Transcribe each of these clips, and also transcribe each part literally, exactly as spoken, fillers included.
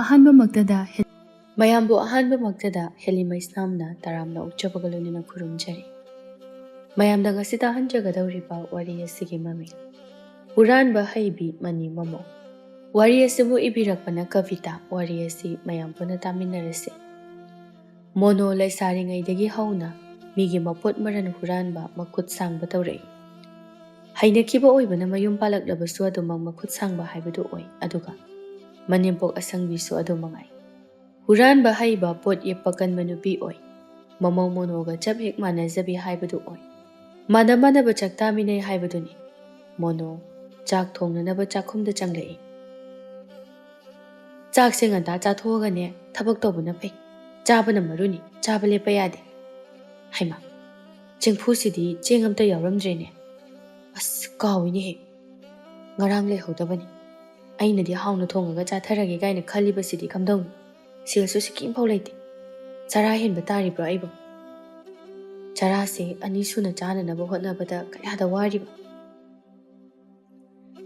ꯑꯍꯥꯟꯕꯃꯛꯇꯗ ꯍꯦ-, ꯃꯌꯥꯝꯕꯨ ꯑꯍꯥꯟꯕꯃꯛꯇꯗ ꯍꯦꯂꯤꯃꯩꯁꯅꯥꯝꯅ ꯇꯔꯥꯝꯅ ꯑꯣꯛꯆꯕꯒ ꯂꯣꯏꯅꯅ ꯈꯨꯔꯨꯝꯖꯔꯤ꯫ ꯃꯌꯥꯝꯗ ꯉꯁꯤ ꯇꯥꯍꯟꯖꯒꯗꯧꯔꯤꯕ ꯋꯥꯔꯤ ꯑꯁꯤꯒꯤ ꯃꯃꯤꯡ ꯍꯨꯔꯥꯟꯕ ꯍꯩꯕꯤ ꯃꯅꯤ ꯃꯃꯧ꯫ ꯋꯥꯔꯤ ꯑꯁꯤꯕꯨ ꯏꯕꯤꯔꯛꯄꯅ ꯀꯕꯤꯇꯥ꯫ ꯋꯥꯔꯤ ꯑꯁꯤ ꯃꯌꯥꯝ ꯄꯨꯟꯅ ꯇꯥꯃꯤꯟꯅꯔꯁꯤ꯫ ꯃꯣꯅꯣ ꯂꯩꯁꯥꯔꯤꯉꯩꯗꯒꯤ ꯍꯧꯅ ꯃꯤꯒꯤ ꯃꯄꯣꯠ ꯃꯔꯟ ꯍꯨꯔꯥꯟꯕ ꯃꯈꯨꯠ ꯁꯥꯡꯕ ꯇꯧꯔꯛꯏ꯫ ꯍꯩꯅꯈꯤꯕ ꯑꯣꯏꯕꯅ ꯃꯌꯨꯝ ꯄꯥꯜꯂꯛꯂꯕꯁꯨ ꯑꯗꯨꯃꯛ ꯃꯈꯨꯠ ꯁꯥꯡꯕ ꯍꯥꯏꯕꯗꯨ ꯑꯣꯏ꯫ ꯑꯗꯨꯒ ꯃꯅꯦꯝꯄꯣꯛ ꯑꯁꯪꯕꯤꯁꯨ ꯑꯗꯨ ꯃꯉꯥꯏ꯫ ꯍꯨꯔꯥꯟꯕ ꯍꯩꯕ, ꯄꯣꯠ ꯌꯦꯞꯄ ꯀꯟꯕ ꯅꯨꯄꯤ ꯑꯣꯏ꯫ ꯃꯃꯧ ꯃꯣꯅꯣꯒ ꯆꯞ ꯍꯦꯛ ꯃꯥꯟꯅꯖꯕꯤ ꯍꯥꯏꯕꯗꯨ ꯑꯣꯏ꯫ ꯃꯥꯟꯅ ꯃꯥꯟꯅꯕ ꯆꯥꯛ ꯇꯥꯃꯤꯟꯅꯩ ꯍꯥꯏꯕꯗꯨꯅꯤ꯫ ꯃꯣꯅꯣ ꯆꯥꯛ ꯊꯣꯡꯅꯅꯕ ꯆꯥꯛꯈꯨꯝꯗ ꯆꯪꯂꯛꯏ꯫ "ꯆꯥꯛꯁꯦ ꯉꯟꯇꯥ ꯆꯥꯊꯣꯛꯑꯒꯅꯦ ꯊꯕꯛ ꯇꯧꯕꯅ ꯐꯩ꯫ ꯆꯥꯕꯅ ꯃꯔꯨꯅꯤ, ꯆꯥꯕ ꯂꯦꯞꯄ ꯌꯥꯗꯦ꯫ ꯍꯩꯃꯥ, ꯆꯦꯡꯐꯨꯁꯤꯗꯤ ꯆꯦꯡ ꯑꯝꯇ ꯌꯥꯎꯔꯝꯗ꯭ꯔꯦꯅꯦ꯫ ꯑꯁ, ꯀꯥꯎꯏꯅꯦꯍꯦ, ꯉꯔꯥꯡ ꯂꯩꯍꯧꯗꯕꯅꯤ꯫ ꯑꯩꯅꯗꯤ ꯍꯥꯎꯅ ꯊꯣꯡꯉꯒ ꯆꯥꯊꯔꯒꯦ ꯀꯥꯏꯅ ꯈꯜꯂꯤꯕꯁꯤꯗꯤ ꯀꯝꯗꯧꯅꯤ? ꯁꯦꯜꯁꯨ ꯁꯤꯀꯤ ꯑꯃꯐꯥꯎ ꯂꯩꯇꯦ꯫ ꯆꯔꯥ ꯍꯦꯟꯕ ꯇꯥꯔꯤꯕ꯭ꯔꯣ ꯑꯩꯕꯨ? ꯆꯔꯥꯁꯦ ꯑꯅꯤ ꯁꯨꯅ ꯆꯥꯅꯅꯕ ꯍꯣꯠꯅꯕꯗ ꯀꯌꯥꯗ ꯋꯥꯔꯤꯕ?"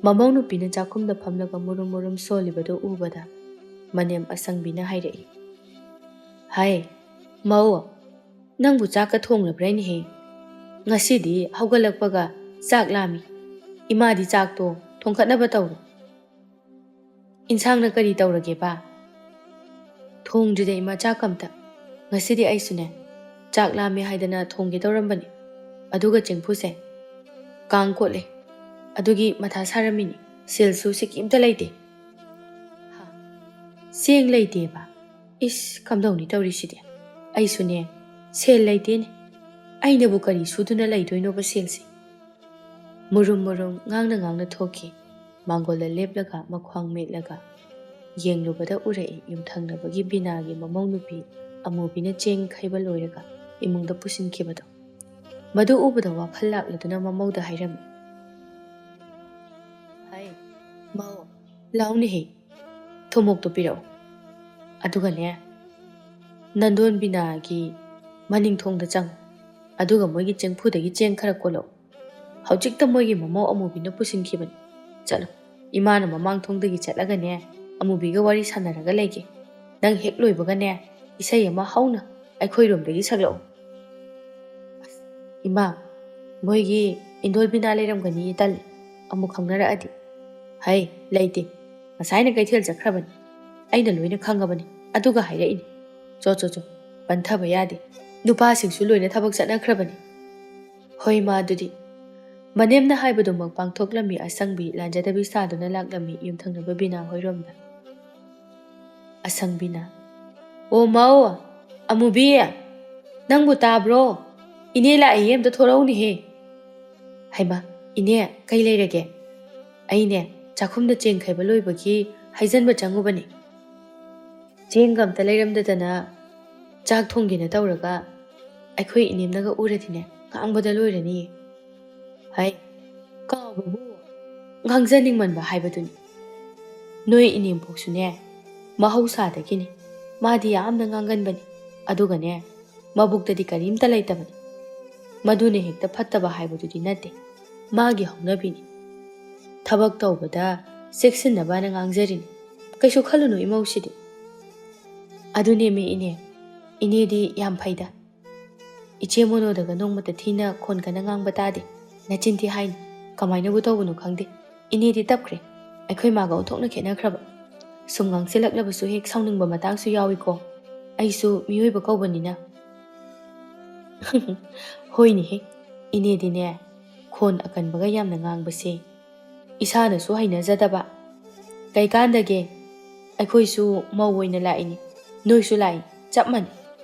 ꯃꯃꯧ ꯅꯨꯄꯤꯅ ꯆꯥꯛꯈꯨꯝꯗ ꯐꯝꯂꯒ ꯃꯨꯔꯨꯝ ꯃꯨꯔꯨꯝ ꯁꯣꯜꯂꯤꯕꯗꯨ ꯎꯕꯗ ꯃꯅꯦꯝ ꯑꯁꯪꯕꯤꯅ ꯍꯥꯏꯔꯛꯏ, "ꯍꯥꯏ, ꯃꯧ, ꯅꯪꯕꯨ ꯆꯥꯛꯀ ꯊꯣꯡꯂꯕ꯭ꯔꯥꯅꯦꯍꯦ? ꯉꯁꯤꯗꯤ ꯍꯧꯒꯠꯂꯛꯄꯒ ꯆꯥꯛ ꯂꯥꯝꯃꯤ꯫ ꯏꯃꯥꯗꯤ ꯆꯥꯛꯇꯣ ꯊꯣꯡꯈꯠꯅꯕ ꯇꯧꯔꯣ꯫ ꯏꯟꯁꯥꯡꯅ ꯀꯔꯤ ꯇꯧꯔꯒꯦꯕ?" "ꯊꯣꯡꯗ꯭ꯔꯤꯗ ꯏꯃꯥ, ꯆꯥꯛ ꯑꯝꯇ꯫ ꯉꯁꯤꯗꯤ ꯑꯩꯁꯨꯅꯦ, ꯆꯥꯛ ꯂꯥꯝꯃꯦ ꯍꯥꯏꯗꯅ ꯊꯣꯡꯒꯦ ꯇꯧꯔꯝꯕꯅꯤ꯫ ꯑꯗꯨꯒ ꯆꯦꯡꯐꯨꯁꯦ ꯀꯥꯡ ꯀꯣꯠꯂꯦ꯫ ꯑꯗꯨꯒꯤ ꯃꯊꯥ ꯁꯥꯔꯝꯃꯤꯅꯤ꯫ ꯁꯦꯜꯁꯨ ꯁꯤꯀꯤ ꯑꯝꯇ ꯂꯩꯇꯦ꯫" "ꯍꯥ? ꯆꯦꯡ ꯂꯩꯇꯦꯕ? ꯏꯁ, ꯀꯝꯗꯧꯅꯤ ꯇꯧꯔꯤꯁꯤꯗꯤ? ꯑꯩꯁꯨꯅꯦ, ꯁꯦꯜ ꯂꯩꯇꯦꯅꯦ꯫ ꯑꯩꯅꯕꯨ ꯀꯔꯤ ꯁꯨꯗꯨꯅ ꯂꯩꯗꯣꯏꯅꯣꯕ ꯁꯦꯜꯁꯦ?" ꯃꯨꯔꯨꯝ ꯃꯨꯔꯨꯝ ꯉꯥꯡꯅ ꯉꯥꯡꯅ ꯊꯣꯛꯈꯤ꯫ ꯃꯥꯡꯒꯣꯜꯗ ꯂꯦꯞꯂꯒ ꯃꯈ꯭ꯋꯥꯡ ꯃꯦꯠꯂꯒ ꯌꯦꯡꯂꯨꯕꯗ ꯎꯔꯛꯏ ꯌꯨꯝꯊꯪꯅꯕꯒꯤ ꯕꯤꯅꯥꯒꯤ ꯃꯃꯧ ꯅꯨꯄꯤ ꯑꯃꯨꯕꯤꯅ ꯆꯦꯡ ꯈꯩꯕ ꯂꯣꯏꯔꯒ ꯏꯃꯨꯡꯗ ꯄꯨꯁꯤꯟꯈꯤꯕꯗꯣ꯫ ꯃꯗꯨ ꯎꯕꯗ ꯋꯥꯈꯜ ꯂꯥꯛꯂꯗꯨꯅ ꯃꯃꯧꯗ ꯍꯥꯏꯔꯝꯃꯤ, "ꯍꯥꯏ, ꯃꯧ, ꯂꯥꯎꯅꯦꯍꯦ, ꯊꯨꯝꯃꯣꯛꯇꯣ ꯄꯤꯔꯛꯑꯣ꯫ ꯑꯗꯨꯒꯅꯦ, ꯅꯟꯗꯣꯟ ꯕꯤꯅꯥꯒꯤ ꯃꯅꯤꯡ ꯊꯣꯡꯗ ꯆꯪꯉꯨ꯫ ꯑꯗꯨꯒ ꯃꯣꯏꯒꯤ ꯆꯦꯡꯐꯨꯗꯒꯤ ꯆꯦꯡ ꯈꯔ ꯀꯣꯠꯂꯛꯎ꯫ ꯍꯧꯖꯤꯛꯇ ꯃꯣꯏꯒꯤ ꯃꯃꯧ ꯑꯃꯨꯕꯤꯅ ꯄꯨꯁꯤꯟꯈꯤꯕꯅꯤ꯫ ꯆꯠꯂꯨ, ꯏꯃꯥꯅ ꯃꯃꯥꯡ ꯊꯣꯡꯗꯒꯤ ꯆꯠꯂꯒꯅꯦ, ꯑꯃꯨꯕꯤꯒ ꯋꯥꯔꯤ ꯁꯥꯟꯅꯔꯒ ꯂꯩꯒꯦ꯫ ꯅꯪ ꯍꯦꯛ ꯂꯣꯏꯕꯒꯅꯦ, ꯏꯁꯩ ꯑꯃ ꯍꯧꯅ ꯑꯩꯈꯣꯏꯔꯣꯝꯗꯒꯤ ꯁꯛꯂꯛꯑꯣ꯫ ꯑꯁ, ꯏꯃꯥ, ꯃꯣꯏꯒꯤ ꯏꯟꯗꯣꯜ ꯕꯤꯅꯥ ꯂꯩꯔꯝꯒꯅꯤ ꯇꯜꯂꯤ, ꯑꯃꯨꯛ ꯈꯪꯅꯔꯛꯑꯗꯤ꯫ ꯍꯩ, ꯂꯩꯇꯦ, ꯉꯁꯥꯏꯅ ꯀꯩꯊꯦꯜ ꯆꯠꯈ꯭ꯔꯕꯅꯤ, ꯑꯩꯅ ꯂꯣꯏꯅ ꯈꯪꯉꯕꯅꯤ, ꯑꯗꯨꯒ ꯍꯥꯏꯔꯛꯏꯅꯤ꯫ ꯆꯣ ꯆꯣ ꯆꯣ, ꯄꯟꯊꯕ ꯌꯥꯗꯦ, ꯅꯨꯄꯥꯁꯤꯡꯁꯨ ꯂꯣꯏꯅ ꯊꯕꯛ ꯆꯠꯅꯈ꯭ꯔꯕꯅꯤ꯫ ꯍꯣꯏ ꯃꯥ, ꯑꯗꯨꯗꯤ꯫ ꯃꯅꯦꯝꯅ ꯍꯥꯏꯕꯗꯨꯃꯛ ꯄꯥꯡꯊꯣꯛꯂꯝꯃꯤ ꯑꯁꯪꯕꯤ ꯂꯥꯟꯖꯗꯕꯤ ꯁꯥꯗꯨꯅ ꯂꯥꯛꯂꯝꯃꯤ ꯌꯨꯝꯊꯪꯅꯕ ꯕꯤꯅꯥ ꯍꯣꯏꯔꯣꯝꯗ꯫ ꯑꯁꯪꯕꯤꯅ, "ꯑꯣ ꯃꯧ, ꯑꯃꯨꯕꯤ, ꯅꯪꯕꯨ ꯇꯥꯕ꯭ꯔꯣ? ꯏꯅꯦ ꯂꯥꯛꯏꯌꯦ, ꯑꯝꯇ ꯊꯣꯔꯛꯎꯅꯦꯍꯦ꯫" "ꯍꯩꯃꯥ, ꯏꯅꯦ, ꯀꯩ ꯂꯩꯔꯒꯦ?" "ꯑꯩꯅꯦ, ꯆꯥꯛꯈꯨꯝꯗ ꯆꯦꯡ ꯈꯩꯕ ꯂꯣꯏꯕꯒꯤ ꯍꯩꯖꯟꯕ ꯆꯪꯉꯨꯕꯅꯦ꯫ ꯆꯦꯡꯒ ꯑꯝꯇ ꯂꯩꯔꯝꯗꯗꯅ ꯆꯥꯛ ꯊꯣꯡꯒꯦꯅ ꯇꯧꯔꯒ ꯑꯩꯈꯣꯏ ꯏꯅꯦꯝꯅꯒ ꯎꯔꯗꯤꯅꯦ, ꯉꯥꯡꯕꯗ ꯂꯣꯏꯔꯅꯤꯌꯦ꯫" "ꯍꯩ, ꯀꯥꯎꯕꯕꯨ, ꯉꯥꯡꯖꯅꯤꯡꯃꯟꯕ ꯍꯥꯏꯕꯗꯨꯅꯤ꯫ ꯅꯣꯏ ꯏꯅꯦꯝꯄꯣꯛꯁꯨꯅꯦ, ꯃꯍꯧꯁꯥꯗꯒꯤꯅꯤ꯫ ꯃꯥꯗꯤ ꯌꯥꯝꯅ ꯉꯥꯡꯒꯟꯕꯅꯤ꯫ ꯑꯗꯨꯒꯅꯦ, ꯃꯕꯨꯛꯇꯗꯤ ꯀꯔꯤꯝꯇ ꯂꯩꯇꯕꯅꯤ꯫ ꯃꯗꯨꯅ ꯍꯦꯛꯇ ꯐꯠꯇꯕ ꯍꯥꯏꯕꯗꯨꯗꯤ ꯅꯠꯇꯦ꯫ ꯃꯥꯒꯤ ꯍꯧꯅꯕꯤꯅꯤ꯫ ꯊꯕꯛ ꯇꯧꯕꯗ ꯆꯦꯛꯁꯤꯟꯅꯕꯅ ꯉꯥꯡꯖꯔꯤꯅꯤ꯫ ꯀꯩꯁꯨ ꯈꯜꯂꯨꯅꯨ ꯏꯃꯧꯁꯤꯗꯤ꯫" "ꯑꯗꯨꯅꯦꯃꯤ ꯏꯅꯦ, ꯏꯅꯦꯗꯤ ꯌꯥꯝ ꯐꯩꯗ꯫ ꯏꯆꯦ ꯃꯣꯅꯣꯗꯒ ꯅꯣꯡꯃꯇ ꯊꯤꯅ ꯈꯣꯟ ꯀꯟꯅ ꯉꯥꯡꯕ ꯇꯥꯗꯦ꯫ ꯅꯆꯤꯟ ꯊꯤ ꯍꯥꯏꯅꯤ꯫ ꯀꯃꯥꯏꯅꯕꯨ ꯇꯧꯕꯅꯣ ꯈꯪꯗꯦ꯫ ꯏꯅꯦꯗꯤ ꯇꯞꯈ꯭ꯔꯦ꯫ ꯑꯩꯈꯣꯏ ꯃꯥꯒ ꯑꯣꯟꯊꯣꯛꯅ ꯈꯦꯠꯅꯈ꯭ꯔꯕ꯫ ꯁꯨꯝ ꯉꯥꯡꯁꯤꯜꯂꯛꯂꯕꯁꯨ ꯍꯦꯛ ꯁꯥꯎꯅꯤꯡꯕ ꯃꯇꯥꯡꯁꯨ ꯌꯥꯎꯏꯀꯣ꯫ ꯑꯩꯁꯨ ꯃꯤꯑꯣꯏꯕ ꯀꯧꯕꯅꯤꯅ꯫" "ꯍꯣꯏꯅꯦꯍꯦ, ꯏꯅꯦꯗꯤꯅꯦ, ꯈꯣꯟ ꯑꯀꯟꯕꯒ ꯌꯥꯝꯅ ꯉꯥꯡꯕꯁꯦ ꯏꯁꯥꯅꯁꯨ ꯍꯩꯅꯖꯗꯕ꯫ ꯀꯩꯀꯥꯟꯗꯒꯦ? ꯑꯩꯈꯣꯏꯁꯨ ꯃꯧ ꯑꯣꯏꯅ ꯂꯥꯛꯏꯅꯤ, ꯅꯣꯏꯁꯨ ꯂꯥꯛꯏ, ꯆꯞ ꯃꯥꯟꯅꯩ꯫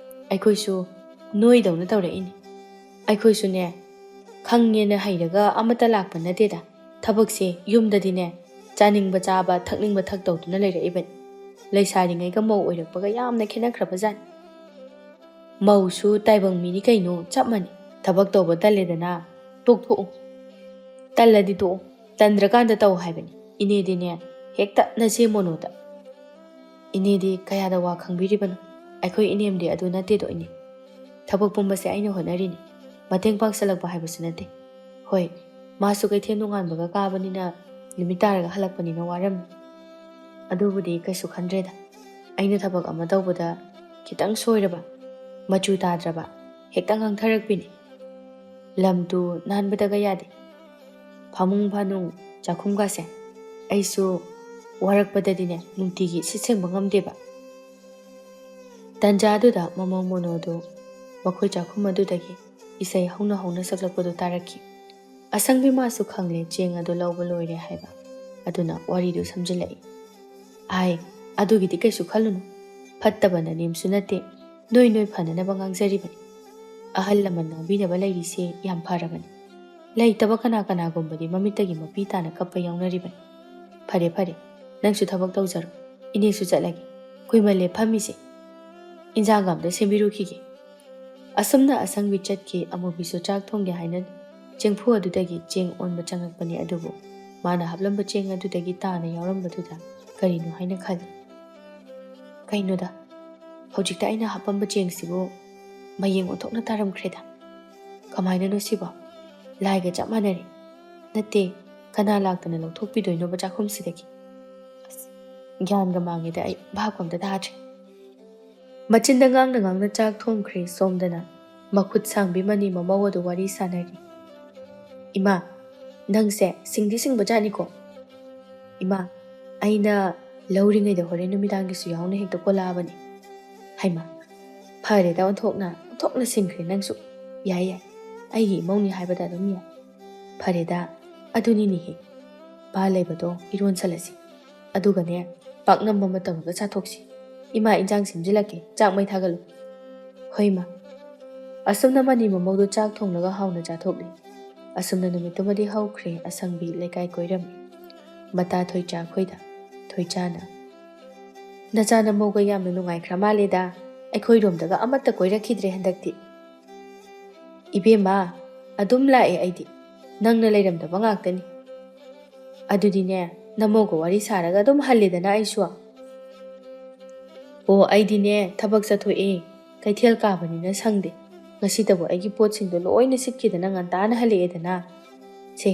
ꯑꯩꯈꯣꯏꯁꯨ ꯅꯣꯏꯗꯧꯅ ꯇꯧꯔꯛꯏꯅꯤ꯫ ꯑꯩꯈꯣꯏꯁꯨꯅꯦ, ꯈꯪꯉꯦꯅ ꯍꯩꯔꯒ ꯑꯃꯠꯇ ꯂꯥꯛꯄ ꯅꯠꯇꯦꯗ꯫ ꯊꯕꯛꯁꯦ ꯌꯨꯝꯗꯗꯤꯅꯦ, ꯆꯥꯅꯤꯡꯕ ꯆꯥꯕ, ꯊꯛꯅꯤꯡꯕ ꯊꯛ ꯇꯧꯗꯨꯅ ꯂꯩꯔꯛꯏꯕꯅꯤ꯫ ꯂꯩꯁꯥꯔꯤꯉꯩꯒ ꯃꯧ ꯑꯣꯏꯔꯛꯄꯒ ꯌꯥꯝꯅ ꯈꯦꯠꯅꯈ꯭ꯔꯕꯖꯥꯠꯅꯤ꯫ ꯃꯧꯁꯨ ꯇꯥꯏꯕꯪ ꯃꯤꯅꯤ ꯀꯩꯅꯣ, ꯆꯞ ꯃꯥꯟꯅꯩ꯫ ꯊꯕꯛ ꯇꯧꯕ ꯇꯜꯂꯦꯗꯅ ꯇꯣꯛꯊꯣꯛꯎ, ꯇꯜꯂꯗꯤ ꯇꯣꯛꯎ, ꯇꯟꯗ꯭ꯔꯀꯥꯟꯗ ꯇꯧ ꯍꯥꯏꯕꯅꯤ꯫ ꯏꯅꯦꯗꯤꯅꯦ, ꯍꯦꯛꯇ ꯅꯆꯦ ꯃꯣꯅꯣꯗ꯫" "ꯏꯅꯦꯗꯤ ꯀꯌꯥꯗ ꯋꯥ ꯈꯪꯕꯤꯔꯤꯕꯅꯣ? ꯑꯩꯈꯣꯏ ꯏꯅꯦꯝꯗꯤ ꯑꯗꯨ ꯅꯠꯇꯦꯗꯣ ꯏꯅꯦ꯫ ꯊꯕꯛ ꯄꯨꯝꯕꯁꯦ ꯑꯩꯅ ꯍꯣꯠꯅꯔꯤꯅꯤ꯫ ꯃꯇꯦꯡ ꯄꯥꯡꯁꯜꯂꯛꯄ ꯍꯥꯏꯕꯁꯨ ꯅꯠꯇꯦ꯫ ꯍꯣꯏ, ꯃꯥꯁꯨ ꯀꯩꯊꯦꯜ ꯅꯣꯡꯉꯥꯟꯕꯒ ꯀꯥꯕꯅꯤꯅ ꯅꯨꯃꯤꯠ ꯇꯥꯔꯒ ꯍꯜꯂꯛꯄꯅꯤꯅ ꯋꯥꯔꯝꯅꯤ꯫" ꯑꯗꯨꯕꯨꯗꯤ ꯀꯩꯁꯨ ꯈꯟꯗ꯭ꯔꯦꯗ꯫ ꯑꯩꯅ ꯊꯕꯛ ꯑꯃ ꯇꯧꯕꯗ ꯈꯤꯇꯪ ꯁꯣꯏꯔꯕ, ꯃꯆꯨ ꯇꯥꯗ꯭ꯔꯕ, ꯍꯦꯛꯇ ꯉꯥꯡꯊꯔꯛꯄꯤꯅꯤ꯫ ꯂꯝꯗꯨ ꯅꯥꯟꯕꯗꯒ ꯌꯥꯗꯦ꯫ ꯐꯃꯨꯡ ꯐꯥꯅꯨꯡ ꯆꯥꯛꯈꯨꯝꯒꯁꯦ ꯑꯩꯁꯨ ꯋꯥꯔꯛꯄꯗꯗꯤꯅꯦ ꯅꯨꯡꯇꯤꯒꯤ ꯁꯤꯠ ꯁꯦꯡꯕ ꯉꯝꯗꯦꯕ꯫ ꯇꯟꯖꯥꯗꯨꯗ ꯃꯃꯧ ꯃꯣꯅꯣꯗꯨ ꯃꯈꯣꯏ ꯆꯥꯛꯈꯨꯝ ꯑꯗꯨꯗꯒꯤ ꯏꯁꯩ ꯍꯧꯅ ꯍꯧꯅ ꯁꯛꯂꯛꯄꯗꯨ ꯇꯥꯔꯛꯈꯤ꯫ ꯑꯁꯪꯕꯤ ꯃꯥꯁꯨ ꯈꯪꯂꯦ ꯆꯦꯡ ꯑꯗꯨ ꯂꯧꯕ ꯂꯣꯏꯔꯦ ꯍꯥꯏꯕ, ꯑꯗꯨꯅ ꯋꯥꯔꯤꯗꯨ ꯁꯝꯖꯤꯜꯂꯛꯏ꯫ "ꯑꯥꯏ, ꯑꯗꯨꯒꯤꯗꯤ ꯀꯩꯁꯨ ꯈꯜꯂꯨꯅꯨ, ꯐꯠꯇꯕ ꯅꯅꯦꯝꯁꯨ ꯅꯠꯇꯦ, ꯅꯣꯏ ꯅꯣꯏ ꯐꯅꯅꯕ ꯉꯥꯡꯖꯔꯤꯕꯅꯤ꯫ ꯑꯍꯜ ꯂꯃꯟ ꯉꯥꯡꯕꯤꯅꯕ ꯂꯩꯔꯤꯁꯦ ꯌꯥꯝ ꯐꯔꯕꯅꯤ꯫ ꯂꯩꯇꯕ ꯀꯅꯥ ꯀꯅꯥꯒꯨꯝꯕꯗꯤ ꯃꯃꯤꯠꯇꯒꯤ ꯃꯄꯤ ꯇꯥꯅ ꯀꯞꯄ ꯌꯥꯎꯅꯔꯤꯕꯅꯤ꯫ ꯐꯔꯦ ꯐꯔꯦ, ꯅꯪꯁꯨ ꯊꯕꯛ ꯇꯧꯖꯔꯣ, ꯏꯅꯦꯁꯨ ꯆꯠꯂꯒꯦ, ꯀꯨꯏꯃꯜꯂꯦ ꯐꯝꯃꯤꯁꯦ꯫ ꯏꯟꯖꯥꯡꯒ ꯑꯝꯇ ꯁꯦꯝꯕꯤꯔꯨꯈꯤꯒꯦ"꯫ ꯑꯁꯨꯝꯅ ꯑꯁꯪꯕꯤ ꯆꯠꯈꯤ꯫ ꯑꯃꯨꯕꯤꯁꯨ ꯆꯥꯛ ꯊꯣꯡꯒꯦ ꯍꯥꯏꯅ ꯆꯦꯡꯐꯨ ꯑꯗꯨꯗꯒꯤ ꯆꯦꯡ ꯑꯣꯟꯕ ꯆꯪꯉꯛꯄꯅꯤ, ꯑꯗꯨꯕꯨ ꯃꯥꯅ ꯍꯥꯞꯂꯝꯕ ꯆꯦꯡ ꯑꯗꯨꯗꯒꯤ ꯇꯥꯅ ꯌꯥꯎꯔꯝꯕꯗꯨꯗ ꯀꯔꯤꯅꯣ ꯍꯥꯏꯅ ꯈꯜꯂꯤ꯫ "ꯀꯩꯅꯣꯗ, ꯍꯧꯖꯤꯛꯇ ꯑꯩꯅ ꯍꯥꯞꯄꯝꯕ ꯆꯦꯡꯁꯤꯕꯨ ꯃꯌꯦꯡ ꯑꯣꯟꯊꯣꯛꯅ ꯇꯥꯔꯝꯈ꯭ꯔꯦꯗ꯫ ꯀꯃꯥꯏꯅꯅꯣ ꯁꯤꯕꯣ? ꯂꯥꯏꯒ ꯆꯞ ꯃꯥꯟꯅꯔꯦ꯫ ꯅꯠꯇꯦ, ꯀꯅꯥ ꯂꯥꯛꯇꯅ ꯂꯧꯊꯣꯛꯄꯤꯗꯣꯏꯅꯣꯕ ꯆꯥꯛꯈꯨꯝꯁꯤꯗꯒꯤ? ꯑꯁ, ꯒ꯭ꯌꯥꯟꯒ ꯃꯥꯡꯉꯦꯗ, ꯑꯩ ꯚꯥꯞꯀ ꯑꯝꯇ ꯇꯥꯗ꯭ꯔꯦ"꯫ ꯃꯆꯤꯟꯗ ꯉꯥꯡꯅ ꯉꯥꯡꯅ ꯆꯥꯛ ꯊꯣꯡꯈ꯭ꯔꯦ ꯁꯣꯝꯗꯅ꯫ ꯃꯈꯨꯠ ꯁꯥꯡꯕꯤ ꯃꯅꯤ ꯃꯃꯧ ꯑꯗꯨ ꯋꯥꯔꯤ ꯁꯥꯟꯅꯔꯤ꯫ "ꯏꯃꯥ, ꯅꯪꯁꯦ ꯁꯤꯡꯗꯤ ꯁꯤꯡꯕꯖꯥꯠꯅꯤꯀꯣ꯫ ꯏꯃꯥ, ꯑꯩꯅ ꯂꯧꯔꯤꯉꯩꯗ ꯍꯣꯔꯦꯟ ꯅꯨꯃꯤꯗꯥꯡꯒꯤꯁꯨ ꯌꯥꯎꯅ ꯍꯦꯛꯇ ꯀꯣꯜꯂꯛꯑꯕꯅꯤ"꯫ ꯍꯩꯃꯥ, ꯐꯔꯦꯗ, ꯑꯣꯟꯊꯣꯛꯅ, ꯑꯣꯟꯊꯣꯛꯅ ꯁꯤꯡꯈ꯭ꯔꯦ ꯅꯪꯁꯨ꯫ ꯌꯥꯏ, ꯌꯥꯏ, ꯑꯩꯒꯤ ꯏꯃꯧꯅꯤ ꯍꯥꯏꯕꯗ ꯑꯗꯨꯝ ꯌꯥꯏ꯫ ꯐꯔꯦꯗ, ꯑꯗꯨꯅꯤꯅꯦꯍꯦ, ꯄꯥ ꯂꯩꯕꯗꯣ ꯏꯔꯣꯟꯁꯜꯂꯁꯤ, ꯑꯗꯨꯒꯅꯦ, ꯄꯥꯛꯅꯝ ꯑꯃ ꯇꯧꯔꯒ ꯆꯥꯊꯣꯛꯁꯤ꯫ ꯏꯃꯥ ꯏꯟꯖꯥꯡ ꯁꯦꯝꯖꯤꯜꯂꯛꯀꯦ, ꯆꯥꯛ ꯃꯩ ꯊꯥꯒꯠꯂꯨ꯫ ꯍꯣꯏ ꯏꯃꯥ꯫ ꯑꯁꯨꯝꯅ ꯃꯅꯤ ꯃꯃꯧꯗꯨ ꯆꯥꯛ ꯊꯣꯡꯂꯒ ꯍꯥꯎꯅ ꯆꯥꯊꯣꯛꯂꯤ꯫ ꯑꯁꯨꯝꯅ ꯅꯨꯃꯤꯠꯇꯨꯃꯗꯤ ꯍꯧꯈ꯭ꯔꯦ꯫ ꯑꯁꯪꯕꯤ ꯂꯩꯀꯥꯏ ꯀꯣꯏꯔꯝꯃꯤ꯫ ꯃꯇꯥ ꯊꯣꯏꯆꯥ ꯈꯣꯏꯗ꯫ ꯊꯣꯏꯆꯥꯅ, "ꯅꯆꯥ ꯅꯃꯧꯒ ꯌꯥꯝꯅ ꯅꯨꯡꯉꯥꯏꯈ꯭ꯔ ꯃꯥꯜꯂꯦꯗ, ꯑꯩꯈꯣꯏꯔꯣꯝꯗꯒ ꯑꯃꯠꯇ ꯀꯣꯏꯔꯛꯈꯤꯗ꯭ꯔꯦ ꯍꯟꯗꯛꯇꯤ"꯫ "ꯏꯕꯦꯝꯃ, ꯑꯗꯨꯝ ꯂꯥꯛꯑꯦ ꯑꯩꯗꯤ, ꯅꯪꯅ ꯂꯩꯔꯝꯗꯕ ꯉꯥꯛꯇꯅꯤ"꯫ "ꯑꯗꯨꯗꯤꯅꯦ, ꯅꯃꯧꯒ ꯋꯥꯔꯤ ꯁꯥꯔꯒ ꯑꯗꯨꯝ ꯍꯜꯂꯦꯗꯅ ꯑꯩꯁꯨ"꯫ "ꯑꯣ, ꯑꯩꯗꯤꯅꯦ ꯊꯕꯛ ꯆꯠꯊꯣꯛꯑꯦ, ꯀꯩꯊꯦꯜ ꯀꯥꯕꯅꯤꯅ ꯁꯪꯗꯦ꯫ ꯉꯁꯤꯇꯕꯨ ꯑꯩꯒꯤ ꯄꯣꯠꯁꯤꯡꯗꯣ ꯂꯣꯏꯅ ꯁꯤꯠꯈꯤꯗꯅ ꯉꯟꯇꯥꯅ ꯍꯜꯂꯛꯑꯦꯗꯅ꯫ ꯁꯦ,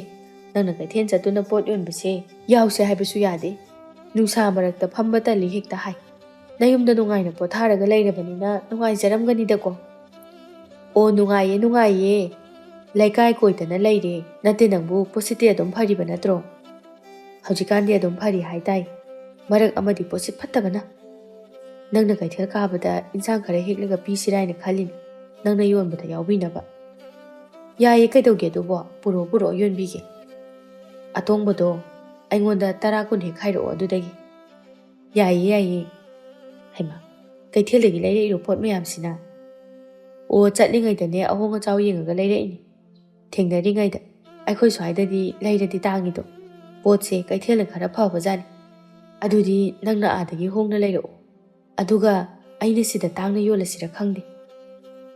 ꯅꯪꯅ ꯀꯩꯊꯦꯜ ꯆꯠꯇꯨꯅ ꯄꯣꯠ ꯌꯣꯟꯕꯁꯦ ꯌꯥꯎꯁꯦ ꯍꯥꯏꯕꯁꯨ ꯌꯥꯗꯦ"꯫ ꯅꯨꯡꯁꯥ ꯃꯔꯛꯇ ꯐꯝꯕ ꯇꯜꯂꯤ ꯍꯦꯛꯇ ꯍꯥꯏ꯫ ꯅꯌꯨꯝꯗ ꯅꯨꯡꯉꯥꯏꯅ ꯄꯣꯊꯥꯔꯒ ꯂꯩꯔꯕꯅꯤꯅ ꯅꯨꯡꯉꯥꯏꯖꯔꯝꯒꯅꯤꯗꯀꯣ꯫ ꯑꯣ, ꯅꯨꯡꯉꯥꯏꯌꯦ, ꯅꯨꯡꯉꯥꯏꯌꯦ꯫ ꯂꯩꯀꯥꯏ ꯀꯣꯏꯗꯅ ꯂꯩꯔꯦ꯫ ꯅꯠꯇꯦ, ꯅꯪꯕꯨ ꯄꯣꯠꯁꯤꯠꯇꯤ ꯑꯗꯨꯝ ꯐꯔꯤꯕ ꯅꯠꯇ꯭ꯔꯣ? ꯍꯧꯖꯤꯛꯀꯥꯟꯗꯤ ꯑꯗꯨꯝ ꯐꯔꯤ ꯍꯥꯏꯇꯥꯏ꯫ ꯃꯔꯛ ꯑꯃꯗꯤ ꯄꯣꯠꯁꯤꯠ ꯐꯠꯇꯕꯅ꯫ ꯅꯪꯅ ꯀꯩꯊꯦꯜ ꯀꯥꯕꯗ ꯏꯟꯁꯥꯡ ꯈꯔ ꯍꯦꯛꯂꯒ ꯄꯤꯁꯤꯔꯥ ꯍꯥꯏꯅ ꯈꯜꯂꯤꯅꯤ, ꯅꯪꯅ ꯌꯣꯟꯕꯗ ꯌꯥꯎꯕꯤꯅꯕ꯫ ꯌꯥꯏꯌꯦ, ꯀꯩꯗꯧꯒꯦ ꯑꯗꯨꯕꯣ? ꯄꯨꯔꯛꯑꯣ, ꯄꯨꯔꯛꯑꯣ, ꯌꯣꯟꯕꯤꯒꯦ꯫ ꯑꯇꯣꯡꯕꯗꯣ ꯑꯩꯉꯣꯟꯗ ꯇꯔꯥ ꯀꯨꯟ ꯍꯦꯛ ꯈꯥꯏꯔꯛꯑꯣ ꯑꯗꯨꯗꯒꯤ꯫ ꯌꯥꯏꯌꯦ, ꯌꯥꯏꯌꯦ꯫ ꯍꯩꯃꯥ, ꯀꯩꯊꯦꯜꯗꯒꯤ ꯂꯩꯔꯛꯏꯔꯣ ꯄꯣꯠ ꯃꯌꯥꯝꯁꯤꯅ? ꯑꯣ, ꯆꯠꯂꯤꯉꯩꯗꯅꯦ ꯑꯍꯣꯡ ꯑꯆꯥꯎ ꯌꯦꯡꯉꯒ ꯂꯩꯔꯛꯏꯅꯤ꯫ ꯊꯦꯡꯅꯔꯤꯉꯩꯗ꯫ ꯑꯩꯈꯣꯏ ꯁ꯭ꯋꯥꯏꯗꯗꯤ ꯂꯩꯔꯗꯤ ꯇꯥꯡꯉꯤꯗꯣ꯫ ꯄꯣꯠꯁꯦ ꯀꯩꯊꯦꯜꯅ ꯈꯔ ꯐꯕꯖꯥꯠꯅꯤ꯫ ꯑꯗꯨꯗꯤ ꯅꯪꯅ ꯑꯥꯗꯒꯤ ꯍꯣꯡꯅ ꯂꯩꯔꯛꯑꯣ꯫ ꯑꯗꯨꯒ ꯑꯩꯅ ꯁꯤꯗ ꯇꯥꯡꯅ ꯌꯣꯜꯂꯁꯤꯔ ꯈꯪꯗꯦ꯫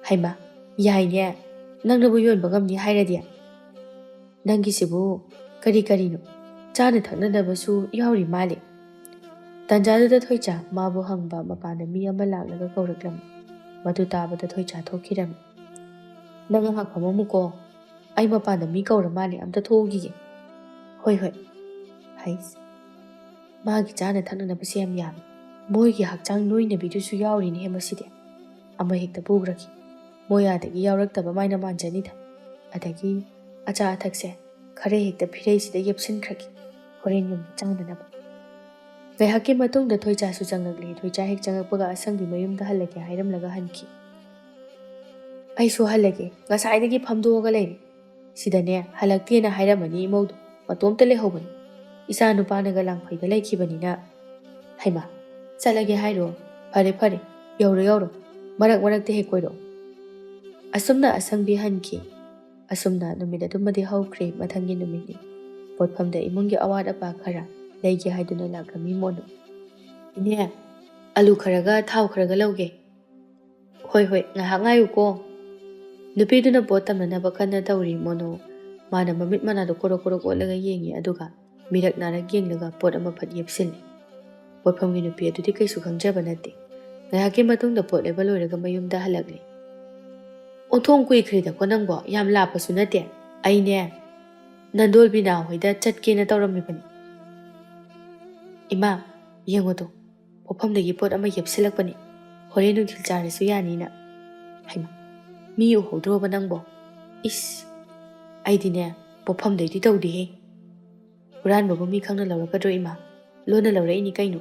ꯍꯩꯃꯥ, ꯌꯥꯏꯅꯦ꯫ ꯅꯪꯅꯕꯨ ꯌꯣꯟꯕ ꯉꯝꯅꯤ ꯍꯥꯏꯔꯗꯤ꯫ ꯅꯪꯒꯤꯁꯤꯕꯨ ꯀꯔꯤ ꯀꯔꯤꯅꯣ? ꯆꯥꯅ ꯊꯛꯅꯅꯕꯁꯨ ꯌꯥꯎꯔꯤ ꯃꯥꯜꯂꯦ꯫ ꯇꯥꯟꯖꯥꯗꯨꯗ ꯊꯣꯏꯆꯥ ꯃꯥꯕꯨ ꯍꯪꯕ ꯃꯄꯥꯟꯗ ꯃꯤ ꯑꯃ ꯂꯥꯛꯂꯒ ꯀꯧꯔꯛꯂꯝꯃꯤ꯫ ꯃꯗꯨ ꯇꯥꯕꯗ ꯊꯣꯏꯆꯥ ꯊꯣꯛꯈꯤꯔꯝꯃꯤ꯫ "ꯅꯪ ꯉꯥꯏꯍꯥꯛ ꯐꯝꯃꯝꯃꯨꯀꯣ, ꯑꯩ ꯃꯄꯥꯟꯗ ꯃꯤ ꯀꯧꯔ ꯃꯥꯜꯂꯦ, ꯑꯝꯇ ꯊꯣꯛꯎꯈꯤꯒꯦ"꯫ "ꯍꯣꯏ, ꯍꯣꯏ"꯫ ꯍꯩꯁ, ꯃꯥꯒꯤ ꯆꯥꯅ ꯊꯛꯅꯅꯕꯁꯦ ꯌꯥꯝ ꯌꯥꯝꯃꯤ꯫ ꯃꯣꯏꯒꯤ ꯍꯛꯆꯥꯡ ꯅꯣꯏꯅꯕꯤꯗꯨꯁꯨ ꯌꯥꯎꯔꯤꯅꯦꯍꯦ ꯃꯁꯤꯗꯤ꯫ ꯑꯃ ꯍꯦꯛꯇ ꯄꯨꯈ꯭ꯔꯒꯦ꯫ ꯃꯣꯏ ꯑꯥꯗꯒꯤ ꯌꯥꯎꯔꯛꯇꯕ ꯃꯥꯏꯅ ꯃꯥꯟꯖꯅꯤꯗ꯫ ꯑꯗꯒꯤ ꯑꯆꯥ ꯑꯊꯛꯁꯦ ꯈꯔ ꯍꯦꯛꯇ ꯐꯤꯔꯩꯁꯤꯗ ꯌꯦꯞꯁꯤꯟꯈ꯭ꯔꯒꯦ, ꯍꯣꯔꯦꯟ ꯌꯨꯝꯗ ꯆꯥꯅꯅꯕ꯫ ꯉꯥꯏꯍꯥꯛꯀꯤ ꯃꯇꯨꯡꯗ ꯊꯣꯏꯆꯥꯁꯨ ꯆꯪꯂꯛꯂꯦ꯫ ꯊꯣꯏꯆꯥ ꯍꯦꯛ ꯆꯪꯂꯛꯄꯒ ꯑꯁꯪꯕꯤ ꯃꯌꯨꯝꯗ ꯍꯜꯂꯒꯦ ꯍꯥꯏꯔꯝꯂꯒ ꯍꯟꯈꯤ꯫ "ꯑꯩꯁꯨ ꯍꯜꯂꯒꯦ, ꯉꯁꯥꯏꯗꯒꯤ ꯐꯝꯗꯣꯛꯑꯒ ꯂꯩꯔꯦ꯫ ꯁꯤꯗꯅꯦ ꯍꯜꯂꯛꯇꯦꯅ ꯍꯥꯏꯔꯝꯃꯅꯤ ꯏꯃꯧꯗꯣ, ꯃꯇꯣꯝꯇ ꯂꯩꯍꯧꯕꯅꯤ꯫ ꯏꯆꯥ ꯅꯨꯄꯥꯅꯒ ꯂꯥꯡꯐꯩꯗ ꯂꯩꯈꯤꯕꯅꯤꯅ"꯫ "ꯍꯩꯃꯥ, ꯆꯠꯂꯒꯦ ꯍꯥꯏꯔꯣ? ꯐꯔꯦ ꯐꯔꯦ, ꯌꯧꯔꯣ ꯌꯧꯔꯣ, ꯃꯔꯛ ꯃꯔꯛꯇ ꯍꯦꯛ ꯀꯣꯏꯔꯛꯑꯣ"꯫ ꯑꯁꯨꯝꯅ ꯑꯁꯪꯕꯤ ꯍꯟꯈꯤ꯫ ꯑꯁꯨꯝꯅ ꯅꯨꯃꯤꯠ ꯑꯗꯨꯃꯗꯤ ꯍꯧꯈ꯭ꯔꯦ꯫ ꯃꯊꯪꯒꯤ ꯅꯨꯃꯤꯠꯅꯤ꯫ ꯄꯣꯠꯐꯝꯗ ꯏꯃꯨꯡꯒꯤ ꯑꯋꯥꯠ ꯑꯄꯥ ꯈꯔ ꯂꯩꯒꯦ ꯍꯥꯏꯗꯨꯅ ꯂꯥꯛꯂꯝꯃꯤ ꯃꯣꯅꯨ꯫ "ꯏꯅꯦ, ꯑꯂꯨ ꯈꯔꯒ ꯊꯥꯎ ꯈꯔꯒ ꯂꯧꯒꯦ"꯫ "ꯍꯣꯏ ꯍꯣꯏ, ꯉꯥꯏꯍꯥꯛ ꯉꯥꯏꯌꯨꯀꯣ"꯫ ꯅꯨꯄꯤꯗꯨꯅ ꯄꯣꯠ ꯇꯝꯅꯅꯕ ꯀꯟꯅ ꯇꯧꯔꯤ꯫ ꯃꯣꯅꯨ ꯃꯥꯅ ꯃꯃꯤꯠ ꯃꯅꯥꯗꯣ ꯀꯣꯔꯣꯛ ꯀꯣꯔꯣꯛ ꯑꯣꯠꯂꯒ ꯌꯦꯡꯉꯤ, ꯑꯗꯨꯒ ꯃꯤꯔꯛ ꯅꯥꯔꯛ ꯌꯦꯡꯂꯒ ꯄꯣꯠ ꯑꯃ ꯐꯠ ꯌꯦꯞꯁꯤꯜꯂꯤ꯫ ꯄꯣꯠꯐꯝꯒꯤ ꯅꯨꯄꯤ ꯑꯗꯨꯗꯤ ꯀꯩꯁꯨ ꯈꯪꯖꯕ ꯅꯠꯇꯦ꯫ ꯉꯥꯏꯍꯥꯛꯀꯤ ꯃꯇꯨꯡꯗ ꯄꯣꯠ ꯂꯩꯕ ꯂꯣꯏꯔꯒ ꯃꯌꯨꯝꯗ ꯍꯜꯂꯛꯂꯦ꯫ "ꯑꯣꯟꯊꯣꯡ ꯀꯨꯏꯈ꯭ꯔꯦꯗꯀꯣ ꯅꯪꯕꯣ, ꯌꯥꯝ ꯂꯥꯞꯄꯁꯨ ꯅꯠꯇꯦ꯫ ꯑꯩꯅꯦ ꯅꯟꯗꯣꯜꯕꯤꯅꯥ ꯍꯣꯏꯗ ꯆꯠꯀꯦꯅ ꯇꯧꯔꯝꯃꯤꯕꯅꯤ"꯫ "ꯏꯃꯥ, ꯌꯦꯡꯉꯨꯗꯣ, ꯄꯣꯠꯐꯝꯗꯒꯤ ꯄꯣꯠ ꯑꯃ ꯌꯦꯞꯁꯤꯜꯂꯛꯄꯅꯤ꯫ ꯍꯣꯔꯦꯟ ꯅꯨꯡꯊꯤꯜ ꯆꯥꯔꯁꯨ ꯌꯥꯅꯤꯅ꯫" ꯍꯩꯃꯥ, ꯃꯤ ꯎꯍꯧꯗ꯭ꯔꯣꯕ ꯅꯪꯕꯣ? ꯏꯁ, ꯑꯩꯗꯤꯅꯦ, ꯄꯣꯠꯐꯝꯗꯩꯗꯤ ꯇꯧꯗꯦꯍꯦ꯫ ꯍꯨꯔꯥꯟꯕꯕꯨ ꯃꯤ ꯈꯪꯅ ꯂꯧꯔꯛꯀꯗ꯭ꯔꯣ ꯏꯃꯥ? ꯂꯣꯟꯅ ꯂꯧꯔꯛꯏꯅꯤ ꯀꯩꯅꯣ꯫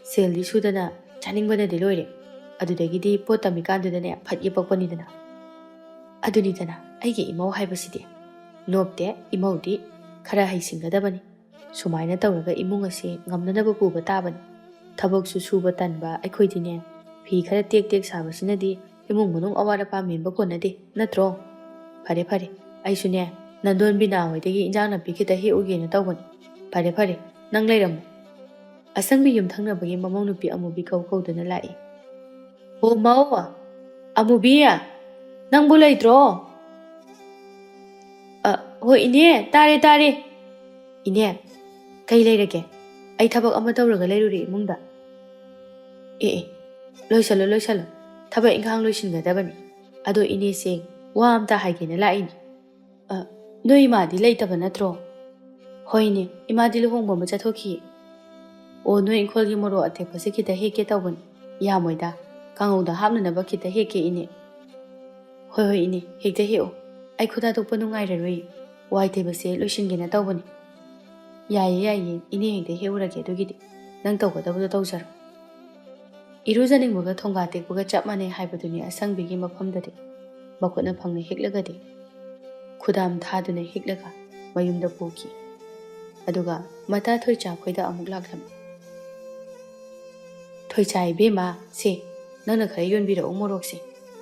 ꯁꯦꯜꯗꯤ ꯁꯨꯗꯅ ꯆꯥꯅꯤꯡꯕꯅꯗꯤ ꯂꯣꯏꯔꯦ꯫ ꯑꯗꯨꯗꯒꯤꯗꯤ ꯄꯣꯠ ꯇꯝꯃꯤꯀꯥꯟꯗꯨꯗꯅꯦ ꯐꯠ ꯌꯦꯞꯄꯛꯄꯅꯤꯗꯅ꯫ ꯑꯗꯨꯅꯤꯗꯅ ꯑꯩꯒꯤ ꯏꯃꯧ ꯍꯥꯏꯕꯁꯤꯗꯤ꯫ ꯅꯣꯞꯇꯦ, ꯏꯃꯧꯗꯤ ꯈꯔ ꯍꯩꯁꯤꯡꯒꯗꯕꯅꯤ꯫ ꯁꯨꯃꯥꯏꯅ ꯇꯧꯔꯒ ꯏꯃꯨꯡ ꯑꯁꯤ ꯉꯝꯅꯅꯕ ꯄꯨꯕ ꯇꯥꯕꯅꯤ꯫ ꯊꯕꯛꯁꯨ ꯁꯨꯕ ꯇꯟꯕ ꯑꯩꯈꯣꯏꯗꯤꯅꯦ, ꯐꯤ ꯈꯔ ꯇꯦꯛ ꯇꯦꯛ ꯁꯥꯕꯁꯤꯅꯗꯤ ꯏꯃꯨꯡ ꯃꯅꯨꯡ ꯑꯋꯥꯠ ꯑꯄꯥ ꯃꯦꯟꯕ ꯀꯣꯟꯅꯗꯦ, ꯅꯠꯇ꯭ꯔꯣ? ꯐꯔꯦ ꯐꯔꯦ, ꯑꯩꯁꯨꯅꯦ, ꯅꯟꯗꯣꯟ ꯕꯤꯅꯥ ꯍꯣꯏꯗꯒꯤ ꯏꯟꯖꯥꯡ ꯅꯥꯄꯤ ꯈꯤꯇ ꯍꯦꯛꯎꯒꯦꯅ ꯇꯧꯕꯅꯤ꯫ ꯐꯔꯦ ꯐꯔꯦ, ꯅꯪ ꯂꯩꯔꯝꯃꯣ꯫ ꯑꯁꯪꯕꯤ ꯌꯨꯝꯊꯪꯅꯕꯒꯤ ꯃꯃꯧ ꯅꯨꯄꯤ ꯑꯃꯨꯕꯤ ꯀꯧ ꯀꯧꯗꯨꯅ ꯂꯥꯛꯏ꯫ "ꯑꯣ ꯃꯧ, ꯑꯃꯨꯕꯤ, ꯅꯪꯕꯨ ꯂꯩꯇ꯭ꯔꯣ?" "ꯑ, ꯍꯣꯏ ꯏꯅꯦ, ꯇꯥꯔꯦ ꯇꯥꯔꯦ꯫" "ꯏꯅꯦ, ꯀꯩ ꯂꯩꯔꯒꯦ? ꯑꯩ ꯊꯕꯛ ꯑꯃ ꯇꯧꯔꯒ ꯂꯩꯔꯨꯔꯦ ꯏꯃꯨꯡꯗ꯫" "ꯑꯦ ꯑꯦ, ꯂꯣꯏꯁꯜꯂꯣ ꯂꯣꯏꯁꯜꯂꯣ, ꯊꯕꯛ ꯏꯪꯈꯥꯡ ꯂꯣꯏꯁꯤꯟꯒꯗꯕꯅꯤ꯫ ꯑꯗꯣ ꯏꯅꯦꯁꯦ, ꯋꯥ ꯑꯝꯇ ꯍꯥꯏꯒꯦꯅ ꯂꯥꯛꯏꯅꯦ꯫" "ꯑ, ꯅꯣꯏ ꯏꯃꯥꯗꯤ ꯂꯩꯇꯕ ꯅꯠꯇ꯭ꯔꯣ?" "ꯍꯣꯏꯅꯦ, ꯏꯃꯥꯗꯤ ꯂꯨꯍꯣꯡꯕ ꯑꯃ ꯆꯠꯊꯣꯛꯈꯤꯌꯦ꯫" "ꯑꯣ, ꯅꯣꯏ ꯏꯪꯈꯣꯜꯒꯤ ꯃꯣꯔꯣꯛ ꯑꯇꯦꯛꯄꯁꯦ ꯈꯤꯇ ꯍꯦꯛꯀꯦ ꯇꯧꯕꯅꯤ꯫ ꯌꯥꯝꯃꯣꯏꯗ, ꯀꯥꯡꯉꯧꯗ ꯍꯥꯞꯅꯅꯕ ꯈꯤꯇ ꯍꯦꯛꯀꯦ ꯏꯅꯦ꯫" "ꯍꯣꯏ ꯍꯣꯏ ꯏꯅꯦ, ꯍꯦꯛꯇ ꯍꯦꯛꯑꯣ꯫ ꯑꯩ ꯈꯨꯠ ꯊꯥꯗꯣꯛꯄ ꯅꯨꯡꯉꯥꯏꯔꯔꯣꯏ꯫ ꯋꯥꯏ ꯇꯩꯕꯁꯦ ꯂꯣꯏꯁꯤꯟꯒꯦꯅ ꯇꯧꯕꯅꯤ꯫" "ꯌꯥꯏꯌꯦ ꯌꯥꯏꯌꯦ ꯏꯅꯦ, ꯍꯦꯛꯇ ꯍꯦꯛꯎꯔꯒꯦ ꯑꯗꯨꯒꯤꯗꯤ꯫ ꯅꯪ ꯇꯧꯒꯗꯕꯗꯣ ꯇꯧꯖꯔꯣ꯫" ꯏꯔꯨꯖꯅꯤꯡꯕꯒ ꯊꯣꯡꯒꯥ ꯇꯦꯛꯄꯒ ꯆꯞ ꯃꯥꯟꯅꯩ ꯍꯥꯏꯕꯗꯨꯅꯤ ꯑꯁꯪꯕꯤꯒꯤ ꯃꯐꯝꯗꯗꯤ꯫ ꯃꯈꯨꯠꯅ ꯐꯪꯅ ꯍꯦꯛꯂꯒꯗꯤ, ꯈꯨꯗꯥꯝ ꯊꯥꯗꯨꯅ ꯍꯦꯛꯂꯒ ꯃꯌꯨꯝꯗ ꯄꯨꯈꯤ꯫ ꯑꯗꯨꯒ ꯃꯇꯥ ꯊꯣꯏꯆꯥ ꯈꯣꯏꯗ ꯑꯃꯨꯛ ꯂꯥꯛꯂꯝꯃꯤ꯫ "ꯊꯣꯏꯆꯥ ꯏꯕꯦꯝꯃ, ꯁꯦ, ꯅꯪꯅ ꯈꯔ ꯌꯣꯟꯕꯤꯔꯛꯎ ꯃꯣꯔꯣꯛꯁꯦ꯫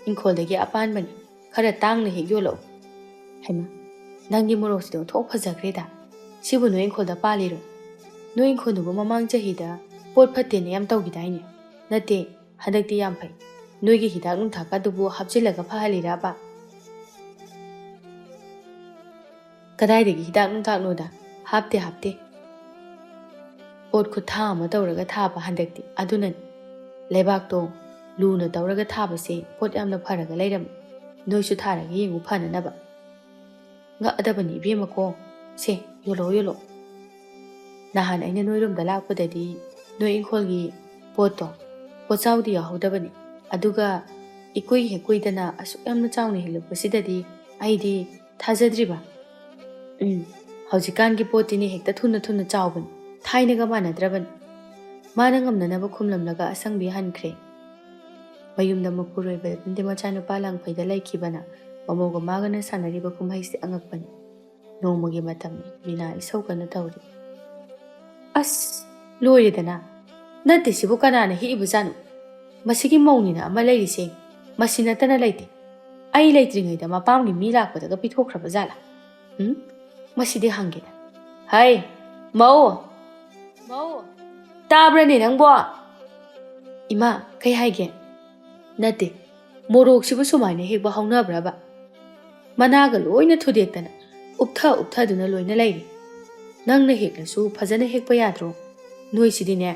ꯏꯪꯈꯣꯜꯗꯒꯤ ꯑꯄꯥꯟꯕꯅꯤ, ꯈꯔ ꯇꯥꯡꯅ ꯍꯦꯛ ꯌꯣꯜꯂꯛꯎ꯫" "ꯍꯩꯃꯥ, ꯅꯪꯒꯤ ꯃꯣꯔꯣꯛꯁꯤꯗꯤ ꯑꯣꯟꯊꯣꯛ ꯐꯖꯈ꯭ꯔꯦꯗ꯫ ꯁꯤꯕꯨ ꯅꯣꯏ ꯏꯪꯈꯣꯜꯗ ꯄꯥꯜꯂꯤꯔꯣ? ꯅꯣꯏ ꯏꯪꯈꯣꯜꯗꯨꯕꯨ ꯃꯃꯥꯡ ꯆꯍꯤꯗ ꯄꯣꯠ ꯐꯠꯇꯦꯅ ꯌꯥꯝ ꯇꯧꯈꯤꯗꯥꯏꯅꯦ?" "ꯅꯠꯇꯦ, ꯍꯟꯗꯛꯇꯤ ꯌꯥꯝ ꯐꯩ꯫ ꯅꯣꯏꯒꯤ ꯍꯤꯗꯥꯛ ꯅꯨꯡꯊꯥꯛꯀ ꯑꯗꯨꯕꯨ ꯍꯥꯞꯆꯤꯜꯂꯒ ꯐꯍꯜꯂꯤꯔꯕ?" "ꯀꯗꯥꯏꯗꯒꯤ ꯍꯤꯗꯥꯛ ꯅꯨꯡꯊꯥꯛꯅꯣꯗ? ꯍꯥꯞꯇꯦ, ꯍꯥꯞꯇꯦ꯫ ꯄꯣꯠ ꯈꯨꯠꯊꯥ ꯑꯃ ꯇꯧꯔꯒ ꯊꯥꯕ ꯍꯟꯗꯛꯇꯤ, ꯑꯗꯨꯅꯅꯤ꯫ ꯂꯩꯕꯥꯛꯇꯣ ꯂꯨꯅ ꯇꯧꯔꯒ ꯊꯥꯕꯁꯦ ꯄꯣꯠ ꯌꯥꯝꯅ ꯐꯔꯒ ꯂꯩꯔꯝꯃꯤ꯫ ꯅꯣꯏꯁꯨ ꯊꯥꯔꯒ ꯌꯦꯡꯉꯨ ꯐꯅꯅꯕ꯫" "ꯉꯛꯑꯗꯕꯅꯤ ꯏꯕꯦꯝꯃꯀꯣ꯫ ꯁꯦ, ꯌꯣꯜꯂꯣ, ꯌꯣꯜꯂꯣ꯫" ꯅꯍꯥꯟ ꯑꯩꯅ ꯅꯣꯏꯔꯣꯝꯗ ꯂꯥꯛꯄꯗꯗꯤ ꯅꯣꯏ ꯏꯪꯈꯣꯜꯒꯤ ꯄꯣꯠꯇꯣ, ꯄꯣꯠꯆꯥꯎꯗꯤ ꯌꯥꯎꯍꯧꯗꯕꯅꯤ꯫ ꯑꯗꯨꯒ ꯏꯀꯨꯏ ꯍꯦꯛ ꯀꯨꯏꯗꯅ ꯑꯁꯨꯛ ꯌꯥꯝꯅ ꯆꯥꯎꯅ ꯍꯦꯜꯂꯛꯄꯁꯤꯗꯗꯤ ꯑꯩꯗꯤ ꯊꯥꯖꯗ꯭ꯔꯤꯕ꯫ ꯎꯝ, ꯍꯧꯖꯤꯛꯀꯥꯟꯒꯤ ꯄꯣꯠꯇꯤꯅꯦ ꯍꯦꯛꯇ ꯊꯨꯅ ꯊꯨꯅ ꯆꯥꯎꯕꯅꯤ, ꯊꯥꯏꯅꯒ ꯃꯥꯟꯅꯗ꯭ꯔꯕꯅꯤ꯫ ꯃꯥꯅ ꯉꯝꯅꯅꯕ ꯈꯨꯝꯂꯝꯂꯒ ꯑꯁꯪꯕꯤ ꯍꯟꯈ꯭ꯔꯦ꯫ ꯃꯌꯨꯝꯗ ꯃꯄꯨꯔꯣꯏꯕ ꯅꯠꯇꯦ ꯃꯆꯥꯅꯨꯄꯥ ꯂꯥꯡꯐꯩꯗ ꯂꯩꯈꯤꯕꯅ ꯃꯃꯧꯒ ꯃꯥꯒꯅ ꯁꯥꯟꯅꯔꯤꯕ ꯀꯨꯝꯍꯩꯁꯤ ꯑꯉꯛꯄꯅꯤ꯫ ꯅꯣꯡꯃꯒꯤ ꯃꯇꯝꯅꯤ꯫ ꯕꯤꯅꯥ ꯏꯁꯧ ꯀꯟꯅ ꯇꯧꯔꯤ꯫ ꯑꯁ, ꯂꯣꯏꯔꯦꯗꯅ꯫ ꯅꯠꯇꯦ, ꯁꯤꯕꯨ ꯀꯅꯥꯅ ꯍꯦꯛꯏꯕꯖꯥꯠꯅꯣ? ꯃꯁꯤꯒꯤ ꯃꯧꯅꯤꯅ ꯑꯃ ꯂꯩꯔꯤꯁꯦ ꯃꯁꯤ ꯅꯠꯇꯅ ꯂꯩꯇꯦ꯫ ꯑꯩ ꯂꯩꯇ꯭ꯔꯤꯉꯩꯗ ꯃꯄꯥꯝꯒꯤ ꯃꯤ ꯂꯥꯛꯄꯗꯒ ꯄꯤꯊꯣꯛꯈ꯭ꯔꯕ ꯖꯥꯠꯂꯥ? ꯎꯝ? ꯃꯁꯤꯗꯤ ꯍꯪꯒꯦꯗ꯫ ꯍꯩ, ꯃꯧ! ꯃꯧ! ꯇꯥꯕ꯭ꯔꯅꯦ ꯅꯪꯕꯣ? ꯏꯃꯥ, ꯀꯩ ꯍꯥꯏꯒꯦ? ꯅꯠꯇꯦ, ꯃꯣꯔꯣꯛꯁꯤꯕꯨ ꯁꯨꯃꯥꯏꯅ ꯍꯦꯛꯄ ꯍꯧꯅꯕ꯭ꯔꯕ? ꯃꯅꯥꯒ ꯂꯣꯏꯅ ꯊꯨꯗꯦꯛꯇꯅ ꯎꯞꯊ ꯎꯞꯊꯗꯨꯅ ꯂꯣꯏꯅ ꯂꯩꯔꯦ꯫ ꯅꯪꯅ ꯍꯦꯛꯂꯁꯨ ꯐꯖꯅ ꯍꯦꯛꯄ ꯌꯥꯗ꯭ꯔꯣ? ꯅꯣꯏꯁꯤꯗꯤꯅꯦ,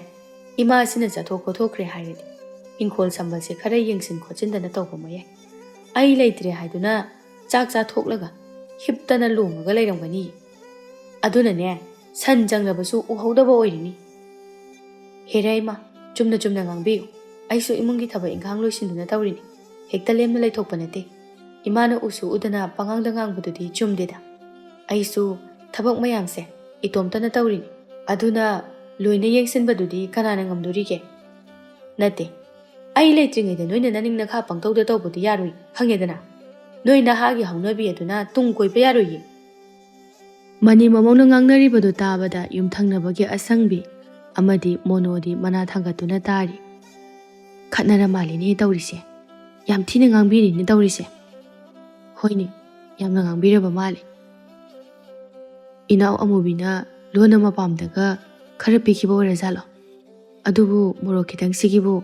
ꯏꯃꯥꯁꯤꯅ ꯆꯠꯊꯣꯛ ꯈꯣꯠꯊꯣꯛꯈ꯭ꯔꯦ ꯍꯥꯏꯔꯗꯤ ꯏꯪꯈꯣꯜ ꯁꯝꯕꯜꯁꯦ ꯈꯔ ꯌꯦꯡꯁꯤꯟ ꯈꯣꯠꯆꯤꯟꯗꯅ ꯇꯧꯕ ꯃꯌꯥꯏ꯫ ꯑꯩ ꯂꯩꯇ꯭ꯔꯦ ꯍꯥꯏꯗꯨꯅ ꯆꯥꯛ ꯆꯥꯊꯣꯛꯂꯒ ꯍꯤꯞꯇꯅ ꯂꯣꯡꯉꯒ ꯂꯩꯔꯝꯒꯅꯤ꯫ ꯑꯗꯨꯅꯅꯦ, ꯁꯟ ꯆꯪꯂꯕꯁꯨ ꯎꯍꯧꯗꯕ ꯑꯣꯏꯔꯤꯅꯤ꯫ ꯍꯦꯔꯥ ꯏꯃꯥ, ꯆꯨꯝꯅ ꯆꯨꯝꯅ ꯉꯥꯡꯕꯤꯌꯨ꯫ ꯑꯩꯁꯨ ꯏꯃꯨꯡꯒꯤ ꯊꯕꯛ ꯏꯪꯈꯥꯡ ꯂꯣꯏꯁꯤꯟꯗꯨꯅ ꯇꯧꯔꯤꯅꯤ꯫ ꯍꯦꯛꯇ ꯂꯦꯝꯅ ꯂꯩꯊꯣꯛꯄ ꯅꯠꯇꯦ꯫ ꯏꯃꯥꯅ ꯎꯁꯨ ꯎꯗꯅ ꯄꯉꯥꯡꯗ ꯉꯥꯡꯕꯗꯨꯗꯤ ꯆꯨꯝꯗꯦꯗ꯫ ꯑꯩꯁꯨ ꯊꯕꯛ ꯃꯌꯥꯝꯁꯦ ꯏꯇꯣꯝꯇꯅ ꯇꯧꯔꯤꯅꯤ꯫ ꯑꯗꯨꯅ ꯂꯣꯏꯅ ꯌꯦꯡꯁꯤꯟꯕꯗꯨꯗꯤ ꯀꯅꯥꯅ ꯉꯝꯗꯣꯔꯤꯒꯦ? ꯅꯠꯇꯦ, ꯑꯩ ꯂꯩꯇ꯭ꯔꯤꯉꯩꯗ ꯅꯣꯏꯅ ꯅꯅꯤꯡ ꯅꯈꯥ ꯄꯪꯇꯧꯗ ꯇꯧꯕꯗꯤ ꯌꯥꯔꯣꯏ, ꯈꯪꯉꯦꯗꯅ? ꯅꯣꯏ ꯅꯍꯥꯒꯤ ꯍꯧꯅꯕꯤ ꯑꯗꯨꯅ ꯇꯨꯡ ꯀꯣꯏꯕ ꯌꯥꯔꯣꯏꯌꯦ꯫ ꯃꯅꯤ ꯃꯃꯧꯅ ꯉꯥꯡꯅꯔꯤꯕꯗꯨ ꯇꯥꯕꯗ ꯌꯨꯝꯊꯪꯅꯕꯒꯤ ꯑꯁꯪꯕꯤ ꯑꯃꯗꯤ ꯃꯣꯅꯣꯗꯤ ꯃꯅꯥ ꯊꯥꯡꯒꯠꯇꯨꯅ ꯇꯥꯔꯤ꯫ ꯈꯠꯅꯔ ꯃꯥꯜꯂꯤꯅꯦ ꯇꯧꯔꯤꯁꯦ꯫ ꯌꯥꯝ ꯊꯤꯅ ꯉꯥꯡꯕꯤꯔꯤꯅꯦ ꯇꯧꯔꯤꯁꯦ꯫ ꯍꯣꯏꯅꯦ, ꯌꯥꯝꯅ ꯉꯥꯡꯕꯤꯔꯕ ꯃꯥꯜꯂꯦ꯫ ꯏꯅꯥꯎ ꯑꯃꯨꯕꯤꯅ ꯂꯣꯟꯅ ꯃꯄꯥꯝꯗꯒ ꯈꯔ ꯄꯤꯈꯤꯕ ꯑꯣꯏꯔꯖꯥꯠꯂꯣ? ꯑꯗꯨꯕꯨ ꯃꯣꯔꯣꯛ ꯈꯤꯇꯪꯁꯤꯒꯤꯕꯨ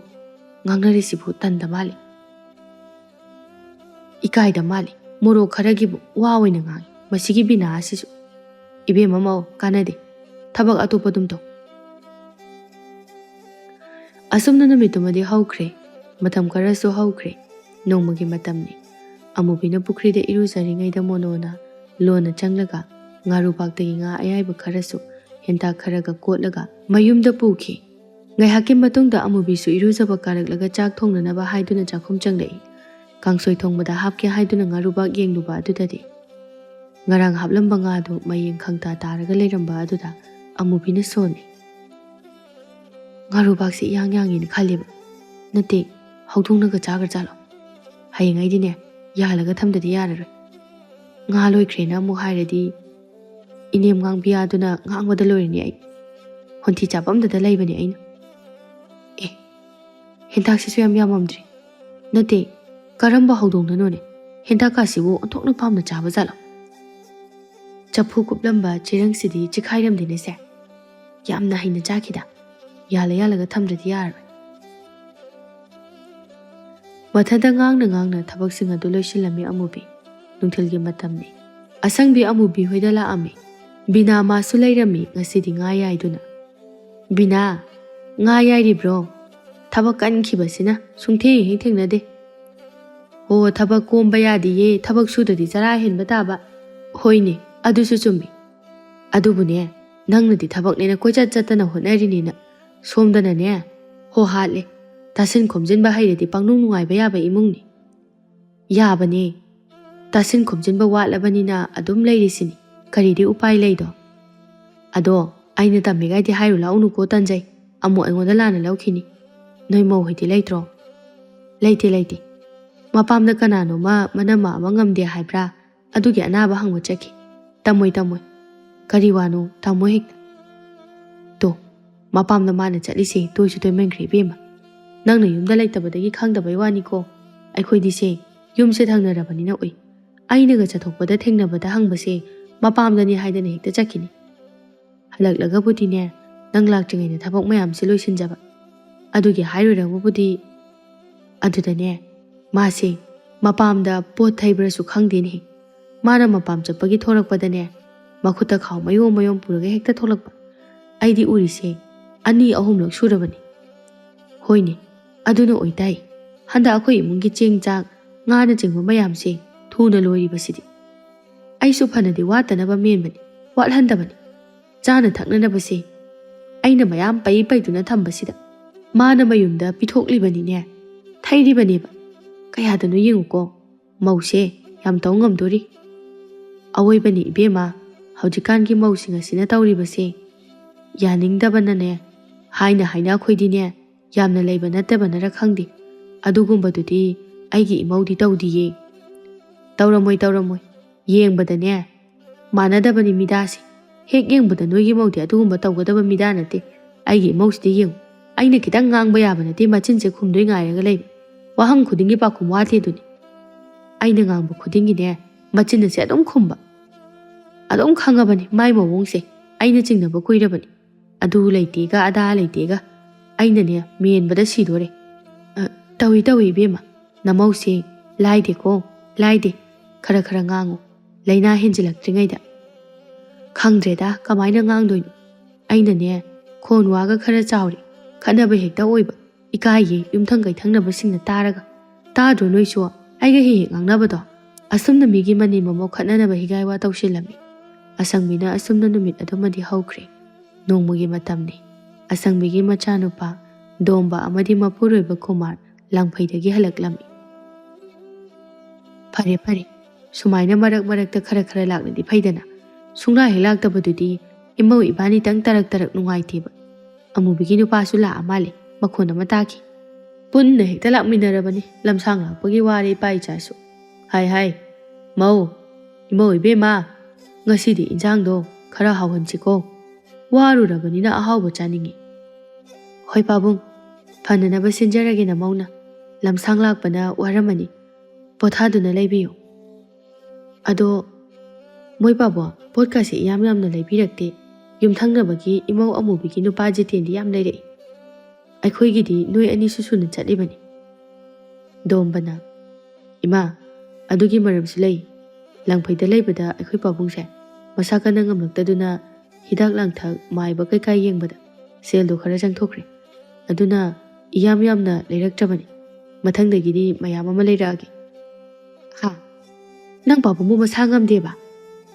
ꯉꯥꯡꯅꯔꯤꯁꯤꯕꯨ ꯇꯟꯗ ꯃꯥꯜꯂꯤ꯫ ꯏꯀꯥꯏꯗ ꯃꯥꯜꯂꯤ꯫ ꯃꯣꯔꯣꯛ ꯈꯔꯒꯤꯕꯨ ꯋꯥ ꯑꯣꯏꯅ ꯉꯥꯡꯉꯤ꯫ ꯃꯁꯤꯒꯤ ꯕꯤꯅꯥ ꯑꯁꯤꯁꯨ꯫ ꯏꯕꯦꯝꯃ ꯃꯧ, ꯀꯥꯟꯅꯗꯦ꯫ ꯊꯕꯛ ꯑꯇꯣꯞꯄ ꯑꯗꯨꯝ ꯇꯧ꯫ ꯑꯁꯨꯝꯅ ꯅꯨꯃꯤꯠꯇꯨꯃꯗꯤ ꯍꯧꯈ꯭ꯔꯦ꯫ ꯃꯇꯝ ꯈꯔꯁꯨ ꯍꯧꯈ꯭ꯔꯦ꯫ ꯅꯣꯡꯃꯒꯤ ꯃꯇꯝꯅꯤ꯫ ꯑꯃꯨꯕꯤꯅ ꯄꯨꯈ꯭ꯔꯤꯗ ꯏꯔꯨꯖꯔꯤꯉꯩꯗ ꯃꯣꯅꯣꯅ ꯂꯣꯟꯅ ꯆꯪꯂꯒ ꯉꯥꯔꯨꯕꯥꯛꯇꯒꯤ ꯉꯥ ꯑꯌꯥꯏꯕ ꯈꯔꯁꯨ ꯍꯦꯟꯇꯥꯛ ꯈꯔꯒ ꯀꯣꯠꯂꯒ ꯃꯌꯨꯝꯗ ꯄꯨꯈꯤ꯫ ꯉꯥꯏꯍꯥꯛꯀꯤ ꯃꯇꯨꯡꯗ ꯑꯃꯨꯕꯤꯁꯨ ꯏꯔꯨꯖꯕ ꯀꯥꯔꯛꯂꯒ ꯆꯥꯛ ꯊꯣꯡꯅꯅꯕ ꯍꯥꯏꯗꯨꯅ ꯆꯥꯛꯈꯨꯝ ꯆꯪꯂꯛꯏ꯫ ꯀꯥꯡꯁꯣꯏ ꯊꯣꯡꯕꯗ ꯍꯥꯞꯀꯦ ꯍꯥꯏꯗꯨꯅ ꯉꯥꯔꯨꯕꯥꯛ ꯌꯦꯡꯂꯨꯕ ꯑꯗꯨꯗꯗꯤ ꯉꯔꯥꯡ ꯍꯥꯞꯂꯝꯕ ꯉꯥꯗꯨ ꯃꯌꯦꯡ ꯈꯪꯇꯥ ꯇꯥꯔꯒ ꯂꯩꯔꯝꯕ ꯑꯗꯨꯗ ꯑꯃꯨꯕꯤꯅ ꯁꯣꯟꯅꯩ꯫ "ꯉꯥꯔꯨꯕꯥꯛꯁꯤ ꯏꯌꯥꯡ ꯌꯥꯡꯉꯤꯅ ꯈꯜꯂꯦꯕ꯫ ꯅꯠꯇꯦ, ꯍꯧꯗꯣꯡꯅꯒ ꯆꯥꯈ꯭ꯔꯖꯥꯠꯂꯣ? ꯍꯌꯦꯡ ꯑꯩꯗꯤꯅꯦ, ꯌꯥꯜꯂꯒ ꯊꯝꯗꯗꯤ ꯌꯥꯔꯔꯣꯏ꯫ ꯉꯥ ꯂꯣꯏꯈ꯭ꯔꯦꯅ ꯑꯃꯨꯛ ꯍꯥꯏꯔꯗꯤ ꯏꯅꯦꯝ ꯉꯥꯡꯕꯤꯌꯥꯗꯨꯅ ꯉꯥꯡꯕꯗ ꯂꯣꯏꯔꯅꯤ ꯑꯩ꯫ ꯍꯣꯟꯊꯤ ꯆꯥꯐꯝꯗꯗ ꯂꯩꯕꯅꯦ ꯑꯩꯅ꯫ ꯑꯦ, ꯍꯦꯟꯇꯥꯛꯁꯤꯁꯨ ꯌꯥꯝ ꯌꯥꯝꯃꯝꯗ꯭ꯔꯤ꯫ ꯅꯠꯇꯦ, ꯀꯔꯝꯕ ꯍꯧꯗꯣꯡꯅꯅꯣꯅꯦ? ꯍꯦꯟꯇꯥꯛꯀꯥꯁꯤꯕꯨ ꯑꯣꯟꯊꯣꯛꯅ ꯄꯥꯝꯅ ꯆꯥꯕ ꯖꯥꯠꯂꯣ?" ꯆꯐꯨ ꯀꯨꯞꯂꯝꯕ ꯆꯦꯔꯪꯁꯤꯗꯤ ꯆꯤꯈꯥꯏꯔꯝꯗꯦꯅꯦꯁꯦ꯫ ꯌꯥꯝꯅ ꯍꯩꯅ ꯆꯥꯈꯤꯗ꯫ ꯌꯥꯜꯂ ꯌꯥꯜꯂꯒ ꯊꯝꯗ꯭ꯔꯗꯤ ꯌꯥꯔꯔꯣꯏ꯫ ꯃꯊꯟꯇ ꯉꯥꯡꯅ ꯉꯥꯡꯅ ꯊꯕꯛꯁꯤꯡ ꯑꯗꯨ ꯂꯣꯏꯁꯤꯜꯂꯝꯃꯤ ꯑꯃꯨꯕꯤ꯫ ꯅꯨꯡꯊꯤꯜꯒꯤ ꯃꯇꯝꯅꯤ꯫ ꯑꯁꯪꯕꯤ ꯑꯃꯨꯕꯤ ꯍꯣꯏꯗ ꯂꯥꯛꯑꯝꯃꯤ꯫ ꯕꯤꯅꯥ ꯃꯥꯁꯨ ꯂꯩꯔꯝꯃꯤ ꯉꯁꯤꯗꯤ ꯉꯥ ꯌꯥꯏꯗꯨꯅ꯫ "ꯕꯤꯅꯥ, ꯉꯥ ꯌꯥꯏꯔꯤꯕ꯭ꯔꯣ? ꯊꯕꯛ ꯀꯟꯈꯤꯕꯁꯤꯅ ꯁꯨꯡꯊꯦꯡ ꯍꯦꯛ ꯊꯦꯡꯅꯗꯦ꯫" "ꯑꯣ, ꯊꯕꯛ ꯀꯣꯝꯕ ꯌꯥꯗꯤꯌꯦ, ꯊꯕꯛ ꯁꯨꯗ꯭ꯔꯗꯤ ꯆꯔꯥ ꯍꯦꯟꯕ ꯇꯥꯕ꯫" "ꯍꯣꯏꯅꯦ, ꯑꯗꯨꯁꯨ ꯆꯨꯝꯃꯤ꯫ ꯑꯗꯨꯕꯨꯅꯦ, ꯅꯪꯅꯗꯤ ꯊꯕꯛꯅꯦꯅ ꯀꯣꯏꯆꯠ ꯆꯠꯇꯅ ꯍꯣꯠꯅꯔꯤꯅꯤꯅ ꯁꯣꯝꯗꯅꯅꯦ ꯍꯣ ꯍꯥꯠꯂꯦ꯫ ꯇꯥꯁꯤꯟ ꯈꯣꯝꯖꯤꯟꯕ ꯍꯩꯔꯗꯤ ꯄꯪꯅꯨꯡ ꯅꯨꯡꯉꯥꯏꯕ ꯌꯥꯕ ꯏꯃꯨꯡꯅꯤ꯫" "ꯌꯥꯕꯅꯦ꯫ ꯇꯥꯁꯤꯟ ꯈꯣꯝꯖꯤꯟꯕ ꯋꯥꯠꯂꯕꯅꯤꯅ ꯑꯗꯨꯝ ꯂꯩꯔꯤꯁꯤꯅꯤ꯫ ꯀꯔꯤꯗꯤ ꯎꯄꯥꯏ ꯂꯩꯗꯣ? ꯑꯗꯣ ꯑꯩꯅ ꯇꯝꯃꯤꯒꯥꯏꯗꯤ ꯍꯥꯏꯔꯨ ꯂꯥꯛꯎꯅꯨꯀꯣ, ꯇꯟꯖꯩ꯫ ꯑꯃꯨꯛ ꯑꯩꯉꯣꯟꯗ ꯂꯥꯟꯅ ꯂꯧꯈꯤꯅꯤ꯫ ꯅꯣꯏ ꯃꯧ ꯍꯣꯏꯗꯤ ꯂꯩꯇ꯭ꯔꯣ?" "ꯂꯩꯇꯦ, ꯂꯩꯇꯦ꯫ ꯃꯄꯥꯝꯗ ꯀꯅꯥꯅꯣꯃ ꯃꯅꯝꯃ ꯑꯃ ꯉꯝꯗꯦ ꯍꯥꯏꯕ꯭ꯔꯥ? ꯑꯗꯨꯒꯤ ꯑꯅꯥꯕ ꯍꯪꯕ ꯆꯠꯈꯤ꯫" "ꯇꯝꯃꯣꯏ, ꯇꯝꯃꯣꯏ꯫ ꯀꯔꯤ ꯋꯥꯅꯣ? ꯇꯝꯃꯣ ꯍꯦꯛꯇ꯫" "ꯇꯣ, ꯃꯄꯥꯝꯗ ꯃꯥꯅ ꯆꯠꯂꯤꯁꯦ ꯇꯣꯏꯁꯨ ꯇꯣꯏꯃꯟꯈ꯭ꯔꯦ ꯏꯕꯦꯝꯃ꯫ ꯅꯪꯅ ꯌꯨꯝꯗ ꯂꯩꯇꯕꯗꯒꯤ ꯈꯪꯗꯕꯩ ꯋꯥꯅꯤꯀꯣ꯫ ꯑꯩꯈꯣꯏꯗꯤꯁꯦ ꯌꯨꯝꯁꯦ ꯊꯪꯅꯔꯕꯅꯤꯅ ꯎꯏ꯫ ꯑꯩꯅꯒ ꯆꯠꯊꯣꯛꯄꯗ ꯊꯦꯡꯅꯕꯗ ꯍꯪꯕꯁꯦ ꯃꯄꯥꯝꯗꯅꯤ ꯍꯥꯏꯗꯅ ꯍꯦꯛꯇ ꯆꯠꯈꯤꯅꯤ꯫ ꯍꯜꯂꯛꯂꯒꯕꯨꯗꯤꯅꯦ, ꯅꯪ ꯂꯥꯛꯇ꯭ꯔꯤꯉꯩꯗ ꯊꯕꯛ ꯃꯌꯥꯝꯁꯦ ꯂꯣꯏꯁꯤꯟꯖꯕ꯫ ꯑꯗꯨꯒꯤ ꯍꯥꯏꯔꯨꯔꯒꯕꯨꯗꯤ, ꯑꯗꯨꯗꯅꯦ, ꯃꯥꯁꯦ ꯃꯄꯥꯝꯗ ꯄꯣꯠ ꯊꯩꯕ꯭ꯔꯁꯨ ꯈꯪꯗꯦꯅꯦ꯫ ꯃꯥꯅ ꯃꯄꯥꯝ ꯆꯠꯄꯒꯤ ꯊꯣꯛꯂꯛꯄꯗꯅꯦ, ꯃꯈꯨꯠꯇ ꯈꯥꯎ ꯃꯌꯣꯝ ꯃꯌꯣꯝ ꯄꯨꯔꯒ ꯍꯦꯛꯇ ꯊꯣꯛꯂꯛꯄ꯫ ꯑꯩꯗꯤ ꯎꯔꯤꯁꯦ ꯑꯅꯤ ꯑꯍꯨꯝꯂꯛ ꯁꯨꯔꯕꯅꯤ꯫ ꯍꯣꯏꯅꯦ, ꯑꯗꯨꯅ ꯑꯣꯏꯇꯥꯏ꯫ ꯍꯟꯗꯛ ꯑꯩꯈꯣꯏ ꯏꯃꯨꯡꯒꯤ ꯆꯦꯡ ꯆꯥꯛ, ꯉꯥꯅꯆꯤꯡꯕ ꯃꯌꯥꯝꯁꯦ ꯊꯨꯅ ꯂꯣꯏꯔꯤꯕꯁꯤꯗꯤ꯫ ꯑꯩꯁꯨ ꯐꯅꯗꯤ ꯋꯥꯠꯇꯅꯕ ꯃꯦꯟꯕꯅꯤ, ꯋꯥꯠꯍꯟꯗꯕꯅꯤ꯫ ꯆꯥꯅ ꯊꯛꯅꯅꯕꯁꯦ ꯑꯩꯅ ꯃꯌꯥꯝ ꯄꯩ ꯄꯩꯗꯨꯅ ꯊꯝꯕꯁꯤꯗ ꯃꯥꯅ ꯃꯌꯨꯝꯗ ꯄꯤꯊꯣꯛꯂꯤꯕꯅꯤꯅꯦ, ꯊꯩꯔꯤꯕꯅꯦꯕ꯫ ꯀꯌꯥꯗꯅꯣ ꯌꯦꯡꯉꯨꯀꯣ, ꯃꯧꯁꯦ ꯌꯥꯝ ꯇꯧ ꯉꯝꯗꯣꯔꯤ꯫ ꯑꯋꯣꯏꯕꯅꯤ ꯏꯕꯦꯝꯃ, ꯍꯧꯖꯤꯛꯀꯥꯟꯒꯤ ꯃꯧꯁꯤꯡ ꯑꯁꯤꯅ ꯇꯧꯔꯤꯕꯁꯦ꯫ ꯌꯥꯅꯤꯡꯗꯕꯅꯅꯦ, ꯍꯥꯏꯅ ꯍꯥꯏꯅ ꯑꯩꯈꯣꯏꯗꯤꯅꯦ, ꯌꯥꯝꯅ ꯂꯩꯕ ꯅꯠꯇꯕꯅꯔ ꯈꯪꯗꯦ, ꯑꯗꯨꯒꯨꯝꯕꯗꯨꯗꯤ ꯑꯩꯒꯤ ꯏꯃꯧꯗꯤ ꯇꯧꯗꯤꯌꯦ꯫ ꯇꯧꯔꯝꯃꯣꯏ, ꯇꯧꯔꯝꯃꯣꯏ꯫ ꯌꯦꯡꯕꯗꯅꯦ, ꯃꯥꯟꯅꯗꯕꯅꯤ ꯃꯤꯗꯥꯁꯦ꯫ ꯍꯦꯛ ꯌꯦꯡꯕꯗ ꯅꯣꯏꯒꯤ ꯃꯧꯗꯤ ꯑꯗꯨꯒꯨꯝꯕ ꯇꯧꯒꯗꯕ ꯃꯤꯗꯥ ꯅꯠꯇꯦ꯫ ꯑꯩꯒꯤ ꯏꯃꯧꯁꯤꯗꯤ ꯌꯦꯡꯉꯨ, ꯑꯩꯅ ꯈꯤꯇꯪ ꯉꯥꯡꯕ ꯌꯥꯕ ꯅꯠꯇꯦ, ꯃꯆꯤꯟꯁꯦ ꯈꯨꯝꯗꯣꯏ ꯉꯥꯏꯔꯒ ꯂꯩꯕ꯫ ꯋꯥꯍꯪ ꯈꯨꯗꯤꯡꯒꯤ ꯄꯥꯎꯈꯨꯝ ꯋꯥꯠꯇꯦ ꯑꯗꯨꯅꯤ꯫ ꯑꯩꯅ ꯉꯥꯡꯕ ꯈꯨꯗꯤꯡꯒꯤꯅꯦ, ꯃꯆꯤꯟ ꯑꯁꯦ ꯑꯗꯨꯝ ꯈꯨꯝꯕ꯫ ꯑꯗꯨꯝ ꯈꯪꯉꯕꯅꯤ ꯃꯥꯏ ꯃꯑꯣꯡꯁꯦ, ꯑꯩꯅ ꯆꯤꯡꯅꯕ ꯀꯨꯏꯔꯕꯅꯤ꯫ ꯑꯗꯨ ꯂꯩꯇꯦꯒ ꯑꯗꯥ ꯂꯩꯇꯦꯒ꯫ ꯑꯩꯅꯅꯦ ꯃꯦꯟꯕꯗ ꯁꯤꯗꯣꯔꯦ꯫ "ꯑ, ꯇꯧꯏ, ꯇꯧꯏ ꯏꯕꯦꯝꯃ, ꯅꯃꯧꯁꯦ ꯂꯥꯏꯗꯦꯀꯣ, ꯂꯥꯏꯗꯦ꯫ ꯈꯔ ꯈꯔ ꯉꯥꯡꯉꯨ, ꯂꯥꯏꯅꯥ ꯍꯦꯟꯖꯤꯜꯂꯛꯇ꯭ꯔꯤꯉꯩꯗ꯫" ꯈꯪꯗ꯭ꯔꯦꯗ ꯀꯃꯥꯏꯅ ꯉꯥꯡꯗꯣꯏꯅꯣ꯫ ꯑꯩꯅꯅꯦ ꯈꯣꯟ ꯋꯥꯒ ꯈꯔ ꯆꯥꯎꯔꯦ, ꯈꯠꯅꯕ ꯍꯦꯛꯇ ꯑꯣꯏꯕ꯫ ꯏꯀꯥꯏꯌꯦ ꯌꯨꯝꯊꯪ ꯀꯩꯊꯪꯅꯕꯁꯤꯡꯅ ꯇꯥꯔꯒ꯫ ꯇꯥꯗ꯭ꯔꯣ ꯅꯣꯏꯁꯨ ꯑꯩꯒ ꯍꯦꯛ ꯍꯦꯛ ꯉꯥꯡꯅꯕꯗꯣ? ꯑꯁꯨꯝꯅ ꯃꯤꯒꯤ ꯃꯅꯦꯝ ꯃꯃꯧ ꯈꯠꯅꯅꯕ ꯍꯤꯒꯥꯏ ꯋꯥ ꯇꯧꯁꯤꯜꯂꯝꯃꯤ꯫ ꯑꯁꯪꯕꯤꯅ ꯑꯁꯨꯝꯅ ꯅꯨꯃꯤꯠ ꯑꯗꯨꯃꯗꯤ ꯍꯧꯈ꯭ꯔꯦ꯫ ꯅꯣꯡꯃꯒꯤ ꯃꯇꯝꯅꯤ꯫ ꯑꯁꯪꯕꯤꯒꯤ ꯃꯆꯥꯅꯨꯄꯥ ꯗꯣꯝꯕ ꯑꯃꯗꯤ ꯃꯄꯨꯔꯣꯏꯕ ꯀꯨꯃꯥꯔ ꯂꯥꯡꯐꯩꯗꯒꯤ ꯍꯜꯂꯛꯂꯝꯃꯤ꯫ ꯐꯔꯦ, ꯐꯔꯦ, ꯁꯨꯃꯥꯏꯅ ꯃꯔꯛ ꯃꯔꯛꯇ ꯈꯔ ꯈꯔ ꯂꯥꯛꯂꯗꯤ ꯐꯩꯗꯅ꯫ ꯁꯨꯡꯂꯥꯛ ꯍꯦꯛ ꯂꯥꯛꯇꯕꯗꯨꯗꯤ ꯏꯃꯧ ꯏꯕꯥꯅꯤꯇꯪ ꯇꯔꯛ ꯇꯔꯛ ꯅꯨꯡꯉꯥꯏꯇꯦꯕ꯫ ꯑꯃꯨꯕꯤꯒꯤ ꯅꯨꯄꯥꯁꯨ ꯂꯥꯛꯑ ꯃꯥꯜꯂꯦ, ꯃꯈꯣꯟ ꯑꯃ ꯇꯥꯈꯤ꯫ ꯄꯨꯟꯅ ꯍꯦꯛꯇ ꯂꯥꯛꯃꯤꯟꯅꯔꯕꯅꯤ, ꯂꯝꯁꯥꯡ ꯂꯥꯛꯄꯒꯤ ꯋꯥꯔꯦ ꯏꯄꯥ ꯏꯆꯥꯁꯨ꯫ ꯍꯥꯏ ꯍꯥꯏ, "ꯃꯧ, ꯏꯃꯧ ꯏꯕꯦꯝꯃ, ꯉꯁꯤꯗꯤ ꯏꯟꯖꯥꯡꯗꯣ ꯈꯔ ꯍꯥꯎꯍꯟꯁꯤꯀꯣ꯫ ꯋꯥꯔꯨꯔꯕꯅꯤꯅ ꯑꯍꯥꯎꯕ ꯆꯥꯅꯤꯡꯉꯤ꯫" "ꯍꯣꯏ ꯄꯥꯕꯨꯡ, ꯐꯅꯅꯕ ꯁꯤꯟꯖꯔꯒꯦ ꯅꯃꯧꯅ꯫ ꯂꯝꯁꯥꯡ ꯂꯥꯛꯄꯅ ꯋꯥꯔꯝꯃꯅꯤ꯫ ꯄꯣꯊꯥꯗꯨꯅ ꯂꯩꯕꯤꯌꯨ꯫" ꯑꯗꯣ ꯃꯣꯏ ꯄꯥꯕꯣ ꯄꯣꯠꯀꯥꯁꯦ ꯏꯌꯥꯝ ꯌꯥꯝꯅ ꯂꯩꯕꯤꯔꯛꯇꯦ꯫ ꯌꯨꯝꯊꯪꯅꯕꯒꯤ ꯏꯃꯧ ꯑꯃꯨꯕꯤꯒꯤ ꯅꯨꯄꯥ ꯖꯤꯇꯦꯟꯗꯤ ꯌꯥꯝ ꯂꯩꯔꯛꯏ꯫ ꯑꯩꯈꯣꯏꯒꯤꯗꯤ ꯅꯣꯏ ꯑꯅꯤꯁꯨ ꯁꯨꯅ ꯆꯠꯂꯤꯕꯅꯤ꯫ ꯗꯣꯝꯕꯅ, "ꯏꯃꯥ, ꯑꯗꯨꯒꯤ ꯃꯔꯝꯁꯨ ꯂꯩ꯫ ꯂꯥꯡꯐꯩꯗ ꯂꯩꯕꯗ ꯑꯩꯈꯣꯏ ꯄꯥꯕꯨꯡꯁꯦ ꯃꯁꯥ ꯀꯟꯅ ꯉꯝꯂꯛꯇꯗꯨꯅ ꯍꯤꯗꯥꯛ ꯂꯥꯡꯊꯛ ꯃꯥꯏꯕ ꯀꯩꯀꯥ ꯌꯦꯡꯕꯗ ꯁꯦꯜꯗꯣ ꯈꯔ ꯆꯪꯊꯣꯛꯈ꯭ꯔꯦ꯫ ꯑꯗꯨꯅ ꯏꯌꯥꯝ ꯌꯥꯝꯅ ꯂꯩꯔꯛꯇ꯭ꯔꯕꯅꯤ꯫ ꯃꯊꯪꯗꯒꯤꯗꯤ ꯃꯌꯥꯝ ꯑꯃ ꯂꯩꯔꯛꯑꯒꯦ꯫" "ꯍꯥ? ꯅꯪ ꯄꯥꯕꯨꯡꯕꯨ ꯃꯁꯥ ꯉꯝꯗꯦꯕ?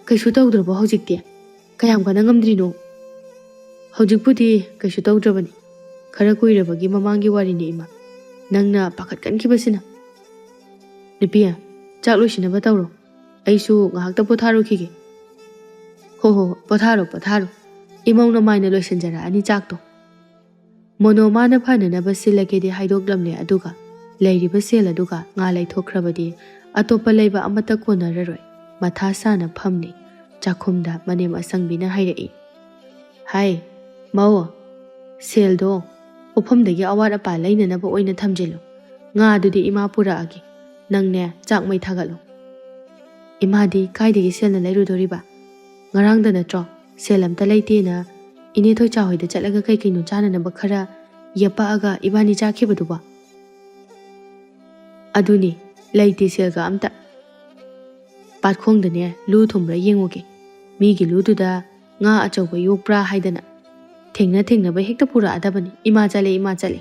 ꯀꯩꯁꯨ ꯇꯧꯗ꯭ꯔꯕꯣ ꯍꯧꯖꯤꯛꯇꯤ?" "ꯀꯌꯥꯝ ꯀꯟꯅ ꯉꯝꯗ꯭ꯔꯤꯅꯣ?" "ꯍꯧꯖꯤꯛꯄꯨꯗꯤ ꯀꯩꯁꯨ ꯇꯧꯗ꯭ꯔꯕꯅꯤ꯫ ꯈꯔ ꯀꯨꯏꯔꯕꯒꯤ ꯃꯃꯥꯡꯒꯤ ꯋꯥꯔꯤꯅꯤ, ꯏꯃꯥ꯫ ꯅꯪꯅ ꯄꯥꯈꯠꯀꯟꯈꯤꯕꯁꯤꯅ꯫ ꯅꯨꯄꯤ, ꯆꯥꯛ ꯂꯣꯏꯁꯤꯟꯅꯕ ꯇꯧꯔꯣ꯫ ꯑꯩꯁꯨ ꯉꯥꯏꯍꯥꯛꯇ ꯄꯣꯊꯥꯔꯨꯈꯤꯒꯦ꯫" "ꯍꯣ ꯍꯣ, ꯄꯣꯊꯥꯔꯣ, ꯄꯣꯊꯥꯔꯣ꯫ ꯏꯃꯧꯅ ꯃꯥꯏꯅ ꯂꯣꯏꯁꯤꯟꯖꯔꯛꯑꯅꯤ ꯆꯥꯛꯇꯣ꯫" ꯃꯣꯅꯣ ꯃꯥꯅ ꯐꯅꯅꯕ ꯁꯤꯜꯂꯒꯦꯗꯤ ꯍꯥꯏꯗꯣꯛꯂꯝꯂꯦ, ꯑꯗꯨꯒ ꯂꯩꯔꯤꯕ ꯁꯦꯜ ꯑꯗꯨꯒ ꯉꯥ ꯂꯩꯊꯣꯛꯈ꯭ꯔꯕꯗꯤ ꯑꯇꯣꯞꯄ ꯂꯩꯕ ꯑꯃꯠꯇ ꯀꯣꯟꯅꯔꯔꯣꯏ꯫ ꯃꯊꯥ ꯁꯥꯅ ꯐꯝꯂꯤ꯫ ꯆꯥꯛꯈꯨꯝꯗ ꯃꯅꯦꯝ ꯑꯁꯪꯕꯤꯅ ꯍꯥꯏꯔꯛꯏ꯫ "ꯍꯥꯏ, ꯃꯧ, ꯁꯦꯜꯗꯣ ꯄꯣꯠꯐꯝꯗꯒꯤ ꯑꯋꯥꯠ ꯑꯄꯥ ꯂꯩꯅꯅꯕ ꯑꯣꯏꯅ ꯊꯝꯖꯤꯜꯂꯨ꯫ ꯉꯥꯗꯨꯗꯤ ꯏꯃꯥ ꯄꯨꯔꯛꯑꯒꯦ꯫ ꯅꯪꯅꯦ, ꯆꯥꯛ ꯃꯩ ꯊꯥꯒꯠꯂꯨ꯫" "ꯏꯃꯥꯗꯤ ꯀꯥꯏꯗꯒꯤ ꯁꯦꯜꯅ ꯂꯩꯔꯨꯗꯣꯔꯤꯕ? ꯉꯔꯥꯡꯗ ꯅꯠꯇ꯭ꯔꯣ ꯁꯦꯜ ꯑꯝꯇ ꯂꯩꯇꯦꯅ ꯏꯅꯦ ꯊꯣꯏꯆꯥ ꯍꯣꯏꯗ ꯆꯠꯂꯒ ꯀꯩ ꯀꯩꯅꯣ ꯆꯥꯅꯅꯕ ꯈꯔ ꯌꯦꯞꯄꯛꯑꯒ ꯏꯕꯥꯅꯤ ꯆꯥꯈꯤꯕꯗꯨꯕꯣ?" "ꯑꯗꯨꯅꯤ, ꯂꯩꯇꯦ ꯁꯦꯜꯒ ꯑꯝꯇ꯫ ꯄꯥꯠꯈꯣꯡꯗꯅꯦ ꯂꯨ ꯊꯨꯝꯕ꯭ꯔꯥ ꯌꯦꯡꯉꯨꯒꯦ꯫ ꯃꯤꯒꯤ ꯂꯨꯗꯨꯗ ꯉꯥ ꯑꯆꯧꯕ ꯌꯣꯛꯄ꯭ꯔꯥ ꯍꯥꯏꯗꯅ ꯊꯦꯡꯅ ꯊꯦꯡꯅꯕ ꯍꯦꯛꯇ ꯄꯨꯔꯛꯑꯗꯕꯅꯤ꯫ ꯏꯃꯥ ꯆꯠꯂꯦ, ꯏꯃꯥ ꯆꯠꯂꯦ꯫"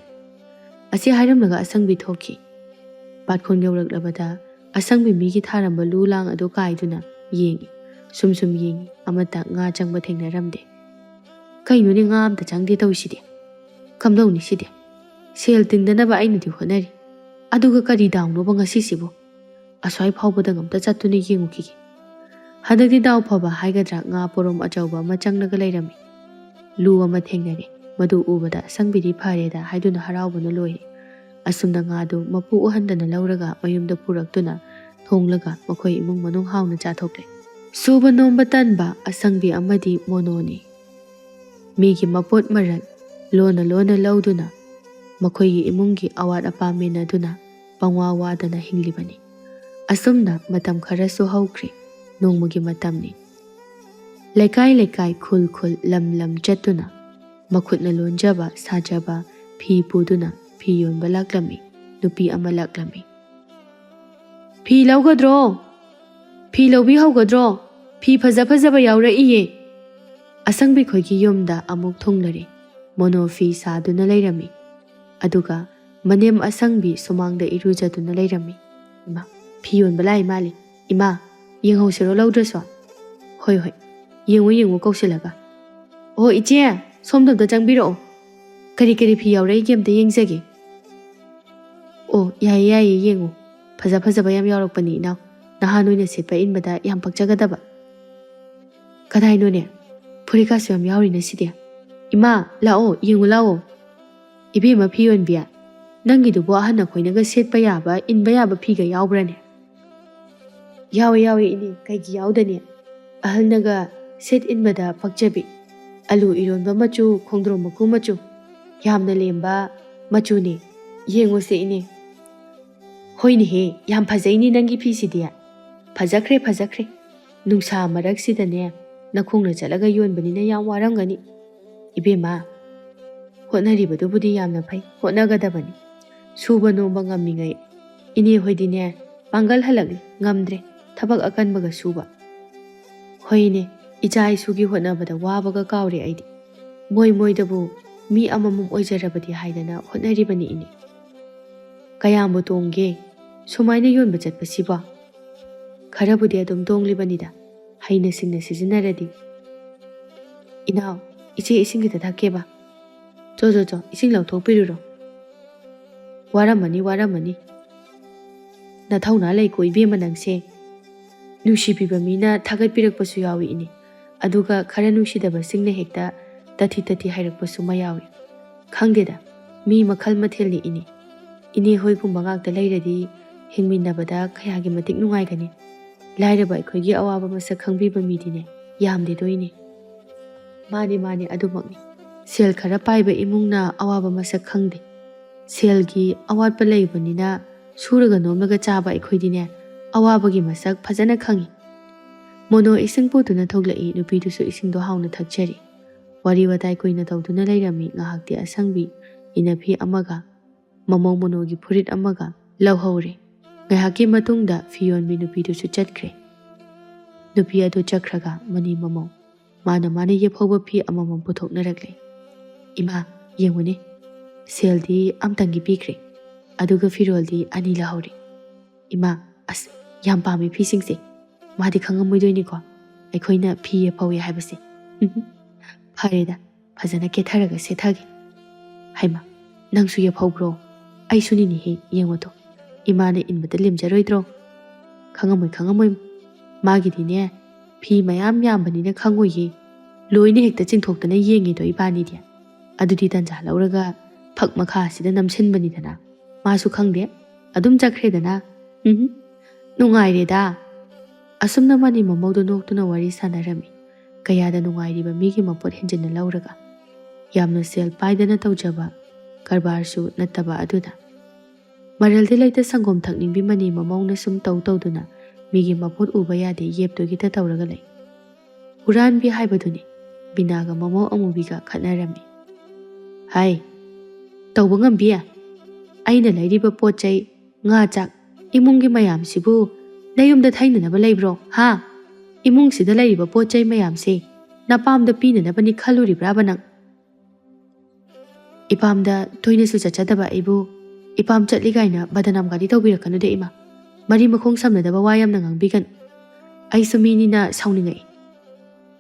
ꯑꯁꯤ ꯍꯥꯏꯔꯝꯂꯒ ꯑꯁꯪꯕꯤ ꯊꯣꯛꯈꯤ꯫ ꯄꯥꯠꯈꯣꯡ ꯌꯧꯔꯛꯂꯕꯗ ꯑꯁꯪꯕꯤ ꯃꯤꯒꯤ ꯊꯥꯔꯝꯕ ꯂꯨ ꯂꯥꯡ ꯑꯗꯨ ꯀꯥꯏꯗꯨꯅ ꯌꯦꯡꯉꯤ꯫ ꯁꯨꯝ ꯁꯨꯝ ꯌꯦꯡꯉꯤ, ꯑꯃꯠꯇ ꯉꯥ ꯆꯪꯕ ꯊꯦꯡꯅꯔꯝꯗꯦ꯫ "ꯀꯩꯅꯣꯅꯦ, ꯉꯥ ꯑꯝꯇ ꯆꯪꯗꯦ ꯇꯧꯔꯤꯁꯤꯗꯤ? ꯀꯝꯗꯧꯅꯤ ꯁꯤꯗꯤ? ꯁꯦꯜ ꯇꯤꯡꯗꯅꯕ ꯑꯩꯅꯗꯤ ꯍꯣꯠꯅꯔꯤ, ꯑꯗꯨꯒ ꯀꯔꯤ ꯗꯥꯎꯅꯣꯕ ꯉꯁꯤꯁꯤꯕꯨ? ꯑꯁ꯭ꯋꯥꯏ ꯐꯥꯎꯕꯗ ꯑꯝꯇ ꯆꯠꯇꯨꯅ ꯌꯦꯡꯉꯨꯈꯤꯒꯦ꯫" ꯍꯟꯗꯛꯇꯤ ꯗꯥꯎ ꯐꯕ ꯍꯥꯏꯒꯗ꯭ꯔꯥ, ꯉꯥ ꯄꯣꯔꯣꯝ ꯑꯆꯧꯕ ꯑꯃ ꯆꯪꯂꯒ ꯂꯩꯔꯝꯃꯤ꯫ ꯂꯨ ꯑꯃ ꯊꯦꯡꯅꯔꯦ꯫ ꯃꯗꯨ ꯎꯕꯗ ꯑꯁꯪꯕꯤꯗꯤ ꯐꯔꯦꯗ ꯍꯥꯏꯗꯨꯅ ꯍꯔꯥꯎꯕꯅ ꯂꯣꯏꯔꯦ꯫ ꯑꯁꯨꯝꯅ ꯉꯥꯗꯨ ꯃꯄꯨ ꯎꯍꯟꯗꯅ ꯂꯧꯔꯒ ꯃꯌꯨꯝꯗ ꯄꯨꯔꯛꯇꯨꯅ ꯊꯣꯡꯂꯒ ꯃꯈꯣꯏ ꯏꯃꯨꯡ ꯃꯅꯨꯡ ꯍꯥꯎꯅ ꯆꯥꯊꯣꯛꯂꯦ꯫ ꯁꯨꯕ ꯅꯣꯝꯕ ꯇꯟꯕ ꯑꯁꯪꯕꯤ ꯑꯃꯗꯤ ꯃꯣꯅꯣꯅꯤ꯫ ꯃꯤꯒꯤ ꯃꯄꯣꯠ ꯃꯔꯜ ꯂꯣꯟꯅ ꯂꯣꯟꯅ ꯂꯧꯗꯨꯅ ꯃꯈꯣꯏꯒꯤ ꯏꯃꯨꯡꯒꯤ ꯑꯋꯥꯠ ꯑꯄꯥ ꯃꯦꯟꯅꯗꯨꯅ ꯄꯪꯋꯥ ꯋꯥꯗꯅ ꯍꯤꯡꯂꯤꯕꯅꯤ꯫ ꯑꯁꯨꯝꯅ ꯃꯇꯝ ꯈꯔꯁꯨ ꯍꯧꯈ꯭ꯔꯦ꯫ ꯅꯣꯡꯃꯒꯤ ꯃꯇꯝꯅꯤ꯫ ꯂꯩꯀꯥꯏ ꯂꯩꯀꯥꯏ, ꯈꯨꯜ ꯈꯨꯜ, ꯂꯝ ꯂꯝ ꯆꯠꯇꯨꯅ ꯃꯈꯨꯠꯅ ꯂꯣꯟꯖꯕ ꯁꯥꯖꯕ ꯐꯤ ꯄꯨꯗꯨꯅ ꯐꯤ ꯌꯣꯟꯕ ꯂꯥꯛꯂꯝꯃꯤ꯫ ꯅꯨꯄꯤ ꯑꯃ ꯂꯥꯛꯂꯝꯃꯤ꯫ "ꯐꯤ ꯂꯧꯒꯗ꯭ꯔꯣ? ꯐꯤ ꯂꯧꯕꯤꯍꯧꯒꯗ꯭ꯔꯣ? ꯐꯤ ꯐꯖ ꯐꯖꯕ ꯌꯥꯎꯔꯛꯏꯌꯦ꯫" ꯑꯁꯪꯕꯤ ꯈꯣꯏꯒꯤ ꯌꯨꯝꯗ ꯑꯃꯨꯛ ꯊꯨꯡꯂꯔꯦ꯫ ꯃꯣꯅꯣ ꯐꯤ ꯁꯥꯗꯨꯅ ꯂꯩꯔꯝꯃꯤ꯫ ꯑꯗꯨꯒ ꯃꯅꯦꯝ ꯑꯁꯪꯕꯤ ꯁꯨꯃꯥꯡꯗ ꯏꯔꯨꯖꯗꯨꯅ ꯂꯩꯔꯝꯃꯤ꯫ "ꯏꯃꯥ, ꯐꯤ ꯌꯣꯟꯕ ꯂꯥꯛꯏ ꯃꯥꯜꯂꯤ꯫ ꯏꯃꯥ, ꯌꯦꯡꯍꯧꯁꯤꯔꯣ ꯂꯧꯗ꯭ꯔꯁꯨ?" "ꯍꯣꯏ, ꯍꯣꯏ꯫" ꯌꯦꯡꯉꯨ, ꯌꯦꯡꯉꯨ ꯀꯧꯁꯤꯜꯂꯒ꯫ "ꯑꯣ ꯏꯆꯦ, ꯁꯣꯝꯗ ꯑꯝꯇ ꯆꯪꯕꯤꯔꯛꯑꯣ꯫ ꯀꯔꯤ ꯀꯔꯤ ꯐꯤ ꯌꯥꯎꯔꯛꯏꯒꯦ ꯑꯝꯇ ꯌꯦꯡꯖꯒꯦ꯫" "ꯑꯣ ꯌꯥꯏꯌꯦ, ꯌꯥꯏꯌꯦ, ꯌꯦꯡꯉꯨ꯫ ꯐꯖ ꯐꯖꯕ ꯌꯥꯝ ꯌꯥꯎꯔꯛꯄꯅꯤ ꯏꯅꯥꯎ꯫ ꯅꯍꯥꯟ ꯑꯣꯏꯅ ꯁꯦꯠꯄ ꯏꯟꯕꯗ ꯌꯥꯝ ꯄꯛꯆꯒꯗꯕ꯫" "ꯀꯗꯥꯏꯅꯣꯅꯦ? ꯐꯨꯔꯤꯠꯀꯥꯁꯨ ꯌꯥꯝ ꯌꯥꯎꯔꯤꯅ ꯁꯤꯗꯤ꯫ ꯏꯃꯥ, ꯂꯥꯛꯑꯣ, ꯌꯦꯡꯉꯨ ꯂꯥꯛꯑꯣ꯫ ꯏꯕꯦꯝꯃ ꯐꯤ ꯌꯣꯟꯕꯤ, ꯅꯪꯒꯤꯗꯨꯕꯨ ꯑꯍꯟ ꯑꯩꯈꯣꯏꯅꯒ ꯁꯦꯠꯄ ꯌꯥꯕ, ꯏꯟꯕ ꯌꯥꯕ ꯐꯤꯒ ꯌꯥꯎꯕ꯭ꯔꯥꯅꯦ?" "ꯌꯥꯎꯋꯦ, ꯌꯥꯎꯋꯦ ꯏꯅꯦ, ꯀꯩꯒꯤ ꯌꯥꯎꯗꯅꯤ? ꯑꯍꯜꯅꯒ ꯁꯦꯠ ꯏꯟꯕꯗ ꯄꯛꯆꯕꯤ꯫ ꯑꯂꯨ ꯏꯔꯣꯟꯕ ꯃꯆꯨ, ꯈꯣꯡꯗ꯭ꯔꯨꯝ ꯃꯀꯨ ꯃꯆꯨ, ꯌꯥꯝꯅ ꯂꯦꯝꯕ ꯃꯆꯨꯅꯦ꯫ ꯌꯦꯡꯉꯨꯁꯦ ꯏꯅꯦ꯫" "ꯍꯣꯏꯅꯦꯍꯦ, ꯌꯥꯝ ꯐꯖꯩꯅꯦ ꯅꯪꯒꯤ ꯐꯤꯁꯤꯗꯤ꯫ ꯐꯖꯈ꯭ꯔꯦ, ꯐꯖꯈ꯭ꯔꯦ꯫ ꯅꯨꯡꯁꯥ ꯃꯔꯛꯁꯤꯗꯅꯦ, ꯅꯈꯣꯡꯅ ꯆꯠꯂꯒ ꯌꯣꯟꯕꯅꯤꯅ ꯌꯥꯝ ꯋꯥꯔꯝꯒꯅꯤ꯫ ꯏꯕꯦꯝꯃ, ꯍꯣꯠꯅꯔꯤꯕꯗꯨꯕꯨꯗꯤ ꯌꯥꯝꯅ ꯐꯩ, ꯍꯣꯠꯅꯒꯗꯕꯅꯤ꯫ ꯁꯨꯕ ꯅꯣꯝꯕ ꯉꯝꯃꯤꯉꯩ꯫ ꯏꯅꯦ ꯍꯣꯏꯗꯤꯅꯦ, ꯄꯥꯡꯒꯜ ꯍꯜꯂꯛꯂꯤ, ꯉꯝꯗ꯭ꯔꯦ ꯊꯕꯛ ꯑꯀꯟꯕꯒ ꯁꯨꯕ꯫" "ꯍꯣꯏꯅꯦ, ꯏꯆꯥ ꯏꯁꯨꯒꯤ ꯍꯣꯠꯅꯕꯗ ꯋꯥꯕꯒ ꯀꯥꯎꯔꯦ ꯑꯩꯗꯤ꯫ ꯃꯣꯏ ꯃꯣꯏꯗꯕꯨ ꯃꯤ ꯑꯃꯃꯝ ꯑꯣꯏꯖꯔꯕꯗꯤ ꯍꯥꯏꯗꯅ ꯍꯣꯠꯅꯔꯤꯕꯅꯤ ꯏꯅꯦ꯫" "ꯀꯌꯥꯝꯕꯨ ꯇꯣꯡꯒꯦ ꯁꯨꯃꯥꯏꯅ ꯌꯣꯟꯕ ꯆꯠꯄꯁꯤꯕꯣ?" "ꯈꯔꯕꯨꯗꯤ ꯑꯗꯨꯝ ꯇꯣꯡꯂꯤꯕꯅꯤꯗ, ꯍꯩꯅ ꯁꯤꯡꯅ ꯁꯤꯖꯤꯟꯅꯔꯗꯤ꯫" "ꯏꯅꯥꯎ, ꯏꯆꯦ ꯏꯁꯤꯡ ꯈꯤꯇ ꯊꯛꯀꯦꯕ꯫ ꯆꯣ, ꯆꯣ, ꯆꯣ, ꯏꯁꯤꯡ ꯂꯧꯊꯣꯛꯄꯤꯔꯨꯔꯣ꯫ ꯋꯥꯔꯝꯃꯅꯤ, ꯋꯥꯔꯝꯃꯅꯤ꯫ ꯅꯊꯧꯅꯥ ꯂꯩꯀꯣ ꯏꯕꯦꯝꯃ ꯅꯪꯁꯦ꯫" ꯅꯨꯡꯁꯤꯕꯤꯕ ꯃꯤꯅ ꯊꯥꯒꯠꯄꯤꯔꯛꯄꯁꯨ ꯌꯥꯎꯏ ꯏꯅꯦ꯫ ꯑꯗꯨꯒ ꯈꯔ ꯅꯨꯡꯁꯤꯗꯕꯁꯤꯡꯅ ꯍꯦꯛꯇ ꯇꯊꯤ ꯇꯊꯤ ꯍꯥꯏꯔꯛꯄꯁꯨ ꯃꯌꯥꯎꯏ꯫ ꯈꯪꯗꯦꯗ, ꯃꯤ ꯃꯈꯜ ꯃꯊꯦꯜꯅꯤ ꯏꯅꯦ꯫ ꯏꯅꯦ ꯍꯣꯏꯒꯨꯝꯕ ꯉꯥꯛꯇ ꯂꯩꯔꯗꯤ ꯍꯤꯡꯃꯤꯟꯅꯕꯗ ꯀꯌꯥꯒꯤ ꯃꯇꯤꯛ ꯅꯨꯡꯉꯥꯏꯒꯅꯤ꯫ ꯂꯥꯏꯔꯕ ꯑꯩꯈꯣꯏꯒꯤ ꯑꯋꯥꯕ ꯃꯁꯛ ꯈꯪꯕꯤꯕ ꯃꯤꯗꯤꯅꯦ ꯌꯥꯝꯗꯦꯗꯣꯏꯅꯦ꯫ ꯃꯥꯅꯤ, ꯃꯥꯅꯤ, ꯑꯗꯨꯃꯛꯅꯤ꯫ ꯁꯦꯜ ꯈꯔ ꯄꯥꯏꯕ ꯏꯃꯨꯡꯅ ꯑꯋꯥꯕ ꯃꯁꯛ ꯈꯪꯗꯦ꯫ ꯁꯦꯜꯒꯤ ꯑꯋꯥꯠꯄ ꯂꯩꯕꯅꯤꯅ ꯁꯨꯔꯒ ꯅꯣꯝꯂꯒ ꯆꯥꯕ ꯑꯩꯈꯣꯏꯗꯤꯅꯦ ꯑꯋꯥꯕꯒꯤ ꯃꯁꯛ ꯐꯖꯅ ꯈꯪꯏ꯫ ꯃꯣꯅꯣ ꯏꯁꯤꯡ ꯄꯨꯗꯨꯅ ꯊꯣꯛꯂꯛꯏ꯫ ꯅꯨꯄꯤꯗꯨꯁꯨ ꯏꯁꯤꯡꯗꯣ ꯍꯥꯎꯅ ꯊꯛꯆꯔꯤ꯫ ꯋꯥꯔꯤ ꯋꯥꯇꯥꯏ ꯀꯨꯏꯅ ꯇꯧꯗꯨꯅ ꯂꯩꯔꯝꯃꯤ꯫ ꯉꯥꯏꯍꯥꯛꯇꯤ ꯑꯁꯪꯕꯤ ꯏꯅꯐꯤ ꯑꯃꯒ ꯃꯃꯧ ꯃꯣꯅꯣꯒꯤ ꯐꯨꯔꯤꯠ ꯑꯃꯒ ꯂꯧꯍꯧꯔꯦ꯫ ꯉꯥꯏꯍꯥꯛꯀꯤ ꯃꯇꯨꯡꯗ ꯐꯤ ꯌꯣꯟꯕꯤ ꯅꯨꯄꯤꯗꯨꯁꯨ ꯆꯠꯈ꯭ꯔꯦ꯫ ꯅꯨꯄꯤ ꯑꯗꯨ ꯆꯠꯈ꯭ꯔꯒ ꯃꯅꯤ ꯃꯃꯧ ꯃꯥꯅ ꯃꯥꯅ ꯌꯦꯞꯍꯧꯕ ꯐꯤ ꯑꯃꯃꯝ ꯄꯨꯊꯣꯛꯅꯔꯛꯂꯦ꯫ "ꯏꯃꯥ, ꯌꯦꯡꯉꯨꯅꯦ, ꯁꯦꯜꯗꯤ ꯑꯝꯇꯪꯒꯤ ꯄꯤꯈ꯭ꯔꯦ, ꯑꯗꯨꯒ ꯐꯤꯔꯣꯜꯗꯤ ꯑꯅꯤ ꯂꯧꯍꯧꯔꯦ꯫ ꯏꯃꯥ, ꯑꯁ, ꯌꯥꯝ ꯄꯥꯝꯃꯤ ꯐꯤꯁꯤꯡꯁꯦ꯫ ꯃꯥꯗꯤ ꯈꯪꯉꯝꯃꯣꯏꯗꯣꯏꯅꯤꯀꯣ?" ꯑꯩꯈꯣꯏꯅ ꯐꯤ ꯌꯦꯐꯧꯏ ꯍꯥꯏꯕꯁꯦ꯫ ꯐꯔꯦꯗ, ꯐꯖꯅ ꯀꯦꯊꯔꯒ ꯁꯦꯠꯊꯒꯦ꯫ ꯍꯩꯃꯥ, ꯅꯪꯁꯨ ꯌꯦꯐꯧꯕ꯭ꯔꯣ? ꯑꯩꯁꯨꯅꯤꯅꯦꯍꯦ, ꯌꯦꯡꯉꯣꯗꯣ, ꯏꯃꯥꯅ ꯏꯟꯕꯗ ꯂꯦꯝꯖꯔꯣꯏꯗ꯭ꯔꯣ? ꯈꯪꯉꯝꯃꯣꯏ, ꯈꯪꯉꯝꯃꯣꯏ꯫ ꯃꯥꯒꯤꯗꯤꯅꯦ, ꯐꯤ ꯃꯌꯥꯝ ꯌꯥꯝꯕꯅꯤꯅ ꯈꯪꯉꯣꯏꯌꯦ꯫ ꯂꯣꯏꯅ ꯍꯦꯛꯇ ꯆꯤꯡꯊꯣꯛꯇꯅ ꯌꯦꯡꯉꯦꯗꯣ ꯏꯕꯥꯅꯤꯗꯤ꯫ ꯑꯗꯨꯗꯤ ꯇꯟꯖꯥ ꯂꯧꯔꯒ ꯐꯛ ꯃꯈꯥꯁꯤꯗ ꯅꯝꯁꯤꯟꯕꯅꯤꯗꯅ꯫ ꯃꯥꯁꯨ ꯈꯪꯗꯦ, ꯑꯗꯨꯝ ꯆꯠꯈ꯭ꯔꯦꯗꯅ꯫ ꯎꯝ, ꯅꯨꯡꯉꯥꯏꯔꯦꯗ꯫ ꯑꯁꯨꯝꯅ ꯃꯅꯤ ꯃꯃꯧꯗꯣ ꯅꯣꯛꯇꯨꯅ ꯋꯥꯔꯤ ꯁꯥꯟꯅꯔꯝꯃꯤ꯫ ꯀꯌꯥꯗ ꯅꯨꯡꯉꯥꯏꯔꯤꯕ ꯃꯤꯒꯤ ꯃꯄꯣꯠ ꯍꯦꯟꯖꯤꯟꯅ ꯂꯧꯔꯒ꯫ ꯌꯥꯝꯅ ꯁꯦꯜ ꯄꯥꯏꯗꯅ ꯇꯧꯖꯕ ꯀꯔꯕꯥꯔꯁꯨ ꯅꯠꯇꯕ ꯑꯗꯨꯗ꯫ ꯃꯔꯜꯗꯤ ꯂꯩꯇ ꯁꯪꯒꯣꯝ ꯊꯛꯅꯤꯡꯕꯤ ꯃꯅꯤ ꯃꯃꯧꯅ ꯁꯨꯝ ꯇꯧ ꯇꯧꯗꯨꯅ ꯃꯤꯒꯤ ꯃꯄꯣꯠ ꯎꯕ ꯌꯥꯗꯦ ꯌꯦꯞꯇꯨꯒꯤꯇ ꯇꯧꯔꯒ ꯂꯩ꯫ ꯍꯨꯔꯥꯟꯕꯤ ꯍꯥꯏꯕꯗꯨꯅꯤ꯫ ꯕꯤꯅꯥꯒ ꯃꯃꯧ ꯑꯃꯨꯕꯤꯒ ꯈꯠꯅꯔꯝꯃꯤ꯫ ꯍꯥꯏ, ꯇꯧꯕ ꯉꯝꯕꯤ? ꯑꯩꯅ ꯂꯩꯔꯤꯕ ꯄꯣꯠ ꯆꯩ, ꯉꯥ ꯆꯥꯛ, ꯏꯃꯨꯡꯒꯤ ꯃꯌꯥꯝꯁꯤꯕꯨ ꯅꯌꯨꯝꯗ ꯊꯩꯅꯅꯕ ꯂꯩꯕ꯭ꯔꯣ? ꯍꯥ? ꯏꯃꯨꯡꯁꯤꯗ ꯂꯩꯔꯤꯕ ꯄꯣꯠ ꯆꯩ ꯃꯌꯥꯝꯁꯦ ꯅꯄꯥꯝꯗ ꯄꯤꯅꯅꯕꯅꯤ ꯈꯜꯂꯨꯔꯤꯕ꯭ꯔꯥꯕ ꯅꯪ? ꯏꯄꯥꯝꯗ ꯇꯣꯏꯅꯁꯨ ꯆꯠꯆꯗꯕ ꯑꯩꯕꯨ ꯏꯄꯥꯝ ꯆꯠꯂꯤ ꯀꯥꯏꯅ ꯕꯗꯅꯥꯝꯒꯗꯤ ꯇꯧꯕꯤꯔꯛꯀꯅꯨꯗ ꯏꯃꯥ꯫ ꯃꯔꯤ ꯃꯈꯣꯡ ꯁꯝꯅꯗꯕ ꯋꯥ ꯌꯥꯝꯅ ꯉꯥꯡꯕꯤꯒꯅꯨ꯫ ꯑꯩꯁꯨ ꯃꯤꯅꯤꯅ ꯁꯥꯎꯅꯤꯡꯉꯛꯏ꯫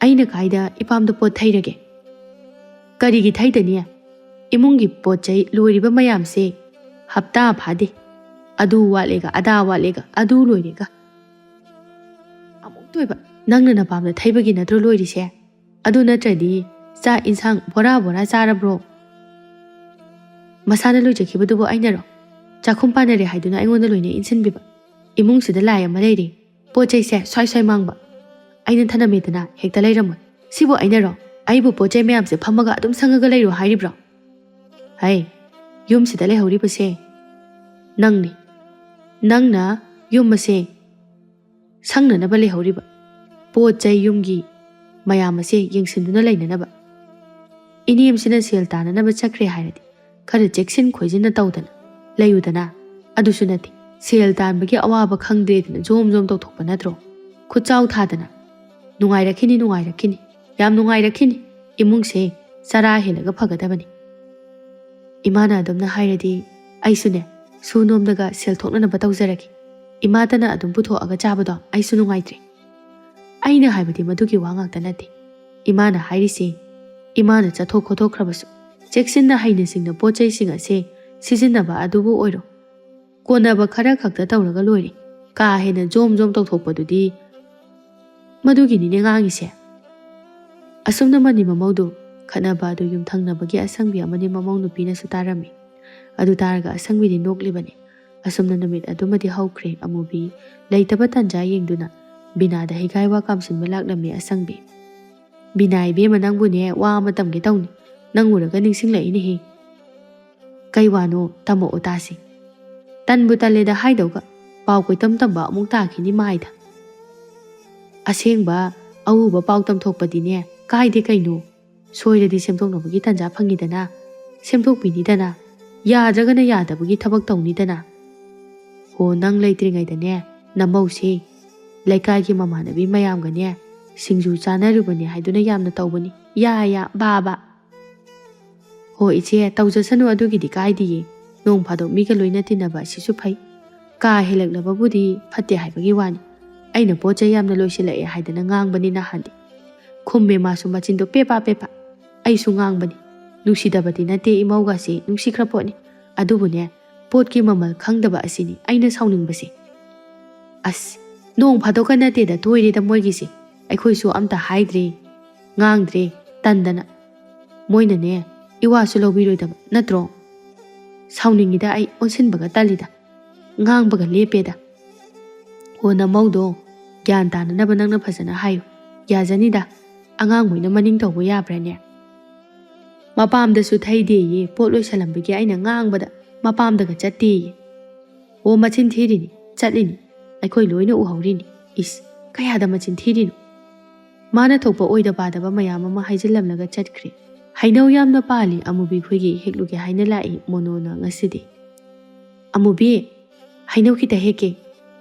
ꯑꯩꯅ ꯀꯥꯏꯗ ꯏꯄꯥꯝꯗ ꯄꯣꯠ ꯊꯩꯔꯒꯦ? ꯀꯔꯤꯒꯤ ꯊꯩꯗꯅꯤ? ꯏꯃꯨꯡꯒꯤ ꯄꯣꯠ ꯆꯩ ꯂꯣꯏꯔꯤꯕ ꯃꯌꯥꯝꯁꯦ ꯍꯞꯇꯥ ꯐꯥꯗꯦ꯫ ꯑꯗꯨ ꯋꯥꯠꯂꯦꯒ, ꯑꯗꯥ ꯋꯥꯠꯂꯦꯒ, ꯑꯗꯨ ꯂꯣꯏꯔꯦꯒ꯫ ꯑꯃꯨꯛꯇ ꯑꯣꯏꯕ ꯅꯪꯅ ꯅꯄꯥꯝꯗ ꯊꯩꯕꯒꯤ ꯅꯠꯇ꯭ꯔꯣ ꯂꯣꯏꯔꯤꯁꯦ? ꯑꯗꯨ ꯅꯠꯇ꯭ꯔꯗꯤ ꯆꯥꯛ ꯏꯟꯁꯥꯡ ꯕꯣꯔꯥ ꯕꯣꯔꯥ ꯆꯥꯔꯕ꯭ꯔꯣ? ꯃꯁꯥꯅ ꯂꯣꯏꯖꯈꯤꯕꯗꯨꯕꯨ ꯑꯩꯅꯔꯣ? ꯆꯥꯛꯈꯨꯝ ꯄꯥꯟꯅꯔꯦ ꯍꯥꯏꯗꯨꯅ ꯑꯩꯉꯣꯟꯗ ꯂꯣꯏꯅ ꯏꯟꯁꯤꯟꯕꯤꯕ? ꯏꯃꯨꯡꯁꯤꯗ ꯂꯥꯏ ꯑꯃ ꯂꯩꯔꯦ꯫ ꯄꯣꯠ ꯆꯩꯁꯦ ꯁ꯭ꯋꯥꯏ ꯁ꯭ꯋꯥꯏ ꯃꯥꯡꯕ꯫ ꯑꯩꯅ ꯊꯅꯝꯃꯦꯗꯅ ꯍꯦꯛꯇ ꯂꯩꯔꯝꯃꯣꯏ꯫ ꯁꯤꯕꯨ ꯑꯩꯅꯔꯣ? ꯑꯩꯕꯨ ꯄꯣꯠ ꯆꯩ ꯃꯌꯥꯝꯁꯦ ꯐꯝꯃꯒ ꯑꯗꯨꯝ ꯁꯪꯉꯒ ꯂꯩꯔꯣ ꯍꯥꯏꯔꯤꯕ꯭ꯔꯣ? ꯍꯩ, ꯌꯨꯝꯁꯤꯗ ꯂꯩꯍꯧꯔꯤꯕꯁꯦ ꯅꯪꯅꯤ꯫ ꯅꯪꯅ ꯌꯨꯝ ꯑꯁꯦ ꯁꯪꯅꯅꯕ ꯂꯩꯍꯧꯔꯤꯕ, ꯄꯣꯠ ꯆꯩ ꯌꯨꯝꯒꯤ ꯃꯌꯥꯝ ꯑꯁꯦ ꯌꯦꯡꯁꯤꯟꯗꯨꯅ ꯂꯩꯅꯅꯕ꯫ ꯏꯅꯦꯝꯁꯤꯅ ꯁꯦꯜ ꯇꯥꯟꯅꯅꯕ ꯆꯠꯈ꯭ꯔꯦ ꯍꯥꯏꯔꯗꯤ ꯈꯔ ꯆꯦꯛꯁꯤꯟ ꯈꯣꯏꯖꯤꯟꯅ ꯇꯧꯗꯅ ꯂꯩꯌꯨꯗꯅ꯫ ꯑꯗꯨꯁꯨ ꯅꯠꯇꯦ, ꯁꯦꯜ ꯇꯥꯟꯕꯒꯤ ꯑꯋꯥꯕ ꯈꯪꯗ꯭ꯔꯦꯗꯅ ꯖꯣꯝ ꯖꯣꯝ ꯇꯧꯊꯣꯛꯄ ꯅꯠꯇ꯭ꯔꯣ? ꯈꯨꯠꯆꯥꯎ ꯊꯥꯗꯅ꯫ ꯅꯨꯡꯉꯥꯏꯔꯛꯈꯤꯅꯤ, ꯅꯨꯡꯉꯥꯏꯔꯛꯈꯤꯅꯤ, ꯌꯥꯝ ꯅꯨꯡꯉꯥꯏꯔꯛꯈꯤꯅꯤ꯫ ꯏꯃꯨꯡꯁꯦ ꯆꯔꯥ ꯍꯦꯜꯂꯒ ꯐꯒꯗꯕꯅꯤ꯫ ꯏꯃꯥꯅ ꯑꯗꯨꯝꯅ ꯍꯥꯏꯔꯗꯤ ꯑꯩꯁꯨꯅꯦ, ꯁꯨ ꯅꯣꯝꯗꯒ ꯁꯦꯜ ꯊꯣꯛꯅꯅꯕ ꯇꯧꯖꯔꯒꯦ꯫ ꯏꯃꯥꯇꯅ ꯑꯗꯨꯝ ꯄꯨꯊꯣꯛꯑꯒ ꯆꯥꯕꯗꯣ ꯑꯩꯁꯨ ꯅꯨꯡꯉꯥꯏꯇ꯭ꯔꯦ꯫ ꯑꯩꯅ ꯍꯥꯏꯕꯗꯤ ꯃꯗꯨꯒꯤ ꯋꯥ ꯉꯥꯛꯇ ꯅꯠꯇꯦ꯫ ꯏꯃꯥꯅ ꯍꯥꯏꯔꯤꯁꯦ, ꯏꯃꯥꯅ ꯆꯠꯊꯣꯛ ꯈꯣꯠꯇꯣꯛꯈ꯭ꯔꯕꯁꯨ ꯆꯦꯛꯁꯤꯟꯅ ꯍꯩꯅ ꯁꯤꯡꯅ ꯄꯣꯠ ꯆꯩꯁꯤꯡ ꯑꯁꯦ ꯁꯤꯖꯤꯟꯅꯕ ꯑꯗꯨꯕꯨ ꯑꯣꯏꯔꯣ, ꯀꯣꯟꯅꯕ ꯈꯔ ꯈꯛꯇ ꯇꯧꯔꯒ ꯂꯣꯏꯔꯦ꯫ ꯀꯥ ꯍꯦꯟꯅ ꯖꯣꯝ ꯖꯣꯝ ꯇꯧꯊꯣꯛꯄꯗꯨꯗꯤ꯫ ꯃꯗꯨꯒꯤꯅꯤꯅꯦ ꯉꯥꯡꯉꯤꯁꯦ꯫ ꯑꯁꯨꯝꯅ ꯃꯅꯤ ꯃꯃꯧꯗꯨ ꯈꯠꯅꯕ ꯑꯗꯨ ꯌꯨꯝꯊꯪꯅꯕꯒꯤ ꯑꯁꯪꯕꯤ ꯑꯃꯗꯤ ꯃꯃꯧ ꯅꯨꯄꯤꯅꯁꯨ ꯇꯥꯔꯝꯃꯤ꯫ ꯑꯗꯨ ꯇꯥꯔꯒ ꯑꯁꯪꯕꯤꯗꯤ ꯅꯣꯛꯂꯤꯕꯅꯤ꯫ ꯑꯁꯨꯝꯅ ꯅꯨꯃꯤꯠ ꯑꯗꯨꯃꯗꯤ ꯍꯧꯈ꯭ꯔꯦ꯫ ꯑꯃꯨꯕꯤ ꯂꯩꯇꯕ ꯇꯥꯟꯖꯥ ꯌꯦꯡꯗꯨꯅ ꯕꯤꯅꯥꯗ ꯍꯤꯒꯥꯏ ꯋꯥ ꯀꯥꯝꯁꯤꯟꯕ ꯂꯥꯛꯂꯝꯃꯤ ꯑꯁꯪꯕꯤ꯫ "ꯕꯤꯅꯥ ꯏꯕꯦꯝꯃ, ꯅꯪꯕꯨꯅꯦ ꯋꯥ ꯑꯃ ꯇꯝꯒꯦ ꯇꯧꯅꯤ꯫ ꯅꯪ ꯎꯔꯒ ꯅꯤꯡꯁꯤꯡꯂꯛꯏꯅꯦꯍꯦ꯫ ꯀꯩ ꯋꯥꯅꯣ? ꯇꯝꯃꯛꯑꯣ ꯇꯥꯁꯤ꯫ ꯇꯟꯕꯨ ꯇꯜꯂꯦꯗ ꯍꯥꯏꯗꯧꯒ, ꯄꯥꯎ ꯀꯣꯏꯇꯝ ꯇꯝꯕ ꯑꯃꯨꯛ ꯇꯥꯈꯤꯅꯤ ꯃꯥꯏꯗ꯫ ꯑꯁꯦꯡꯕ ꯑꯎꯕ ꯄꯥꯎ ꯇꯝꯊꯣꯛꯄꯗꯤꯅꯦ ꯀꯥꯏꯗꯦ ꯀꯩꯅꯣ꯫ ꯁꯣꯏꯔꯗꯤ ꯁꯦꯝꯗꯣꯛꯅꯕꯒꯤ ꯇꯥꯟꯖꯥ ꯐꯪꯉꯤꯗꯅ, ꯁꯦꯝꯗꯣꯛꯄꯤꯅꯤꯗꯅ, ꯌꯥꯗ꯭ꯔꯒꯅ ꯌꯥꯗꯕꯒꯤ ꯊꯕꯛ ꯇꯧꯅꯤꯗꯅ꯫ ꯍꯣ, ꯅꯪ ꯂꯩꯇ꯭ꯔꯤꯉꯩꯗꯅꯦ ꯅꯃꯧꯁꯦ ꯂꯩꯀꯥꯏꯒꯤ ꯃꯃꯥꯟꯅꯕꯤ ꯃꯌꯥꯝꯒꯅꯦ ꯁꯤꯡꯖꯨ ꯆꯥꯅꯔꯨꯕꯅꯦ ꯍꯥꯏꯗꯨꯅ ꯌꯥꯝꯅ ꯇꯧꯕꯅꯤ꯫ ꯌꯥ, ꯌꯥ, ꯕꯥ, ꯕꯥ꯫ ꯍꯣ ꯏꯆꯦ, ꯇꯧꯖꯁꯅꯨ, ꯑꯗꯨꯒꯤꯗꯤ ꯀꯥꯏꯗꯤꯌꯦ꯫ ꯅꯣꯡ ꯐꯥꯗꯣꯛ ꯃꯤꯒ ꯂꯣꯏꯅ ꯇꯤꯟꯅꯕ ꯑꯁꯤꯁꯨ ꯐꯩ꯫ ꯀꯥ ꯍꯦꯜꯂꯛꯂꯕꯕꯨꯗꯤ ꯐꯠꯇꯦ ꯍꯥꯏꯕꯒꯤ ꯋꯥꯅꯤ꯫ ꯑꯩꯅ ꯄꯣꯠ ꯆꯩ ꯌꯥꯝꯅ ꯂꯣꯏꯁꯤꯜꯂꯛꯑꯦ ꯍꯥꯏꯗꯅ ꯉꯥꯡꯕꯅꯤ ꯅꯍꯥꯟꯗꯤ꯫ ꯈꯨꯝꯃꯦ ꯃꯥꯁꯨ ꯃꯆꯤꯟꯗꯣ ꯄꯦꯄꯥ ꯄꯦꯄꯥ꯫ ꯑꯩꯁꯨ ꯉꯥꯡꯕꯅꯤ꯫ ꯅꯨꯡꯁꯤꯗꯕꯗꯤ ꯅꯠꯇꯦ ꯏꯃꯧꯒꯁꯤ, ꯅꯨꯡꯁꯤꯈ꯭ꯔ ꯄꯣꯠꯅꯤ꯫ ꯑꯗꯨꯕꯨꯅꯦ, ꯄꯣꯠꯀꯤ ꯃꯃꯜ ꯈꯪꯗꯕ ꯑꯁꯤꯅꯤ ꯑꯩꯅ ꯁꯥꯎꯅꯤꯡꯕꯁꯦ꯫ ꯑꯁ, ꯅꯣꯡ ꯐꯥꯗꯣꯛꯀ ꯅꯠꯇꯦꯗ ꯇꯣꯏꯔꯦꯗ ꯃꯣꯏꯒꯤꯁꯦ꯫ ꯑꯩꯈꯣꯏꯁꯨ ꯑꯝꯇ ꯍꯥꯏꯗ꯭ꯔꯦ, ꯉꯥꯡꯗ꯭ꯔꯦ, ꯇꯟꯗꯅ꯫ ꯃꯣꯏꯅꯅꯦ ꯏꯋꯥꯁꯨ ꯂꯧꯕꯤꯔꯣꯏꯗꯕ ꯅꯠꯇ꯭ꯔꯣ? ꯁꯥꯎꯅꯤꯡꯉꯤꯗ ꯑꯩ, ꯑꯣꯟꯁꯤꯟꯕꯒ ꯇꯜꯂꯤꯗ꯫ ꯉꯥꯡꯕꯒ ꯂꯦꯞꯄꯦꯗ꯫ ꯍꯣ, ꯅꯃꯧꯗꯣ ꯒ꯭ꯌꯥꯟ ꯇꯥꯅꯅꯕ ꯅꯪꯅ ꯐꯖꯅ ꯍꯥꯏꯌꯨ꯫ ꯌꯥꯖꯅꯤꯗ, ꯑꯉꯥꯡ ꯃꯣꯏꯅ ꯃꯅꯤꯡ ꯇꯧꯕ ꯌꯥꯕ꯭ꯔꯥꯅꯦ? ꯃꯄꯥꯝꯗꯁꯨ ꯊꯩꯗꯦꯌꯦ, ꯄꯣꯠ ꯂꯣꯏꯁꯜꯂꯝꯕꯒꯤ ꯑꯩꯅ ꯉꯥꯡꯕꯗ ꯃꯄꯥꯝꯗꯒ ꯆꯠꯇꯦꯌꯦ꯫ ꯑꯣ, ꯃꯆꯤꯟ ꯊꯤꯔꯤꯅꯤ, ꯆꯠꯂꯤꯅꯤ, ꯑꯩꯈꯣꯏ ꯂꯣꯏꯅ ꯎꯍꯧꯔꯤꯅꯤ꯫ ꯏꯁ, ꯀꯌꯥꯗ ꯃꯆꯤꯟ ꯊꯤꯔꯤꯅꯣ? ꯃꯥꯅ ꯊꯣꯛꯄ ꯑꯣꯏꯗ ꯄꯥꯗꯕ ꯃꯌꯥꯝ ꯑꯃ ꯍꯥꯏꯖꯤꯜꯂꯝꯂꯒ ꯆꯠꯈ꯭ꯔꯦ꯫ ꯍꯩꯅꯧ ꯌꯥꯝꯅ ꯄꯥꯜꯂꯤ, ꯑꯃꯨꯕꯤ ꯈꯣꯏꯒꯤ ꯍꯦꯛꯂꯨꯒꯦ ꯍꯥꯏꯅ ꯂꯥꯛꯏ ꯃꯣꯅꯣꯅ ꯉꯁꯤꯗꯤ꯫ ꯑꯃꯨꯕꯤ, ꯍꯩꯅꯧ ꯈꯤꯇ ꯍꯦꯛꯀꯦ꯫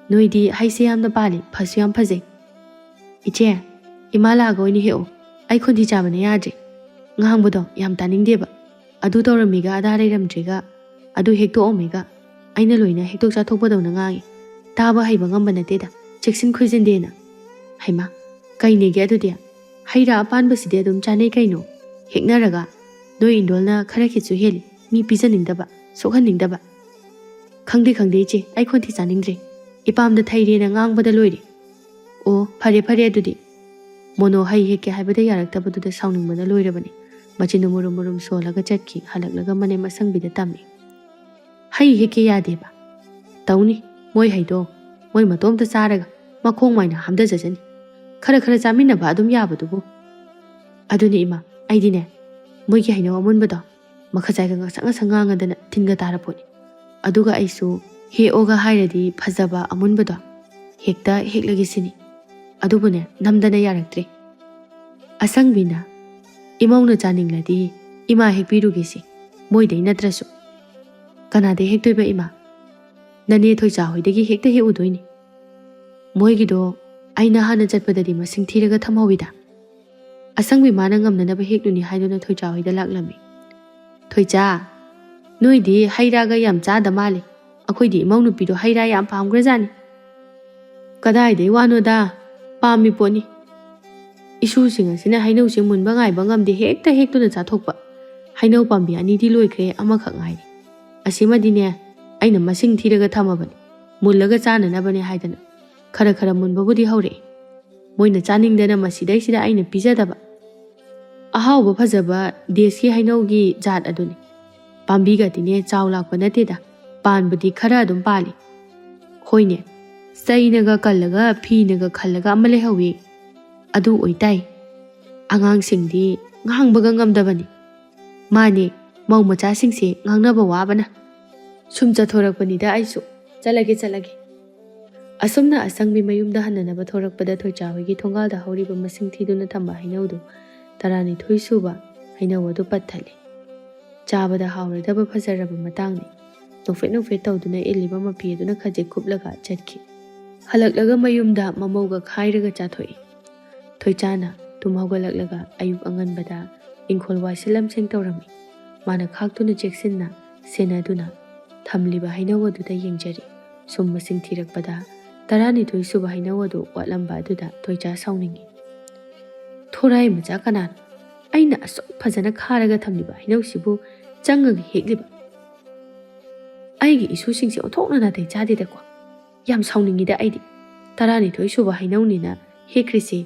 ꯅꯣꯏꯗꯤ ꯍꯩꯁꯦ ꯌꯥꯝꯅ ꯄꯥꯜꯂꯤ, ꯐꯁꯨ ꯌꯥꯝ ꯐꯖꯩ꯫ ꯏꯆꯦ, ꯏꯃꯥ ꯂꯥꯛꯑꯒ ꯑꯣꯏꯅ ꯍꯦꯛꯑꯣ꯫ ꯑꯩ ꯈꯣꯟꯊꯤ ꯆꯥꯕꯅ ꯌꯥꯗ꯭ꯔꯦ꯫ ꯉꯥꯡꯕꯗꯣ ꯌꯥꯝ ꯇꯥꯅꯤꯡꯗꯦꯕ꯫ ꯑꯗꯨ ꯇꯧꯔꯝꯃꯤꯒ ꯑꯗꯥ ꯂꯩꯔꯝꯗ꯭ꯔꯤꯒ, ꯑꯗꯨ ꯍꯦꯛꯇꯣꯛꯑꯝꯃꯤꯒ, ꯑꯩꯅ ꯂꯣꯏꯅ ꯍꯦꯛꯇꯣꯛ ꯆꯥꯊꯣꯛꯄꯗꯧꯅ ꯉꯥꯡꯉꯤ꯫ ꯇꯥꯕ ꯍꯩꯕ ꯉꯝꯕ ꯅꯠꯇꯦꯗ, ꯆꯦꯛꯁꯤꯟ ꯈꯣꯏꯖꯤꯟꯗꯦꯅ꯫ ꯍꯩꯃꯥ, "ꯀꯩꯅꯦꯒꯦ ꯑꯗꯨꯗꯤ? ꯍꯩ ꯔꯥ ꯑꯄꯥꯟꯕꯁꯤꯗꯤ ꯑꯗꯨꯝ ꯆꯥꯅꯩ ꯀꯩꯅꯣ꯫ ꯍꯦꯛꯅꯔꯒ ꯅꯣꯏ ꯏꯟꯗꯣꯜꯅ ꯈꯔ ꯈꯤꯠꯁꯨ ꯍꯦꯜꯂꯤ, ꯃꯤ ꯄꯤꯖꯅꯤꯡꯗꯕ, ꯁꯣꯛꯍꯟꯅꯤꯡꯗꯕ꯫" "ꯈꯪꯗꯦ ꯈꯪꯗꯦ ꯏꯆꯦ, ꯑꯩ ꯈꯣꯟꯊꯤ ꯆꯥꯅꯤꯡꯗ꯭ꯔꯦ꯫ ꯏꯄꯥꯝꯗ ꯊꯩꯔꯦꯅ ꯉꯥꯡꯕꯗ ꯂꯣꯏꯔꯦ꯫" "ꯑꯣ, ꯐꯔꯦ ꯐꯔꯦ ꯑꯗꯨꯗꯤ꯫" ꯃꯣꯅꯣ ꯍꯩ ꯍꯦꯛꯀꯦ ꯍꯥꯏꯕꯗ ꯌꯥꯔꯛꯇꯕꯗꯨꯗ ꯁꯥꯎꯅꯤꯡꯕꯅ ꯂꯣꯏꯔꯕꯅꯤ꯫ ꯃꯆꯤꯟꯗꯨ ꯃꯨꯔꯨꯝ ꯃꯨꯔꯨꯝ ꯁꯣꯜꯂꯒ ꯆꯠꯈꯤ꯫ ꯍꯜꯂꯛꯂꯒ ꯃꯅꯦꯝ ꯑꯁꯪꯕꯤꯗ ꯇꯝꯃꯤ꯫ "ꯍꯩ ꯍꯦꯛꯀꯦ ꯌꯥꯗꯦꯕ꯫ ꯇꯧꯅꯤ, ꯃꯣꯏ ꯍꯩꯗꯣ ꯃꯣꯏ ꯃꯇꯣꯝꯇ ꯆꯥꯔꯒ ꯃꯈꯣꯡ ꯃꯥꯏꯅ ꯍꯥꯝꯊꯖꯁꯅꯤ꯫ ꯈꯔ ꯈꯔ ꯆꯥꯃꯤꯟꯅꯕ ꯑꯗꯨꯝ ꯌꯥꯕꯗꯨꯕꯨ꯫" "ꯑꯗꯨꯅꯦ ꯏꯃꯥ, ꯑꯩꯗꯤꯅꯦ, ꯃꯣꯏꯒꯤ ꯍꯩꯅꯧ ꯑꯃꯨꯟꯕꯗꯣ ꯃꯈꯖꯥꯏꯒ ꯉꯥꯡꯁꯪ ꯉꯥꯡꯁꯪ ꯉꯥꯡꯉꯗꯅ ꯇꯤꯟꯒ ꯇꯥꯔ ꯄꯣꯠꯅꯤ꯫ ꯑꯗꯨꯒ ꯑꯩꯁꯨ ꯍꯦꯛꯑꯣꯒ ꯍꯥꯏꯔꯗꯤ ꯐꯖꯕ ꯑꯃꯨꯟꯕꯗꯣ ꯍꯦꯛꯇ ꯍꯦꯛꯂꯒꯦ ꯁꯤꯅꯤ꯫ ꯑꯗꯨꯕꯨꯅꯦ, ꯅꯝꯗꯅ ꯌꯥꯔꯛꯇ꯭ꯔꯦ꯫" ꯑꯁꯪꯕꯤꯅ, "ꯏꯃꯧꯅ ꯆꯥꯅꯤꯡꯂꯗꯤ ꯏꯃꯥ ꯍꯦꯛꯄꯤꯔꯨꯒꯦꯁꯤ, ꯃꯣꯏꯗꯩ ꯅꯠꯇ꯭ꯔꯁꯨ꯫" "ꯀꯅꯥꯗꯩ ꯍꯦꯛꯇꯣꯏꯕ ꯏꯃꯥ? ꯅꯅꯦ ꯊꯣꯏꯆꯥ ꯍꯣꯏꯗꯒꯤ ꯍꯦꯛꯇ ꯍꯦꯛꯎꯗꯣꯏꯅꯤ꯫ ꯃꯣꯏꯒꯤꯗꯣ ꯑꯩꯅ ꯍꯥꯟꯅ ꯆꯠꯄꯗꯗꯤ ꯃꯁꯤꯡ ꯊꯤꯔꯒ ꯊꯝꯍꯧꯋꯤꯗ꯫" ꯑꯁꯪꯕꯤ ꯃꯥꯅ ꯉꯝꯅꯅꯕ ꯍꯦꯛꯂꯨꯅꯤ ꯍꯥꯏꯗꯨꯅ ꯊꯣꯏꯆꯥ ꯍꯣꯏꯗ ꯂꯥꯛꯂꯝꯃꯤ꯫ "ꯊꯣꯏꯆꯥ, ꯅꯣꯏꯗꯤ ꯍꯩ ꯔꯥꯒ ꯌꯥꯝ ꯆꯥꯗ ꯃꯥꯜꯂꯦ꯫ ꯑꯩꯈꯣꯏꯗꯤ ꯏꯃꯧ ꯅꯨꯄꯤꯗꯣ ꯍꯩ ꯔꯥ ꯌꯥꯝ ꯄꯥꯝꯈ꯭ꯔꯖꯥꯠꯅꯤ꯫" "ꯀꯗꯥꯏꯗꯩ ꯋꯥꯅꯣꯗ, ꯄꯥꯝꯃꯤ ꯄꯣꯠꯅꯤ꯫ ꯏꯁꯨꯁꯤꯡ ꯑꯁꯤꯅ ꯍꯩꯅꯧꯁꯦ ꯃꯨꯟꯕ ꯉꯥꯏꯕ ꯉꯝꯗꯦ, ꯍꯦꯛꯇ ꯍꯦꯛꯇꯨꯅ ꯆꯥꯊꯣꯛꯄ꯫ ꯍꯩꯅꯧ ꯄꯥꯝꯕꯤ ꯑꯅꯤꯗꯤ ꯂꯣꯏꯈ꯭ꯔꯦ, ꯑꯃꯈꯛ ꯉꯥꯏꯔꯦ꯫ ꯑꯁꯤꯃꯗꯤꯅꯦ, ꯑꯩꯅ ꯃꯁꯤꯡ ꯊꯤꯔꯒ ꯊꯝꯃꯕꯅꯤ, ꯃꯨꯜꯂꯒ ꯆꯥꯅꯅꯕꯅꯦ ꯍꯥꯏꯗꯅ꯫ ꯈꯔ ꯈꯔ ꯃꯨꯟꯕꯕꯨꯗꯤ ꯍꯧꯔꯛꯑꯦ꯫ ꯃꯣꯏꯅ ꯆꯥꯅꯤꯡꯗꯅ ꯃꯁꯤꯗꯩꯁꯤꯗ ꯑꯩꯅ ꯄꯤꯖꯗꯕ꯫ ꯑꯍꯥꯎꯕ ꯐꯖꯕ ꯗꯦꯁꯀꯤ ꯍꯩꯅꯧꯒꯤ ꯖꯥꯠ ꯑꯗꯨꯅꯤ꯫ ꯄꯥꯝꯕꯤꯒꯗꯤꯅꯦ ꯆꯥꯎ ꯂꯥꯛꯄ ꯅꯠꯇꯦꯗ, ꯄꯥꯟꯕꯗꯤ ꯈꯔ ꯑꯗꯨꯝ ꯄꯥꯜꯂꯤ꯫ ꯍꯣꯏꯅꯦ, ꯆꯩꯅꯒ ꯀꯜꯂꯒ ꯐꯤꯅꯒ ꯈꯜꯂꯒ ꯑꯃ ꯂꯩꯍꯧꯋꯤ꯫ ꯑꯗꯨ ꯑꯣꯏꯇꯥꯏ, ꯑꯉꯥꯡꯁꯤꯡꯗꯤ ꯉꯥꯡꯕꯒ ꯉꯝꯗꯕꯅꯤ꯫ ꯃꯥꯅꯦ, ꯃꯧ ꯃꯆꯥꯁꯤꯡꯁꯦ ꯉꯥꯡꯅꯕ ꯋꯥꯕꯅ꯫ ꯁꯨꯝ ꯆꯠꯊꯣꯔꯛꯄꯅꯤꯗ ꯑꯩꯁꯨ꯫ ꯆꯠꯂꯒꯦ, ꯆꯠꯂꯒꯦ꯫" ꯑꯁꯨꯝꯅ ꯑꯁꯪꯕꯤ ꯃꯌꯨꯝꯗ ꯍꯟꯅꯅꯕ ꯊꯣꯔꯛꯄꯗ ꯊꯣꯏꯆꯥ ꯍꯣꯏꯒꯤ ꯊꯣꯡꯒꯥꯜꯗ ꯍꯧꯔꯤꯕ ꯃꯁꯤꯡ ꯊꯤꯗꯨꯅ ꯊꯝꯕ ꯍꯩꯅꯧꯗꯨ, ꯇꯔꯥꯅꯤꯊꯣꯏ ꯁꯨꯕ ꯍꯩꯅꯧ ꯑꯗꯨ ꯄꯠꯊꯠꯂꯤ꯫ ꯆꯥꯕꯗ ꯍꯥꯎꯔꯗꯕ ꯐꯖꯔꯕ ꯃꯇꯥꯡꯅꯤ꯫ ꯅꯣꯛꯐꯦꯠ ꯅꯣꯛꯐꯦꯠ ꯇꯧꯗꯨꯅ ꯏꯜꯂꯤꯕ ꯃꯐꯤ ꯑꯗꯨꯅ ꯈꯖꯤꯛ ꯀꯨꯞꯂꯒ ꯆꯠꯈꯤ꯫ ꯍꯜꯂꯛꯂꯒ ꯃꯌꯨꯝꯗ ꯃꯃꯧꯒ ꯈꯥꯏꯔꯒ ꯆꯥꯊꯣꯛꯏ꯫ ꯊꯣꯏꯆꯥꯅ ꯇꯨꯝ ꯍꯧꯒꯠꯂꯛꯂꯒ ꯑꯌꯨꯛ ꯑꯉꯟꯕꯗ ꯏꯪꯈꯣꯜ ꯋꯥꯏꯁꯤꯜꯂꯝ ꯁꯦꯡ ꯇꯧꯔꯝꯃꯤ꯫ ꯃꯥꯅ ꯈꯥꯛꯇꯨꯅ ꯆꯦꯛꯁꯤꯟꯅ ꯁꯦꯟꯅꯗꯨꯅ ꯊꯝꯂꯤꯕ ꯍꯩꯅꯧ ꯑꯗꯨꯗ ꯌꯦꯡꯖꯔꯤ꯫ ꯁꯨꯝ ꯃꯁꯤꯡ ꯊꯤꯔꯛꯄꯗ ꯇꯔꯥꯅꯤꯊꯣꯏ ꯁꯨꯕ ꯍꯩꯅꯧ ꯑꯗꯨ ꯋꯥꯠꯂꯝꯕ ꯑꯗꯨꯗ ꯊꯣꯏꯆꯥ ꯁꯥꯎꯅꯤꯡꯉꯤ꯫ "ꯊꯣꯔꯥꯏ ꯃꯆꯥ ꯀꯅꯥꯅꯣ? ꯑꯩꯅ ꯑꯁꯨꯛ ꯐꯖꯅ ꯈꯥꯔꯒ ꯊꯝꯂꯤꯕ ꯍꯩꯅꯧꯁꯤꯕꯨ ꯆꯪꯉꯒ ꯍꯦꯛꯂꯤꯕ? ꯑꯩꯒꯤ ꯏꯁꯨꯁꯤꯡꯁꯦ ꯑꯣꯟꯊꯣꯛꯅ ꯅꯥꯇꯩ ꯆꯥꯗꯦꯗꯀꯣ꯫ ꯌꯥꯝ ꯁꯥꯎꯅꯤꯡꯉꯤꯗ ꯑꯩꯗꯤ꯫ ꯇꯔꯥꯅꯤꯊꯣꯏ ꯁꯨꯕ ꯍꯩꯅꯧꯅꯤꯅ ꯍꯦꯛꯈ꯭ꯔꯤꯁꯤ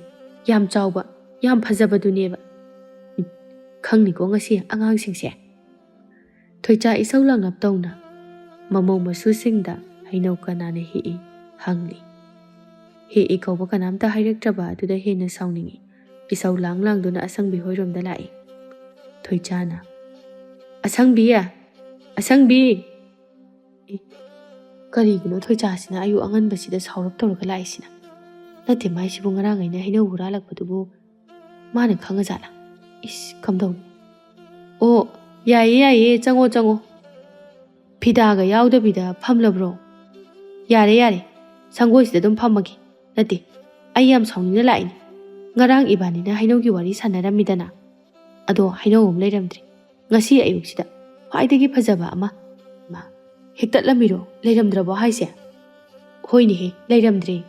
ꯌꯥꯝ ꯆꯥꯎꯕ, ꯌꯥꯝ ꯐꯖꯕꯗꯨꯅꯦꯕ꯫ ꯎꯝ, ꯈꯪꯅꯤꯀꯣ ꯉꯁꯤ ꯑꯉꯥꯡꯁꯤꯡꯁꯦ꯫" ꯊꯣꯏꯆꯥ ꯏꯁꯧ ꯂꯥꯡꯂꯞ ꯇꯧꯅ ꯃꯃꯧ ꯃꯁꯨꯁꯤꯡꯗ ꯍꯩꯅꯧ ꯀꯅꯥꯅ ꯍꯦꯛꯏ ꯍꯪꯂꯤ꯫ ꯍꯦꯛꯏ ꯀꯧꯕ ꯀꯅꯥꯝꯇ ꯍꯥꯏꯔꯛꯇ꯭ꯔꯕ ꯑꯗꯨꯗ ꯍꯦꯟꯅ ꯁꯥꯎꯅꯤꯡꯏ꯫ ꯏꯁꯧ ꯂꯥꯡ ꯂꯥꯡꯗꯨꯅ ꯑꯁꯪꯕꯤ ꯍꯣꯏꯔꯣꯝꯗ ꯂꯥꯛꯏ꯫ ꯊꯣꯏꯆꯥꯅ, "ꯑꯁꯪꯕꯤ! ꯑꯁꯪꯕꯤ!" ꯑꯦ, ꯀꯔꯤꯒꯤꯅꯣ ꯊꯣꯏꯆꯥꯁꯤꯅ ꯑꯌꯨꯛ ꯑꯉꯟꯕꯁꯤꯗ ꯁꯥꯎꯔꯞ ꯇꯧꯔꯒ ꯂꯥꯛꯏꯁꯤꯅ? ꯅꯠꯇꯦ, ꯃꯥꯏꯁꯤꯕꯨ ꯉꯔꯥꯡ ꯑꯩꯅ ꯍꯩꯅꯧ ꯍꯨꯔꯥꯜꯂꯛꯄꯗꯨꯕꯨ ꯃꯥꯅ ꯈꯪꯉꯖꯥꯠꯂꯥ? ꯏꯁ, ꯀꯝꯗꯧꯅꯤ? "ꯑꯣ, ꯌꯥꯏꯌꯦ, ꯌꯥꯏꯌꯦ, ꯆꯪꯉꯣ, ꯆꯪꯉꯣ꯫ ꯐꯤꯗꯥꯒ ꯌꯥꯎꯗꯕꯤꯗ ꯐꯝꯂꯕ꯭ꯔꯣ? ꯌꯥꯔꯦ, ꯌꯥꯔꯦ, ꯁꯪꯒꯣꯏꯁꯤꯗ ꯑꯗꯨꯝ ꯐꯝꯃꯒꯦ꯫ ꯅꯠꯇꯦ, ꯑꯩ ꯌꯥꯝ ꯁꯥꯎꯅꯤꯡꯅ ꯂꯥꯛꯏꯅꯦ꯫ ꯉꯔꯥꯡ ꯏꯕꯥꯅꯤꯅ ꯍꯩꯅꯧꯒꯤ ꯋꯥꯔꯤ ꯁꯥꯟꯅꯔꯝꯃꯤꯗꯅ, ꯑꯗꯣ ꯍꯩꯅꯧ ꯑꯃ ꯂꯩꯔꯝꯗ꯭ꯔꯦ꯫ ꯉꯁꯤ ꯑꯌꯨꯛꯁꯤꯗ ꯈ꯭ꯋꯥꯏꯗꯒꯤ ꯐꯖꯕ ꯑꯃ, ꯃꯥ, ꯍꯦꯛꯇꯠꯂꯝꯃꯤꯔꯣ? ꯂꯩꯔꯝꯗ꯭ꯔꯕꯣ ꯍꯥꯏꯁꯦ?" "ꯍꯣꯏꯅꯦꯍꯦ, ꯂꯩꯔꯝꯗ꯭ꯔꯦ꯫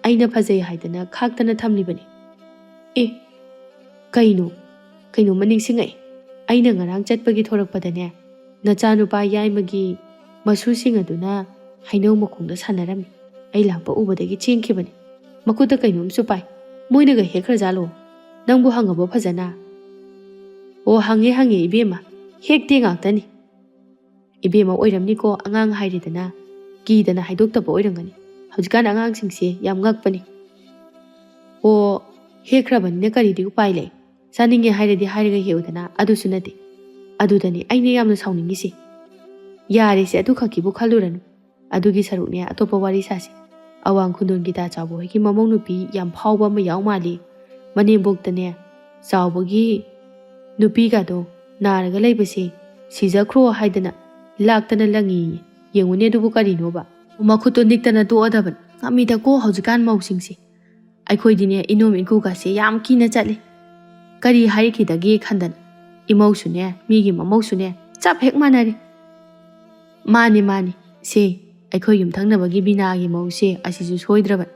ꯑꯩꯅ ꯐꯖꯩ ꯍꯥꯏꯗꯅ ꯈꯥꯛꯇꯅ ꯊꯝꯂꯤꯕꯅꯤ꯫" "ꯑꯦ, ꯀꯩꯅꯣ? ꯀꯩꯅꯣꯝꯃ ꯅꯤꯡꯁꯤꯡꯉꯛꯑꯦ꯫ ꯑꯩꯅ ꯉꯔꯥꯡ ꯆꯠꯄꯒꯤ ꯊꯣꯔꯛꯄꯗꯅꯦ, ꯅꯆꯥꯅꯨꯄꯥ ꯌꯥꯏꯃꯒꯤ ꯃꯁꯨꯁꯤꯡ ꯑꯗꯨꯅ ꯍꯩꯅꯧ ꯃꯈꯣꯡꯗ ꯁꯥꯟꯅꯔꯝꯃꯤ꯫ ꯑꯩ ꯂꯥꯛꯄ ꯎꯕꯗꯒꯤ ꯆꯦꯟꯈꯤꯕꯅꯤ꯫ ꯃꯈꯨꯠꯇ ꯀꯩꯅꯣꯝꯁꯨ ꯄꯥꯏ꯫ ꯃꯣꯏꯅꯒ ꯍꯦꯛꯈ꯭ꯔꯖꯥꯠꯂꯣ? ꯅꯪꯕꯨ ꯍꯪꯉꯕꯣ ꯐꯖꯅ?" "ꯑꯣ, ꯍꯪꯉꯦ, ꯍꯪꯉꯦ ꯏꯕꯦꯝꯃ꯫ ꯍꯦꯛꯇꯦ ꯉꯥꯛꯇꯅꯤ꯫ ꯏꯕꯦꯝꯃ ꯑꯣꯏꯔꯝꯅꯤꯀꯣ, ꯑꯉꯥꯡ ꯍꯥꯏꯔꯦꯗꯅ, ꯀꯤꯗꯅ ꯍꯥꯏꯗꯣꯛꯇꯕ ꯑꯣꯏꯔꯝꯒꯅꯤ꯫ ꯍꯧꯖꯤꯛꯀꯥꯟ ꯑꯉꯥꯡꯁꯤꯡꯁꯦ ꯌꯥꯝ ꯉꯛꯄꯅꯤ꯫ ꯑꯣ, ꯍꯦꯛꯈ꯭ꯔꯕꯅꯤꯅ ꯀꯔꯤꯗꯤ ꯎꯄꯥꯏ ꯂꯩ? ꯆꯥꯅꯤꯡꯉꯦ ꯍꯥꯏꯔꯗꯤ ꯍꯥꯏꯔꯒ ꯍꯦꯛꯎꯗꯅ, ꯑꯗꯨꯁꯨ ꯅꯠꯇꯦ꯫ ꯑꯗꯨꯗꯅꯤ ꯑꯩꯅ ꯌꯥꯝꯅ ꯁꯥꯎꯅꯤꯡꯉꯤꯁꯦ꯫" "ꯌꯥꯔꯦꯁꯦ, ꯑꯗꯨꯈꯛꯀꯤꯕꯨ ꯈꯜꯂꯨꯔꯅꯨ꯫ ꯑꯗꯨꯒꯤ ꯁꯔꯨꯛꯅꯦ, ꯑꯇꯣꯞꯄ ꯋꯥꯔꯤ ꯁꯥꯁꯤ꯫ ꯑꯋꯥꯡ ꯈꯨꯟꯗꯣꯟꯒꯤ ꯇꯥ ꯆꯥꯎꯕ ꯍꯣꯏꯒꯤ ꯃꯃꯧ ꯅꯨꯄꯤ ꯌꯥꯝ ꯐꯥꯎꯕ ꯑꯃ ꯌꯥꯎ ꯃꯥꯜꯂꯤ꯫ ꯃꯅꯦꯝꯕꯣꯛꯇꯅꯦ, ꯆꯥꯎꯕꯒꯤ ꯅꯨꯄꯤꯒꯗꯣ ꯅꯥꯔꯒ ꯂꯩꯕꯁꯦ ꯁꯤꯖꯈ꯭ꯔꯣ ꯍꯥꯏꯗꯅ ꯂꯥꯛꯇꯅ ꯂꯪꯉꯤꯌꯦ꯫ ꯌꯦꯡꯉꯨꯅꯦ, ꯑꯗꯨꯕꯨ ꯀꯔꯤꯅꯣꯕ? ꯃꯈꯨꯠꯇꯣ ꯅꯤꯛꯇꯅ ꯇꯣꯛꯑꯗꯕꯅꯤ꯫ ꯉꯝꯃꯤꯗꯀꯣ ꯍꯧꯖꯤꯛꯀꯥꯟ ꯃꯧꯁꯤꯡꯁꯦ꯫ ꯑꯩꯈꯣꯏꯗꯤꯅꯦ, ꯏꯅꯣꯝ ꯏꯀꯨꯒꯁꯦ ꯌꯥꯝ ꯀꯤꯅ ꯆꯠꯂꯤ꯫ ꯀꯔꯤ ꯍꯥꯏꯔꯛꯈꯤꯗꯒꯦ ꯈꯟꯗꯅ꯫ ꯏꯃꯧꯁꯨꯅꯦ, ꯃꯤꯒꯤ ꯃꯃꯧꯁꯨꯅꯦ, ꯆꯞ ꯍꯦꯛ ꯃꯥꯟꯅꯔꯦ꯫" "ꯃꯥꯅꯤ, ꯃꯥꯅꯤ, ꯁꯦ꯫ ꯑꯩꯈꯣꯏ ꯌꯨꯝꯊꯪꯅꯕꯒꯤ ꯕꯤꯅꯥꯒꯤ ꯃꯧꯁꯦ ꯑꯁꯤꯁꯨ ꯁꯣꯏꯗ꯭ꯔꯕꯅꯤ꯫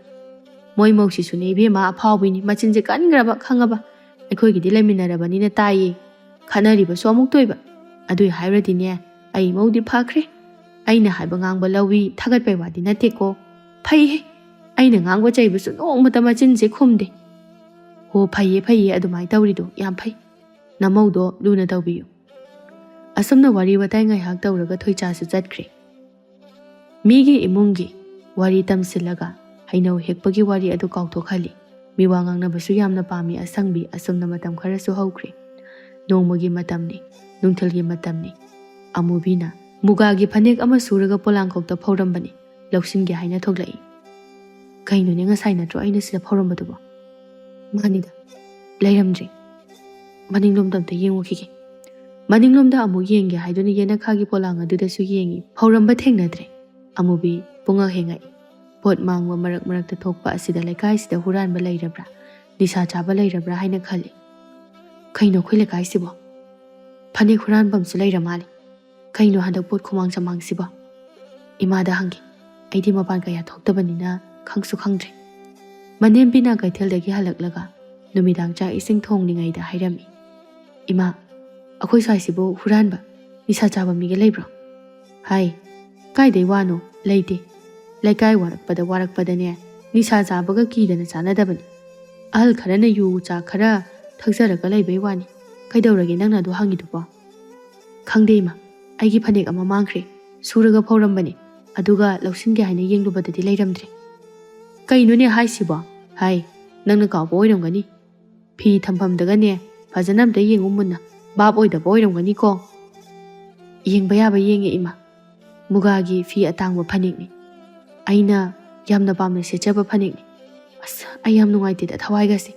ꯃꯣꯏ ꯃꯧꯁꯤꯁꯨꯅꯦ ꯏꯕꯦꯝꯃ, ꯑꯐꯥꯎꯕꯤꯅꯤ, ꯃꯆꯤꯟꯁꯦ ꯀꯟꯈ꯭ꯔꯕ ꯈꯪꯉꯕ꯫ ꯑꯩꯈꯣꯏꯒꯤꯗꯤ ꯂꯩꯃꯤꯟꯅꯔꯕꯅꯤꯅ ꯇꯥꯏꯌꯦ, ꯈꯠꯅꯔꯤꯕꯁꯨ ꯑꯃꯨꯛ ꯇꯣꯏꯕ꯫ ꯑꯗꯨꯏ ꯍꯥꯏꯔꯨꯔꯗꯤꯅꯦ, ꯑꯩ ꯃꯧꯗꯤ ꯐꯈ꯭ꯔꯦ꯫ ꯑꯩꯅ ꯍꯥꯏꯕ ꯉꯥꯡꯕ ꯂꯧꯏ, ꯊꯥꯒꯠꯄꯩ ꯋꯥꯗꯤ ꯅꯠꯇꯦꯀꯣ꯫ ꯐꯩꯍꯦ꯫ ꯑꯩꯅ ꯉꯥꯡꯕ ꯆꯩꯕꯁꯨ ꯅꯣꯡꯃꯇ ꯃꯆꯤꯟꯁꯦ ꯈꯨꯝꯗꯦ꯫ ꯍꯣ, ꯐꯩꯌꯦ ꯐꯩꯌꯦ, ꯑꯗꯨꯃꯥꯏꯅ ꯇꯧꯔꯤꯗꯣ ꯌꯥꯝ ꯐꯩ꯫ ꯅꯃꯧꯗꯣ ꯂꯨꯅ ꯇꯧꯕꯤꯌꯨ꯫ ꯑꯁꯨꯝꯅ ꯋꯥꯔꯤ ꯋꯥꯇꯥꯏ ꯉꯥꯏꯍꯥꯛ ꯇꯧꯔꯒ ꯊꯣꯏꯆꯥꯁꯨ ꯆꯠꯈ꯭ꯔꯦ꯫ ꯃꯤꯒꯤ ꯏꯃꯨꯡꯒꯤ ꯋꯥꯔꯤ ꯇꯝꯁꯤꯜꯂꯒ ꯍꯩꯅꯧ ꯍꯦꯛꯄꯒꯤ ꯋꯥꯔꯤ ꯑꯗꯨ ꯀꯥꯎꯊꯣꯛꯍꯜꯂꯤ꯫ ꯃꯤꯋꯥ ꯉꯥꯡꯅꯕꯁꯨ ꯌꯥꯝꯅ ꯄꯥꯝꯃꯤ ꯑꯁꯪꯕꯤ꯫ ꯑꯁꯨꯝꯅ ꯃꯇꯝ ꯈꯔꯁꯨ ꯍꯧꯈ꯭ꯔꯦ꯫ ꯅꯣꯡꯃꯒꯤ ꯃꯇꯝꯅꯤ, ꯅꯨꯡꯊꯤꯜꯒꯤ ꯃꯇꯝꯅꯤ꯫ ꯑꯃꯨꯕꯤꯅ ꯃꯨꯒꯥꯒꯤ ꯐꯅꯦꯛ ꯑꯃ ꯁꯨꯔꯒ ꯄꯣꯂꯥꯡꯈꯣꯛꯇ ꯐꯧꯔꯝꯕꯅꯤ꯫ ꯂꯧꯁꯤꯟꯒꯦ ꯍꯥꯏꯅ ꯊꯣꯛꯂꯛꯏ꯫ ꯀꯩꯅꯣꯅꯦ, ꯉꯁꯥꯏ ꯅꯠꯇ꯭ꯔꯣ ꯑꯩꯅ ꯁꯤꯗ ꯐꯧꯔꯝꯕꯗꯨꯕꯣ? ꯃꯥꯅꯤꯗ, ꯂꯩꯔꯝꯗ꯭ꯔꯦ꯫ ꯃꯅꯤꯡꯂꯣꯝꯗ ꯑꯝꯇ ꯌꯦꯡꯉꯨꯈꯤꯒꯦ꯫ ꯃꯅꯤꯡꯂꯣꯝꯗ ꯑꯃꯨꯛ ꯌꯦꯡꯒꯦ ꯍꯥꯏꯗꯨꯅ ꯌꯦꯅꯈꯥꯒꯤ ꯄꯣꯂꯥꯡ ꯑꯗꯨꯗꯁꯨ ꯌꯦꯡꯉꯤ꯫ ꯐꯧꯔꯝꯕ ꯊꯦꯡꯅꯗ꯭ꯔꯦ꯫ ꯑꯃꯨꯕꯤ ꯄꯨꯡꯉꯛ ꯍꯦꯡꯉꯛꯏ꯫ ꯄꯣꯠ ꯃꯥꯡꯕ ꯃꯔꯛ ꯃꯔꯛꯇ ꯊꯣꯛꯄ ꯑꯁꯤꯗ ꯂꯩꯀꯥꯏꯁꯤꯗ ꯍꯨꯔꯥꯟꯕ ꯂꯩꯔꯕ꯭ꯔꯥ, ꯅꯤꯁꯥ ꯆꯥꯕ ꯂꯩꯔꯕ꯭ꯔꯥ ꯍꯥꯏꯅ ꯈꯜꯂꯤ꯫ ꯀꯩꯅꯣ ꯑꯩꯈꯣꯏ ꯂꯩꯀꯥꯏꯁꯤꯕꯣ? ꯐꯅꯦꯛ ꯍꯨꯔꯥꯟꯕ ꯑꯃꯁꯨ ꯂꯩꯔ ꯃꯥꯜꯂꯦ꯫ ꯀꯩꯅꯣ ꯍꯟꯗꯛ ꯄꯣꯠ ꯈꯨꯃꯥꯡ ꯆꯃꯥꯡꯁꯤꯕꯣ? ꯏꯃꯥꯗ ꯍꯪꯒꯦ꯫ ꯑꯩꯗꯤ ꯃꯄꯥꯟ ꯀꯌꯥ ꯊꯣꯛꯇꯕꯅꯤꯅ ꯈꯪꯁꯨ ꯈꯪꯗ꯭ꯔꯦ꯫ ꯃꯅꯦꯝꯕꯤꯅ ꯀꯩꯊꯦꯜꯗꯒꯤ ꯍꯜꯂꯛꯂꯒ ꯅꯨꯃꯤꯗꯥꯡ ꯆꯥꯛ ꯏꯁꯤꯡ ꯊꯣꯡꯂꯤꯉꯩꯗ ꯍꯥꯏꯔꯝꯃꯤ, "ꯏꯃꯥ, ꯑꯩꯈꯣꯏ ꯁ꯭ꯋꯥꯏꯁꯤꯕꯨ ꯍꯨꯔꯥꯟꯕ, ꯅꯤꯁꯥ ꯆꯥꯕ ꯃꯤꯒ ꯂꯩꯕ꯭ꯔꯣ?" ꯍꯥꯏ꯫ "ꯀꯥꯏꯗꯩ ꯋꯥꯅꯣ? ꯂꯩꯇꯦ꯫ ꯂꯩꯀꯥꯏ ꯋꯥꯔꯛꯄꯗ ꯋꯥꯔꯛꯄꯗꯅꯦ, ꯅꯤꯁꯥ ꯆꯥꯕꯒ ꯀꯤꯗꯅ ꯆꯥꯅꯗꯕꯅꯤ꯫ ꯑꯍꯜ ꯈꯔꯅ ꯌꯨ ꯆꯥ ꯈꯔ ꯊꯛꯆꯔꯒ ꯂꯩꯕꯩ ꯋꯥꯅꯤ꯫ ꯀꯩꯗꯧꯔꯒꯦ ꯅꯪꯅ ꯑꯗꯨ ꯍꯪꯉꯤꯗꯨꯕꯣ?" "ꯈꯪꯗꯦ ꯏꯃꯥ, ꯑꯩꯒꯤ ꯐꯅꯦꯛ ꯑꯃ ꯃꯥꯡꯈ꯭ꯔꯦ꯫ ꯁꯨꯔꯒ ꯐꯧꯔꯝꯕꯅꯤ, ꯑꯗꯨꯒ ꯂꯧꯁꯤꯟꯒꯦ ꯍꯥꯏꯅ ꯌꯦꯡꯂꯨꯕꯗꯗꯤ ꯂꯩꯔꯝꯗ꯭ꯔꯦ꯫" "ꯀꯩꯅꯣꯅꯦ ꯍꯥꯏꯁꯤꯕꯣ?" ꯍꯥꯏ꯫ "ꯅꯪꯅ ꯀꯥꯎꯕ ꯑꯣꯏꯔꯝꯒꯅꯤ꯫ ꯐꯤ ꯊꯝꯐꯝꯗꯒꯅꯦ, ꯐꯖꯅ ꯑꯝꯇ ꯌꯦꯡꯉꯨ ꯃꯨꯟꯅ꯫ ꯚꯥꯞ ꯑꯣꯏꯗꯕ ꯑꯣꯏꯔꯝꯒꯅꯤꯀꯣ꯫" "ꯌꯦꯡꯕ ꯌꯥꯕ ꯌꯦꯡꯉꯦ ꯏꯃꯥ꯫ ꯃꯨꯒꯥꯒꯤ ꯐꯤ ꯑꯇꯥꯡꯕ ꯐꯅꯦꯛꯅꯤ꯫ ꯑꯩꯅ ꯌꯥꯝꯅ ꯄꯥꯝꯅ ꯁꯦꯠꯆꯕ ꯐꯅꯦꯛꯅꯤ꯫ ꯑꯁ, ꯑꯩ ꯌꯥꯝ ꯅꯨꯡꯉꯥꯏꯇꯦꯗ ꯊꯋꯥꯏꯒꯁꯦ꯫"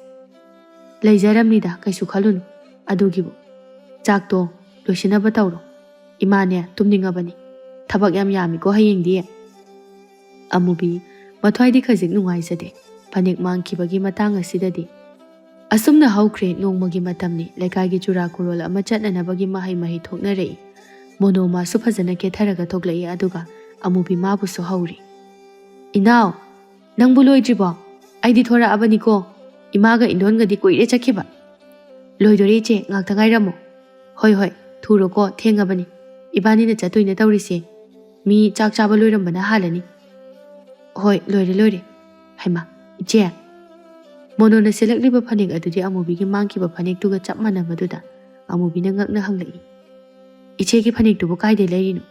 "ꯂꯩꯖꯔꯝꯅꯤꯗ, ꯀꯩꯁꯨ ꯈꯜꯂꯨꯅꯨ ꯑꯗꯨꯒꯤꯕꯨ꯫ ꯆꯥꯛꯇꯣ ꯂꯣꯏꯁꯤꯟꯅꯕ ꯇꯧꯔꯣ꯫ ꯏꯃꯥꯅꯦ ꯇꯨꯝꯅꯤꯡꯉꯕꯅꯤ꯫ ꯊꯕꯛ ꯌꯥꯝ ꯌꯥꯝꯃꯤꯀꯣ ꯍꯌꯦꯡꯗꯤ꯫" ꯑꯃꯨꯕꯤ ꯃꯊ꯭ꯋꯥꯏꯗꯤ ꯈꯖꯤꯛ ꯅꯨꯡꯉꯥꯏꯖꯗꯦ ꯐꯅꯦꯛ ꯃꯥꯡꯈꯤꯕꯒꯤ ꯃꯇꯥꯡ ꯑꯁꯤꯗꯗꯤ꯫ ꯑꯁꯨꯝꯅ ꯍꯧꯈ꯭ꯔꯦ ꯅꯣꯡꯃꯒꯤ ꯃꯇꯝꯅꯤ꯫ ꯂꯩꯀꯥꯏꯒꯤ ꯆꯨꯔꯥ ꯀꯣꯔꯣꯜ ꯑꯃ ꯆꯠꯅꯅꯕꯒꯤ ꯃꯍꯩ ꯃꯍꯩ ꯊꯣꯛꯅꯔꯛꯏ꯫ ꯃꯣꯅꯣꯃꯥꯁꯨ ꯐꯖꯅ ꯀꯦꯊꯔꯒ ꯊꯣꯛꯂꯛꯏ, ꯑꯗꯨꯒ ꯑꯃꯨꯕꯤ ꯃꯥꯕꯨꯁꯨ ꯍꯧꯔꯤ꯫ "ꯏꯅꯥꯎ, ꯅꯪꯕꯨ ꯂꯣꯏꯗ꯭ꯔꯤꯕꯣ? ꯑꯩꯗꯤ ꯊꯣꯔꯛꯑꯕꯅꯤꯀꯣ꯫ ꯏꯃꯥꯒ ꯏꯟꯗꯣꯟꯒꯗꯤ ꯀꯨꯏꯔꯦ ꯆꯠꯈꯤꯕ꯫ ꯂꯣꯏꯗꯣꯔꯦ ꯏꯆꯦ, ꯉꯥꯛꯇ ꯉꯥꯏꯔꯝꯃꯣ꯫" "ꯍꯣꯏ ꯍꯣꯏ, ꯊꯨꯔꯣꯀꯣ, ꯊꯦꯡꯉꯕꯅꯤ꯫ ꯏꯕꯥꯅꯤꯅ ꯆꯠꯇꯣꯏꯅ ꯇꯧꯔꯤꯁꯦ꯫ ꯃꯤ ꯆꯥꯛ ꯆꯥꯕ ꯂꯣꯏꯔꯝꯕꯅ ꯍꯥꯜꯂꯅꯤ꯫" "ꯍꯣꯏ, ꯂꯣꯏꯔꯦ ꯂꯣꯏꯔꯦ꯫" "ꯍꯩꯃꯥ, ꯏꯆꯦ!" ꯃꯣꯅꯣꯅ ꯁꯦꯠꯂꯛꯂꯤꯕ ꯐꯅꯦꯛ ꯑꯗꯨꯗꯤ ꯑꯃꯨꯕꯤꯒꯤ ꯃꯥꯡꯈꯤꯕ ꯐꯅꯦꯛꯇꯨꯒ ꯆꯞ ꯃꯥꯟꯅꯕꯗꯨꯗ ꯑꯃꯨꯕꯤꯅ ꯉꯛꯅ ꯍꯪꯂꯛꯏ꯫ "ꯏꯆꯦꯒꯤ ꯐꯅꯦꯛꯇꯨꯕꯨ ꯀꯥꯏꯗꯩ ꯂꯩꯔꯤꯅꯣ?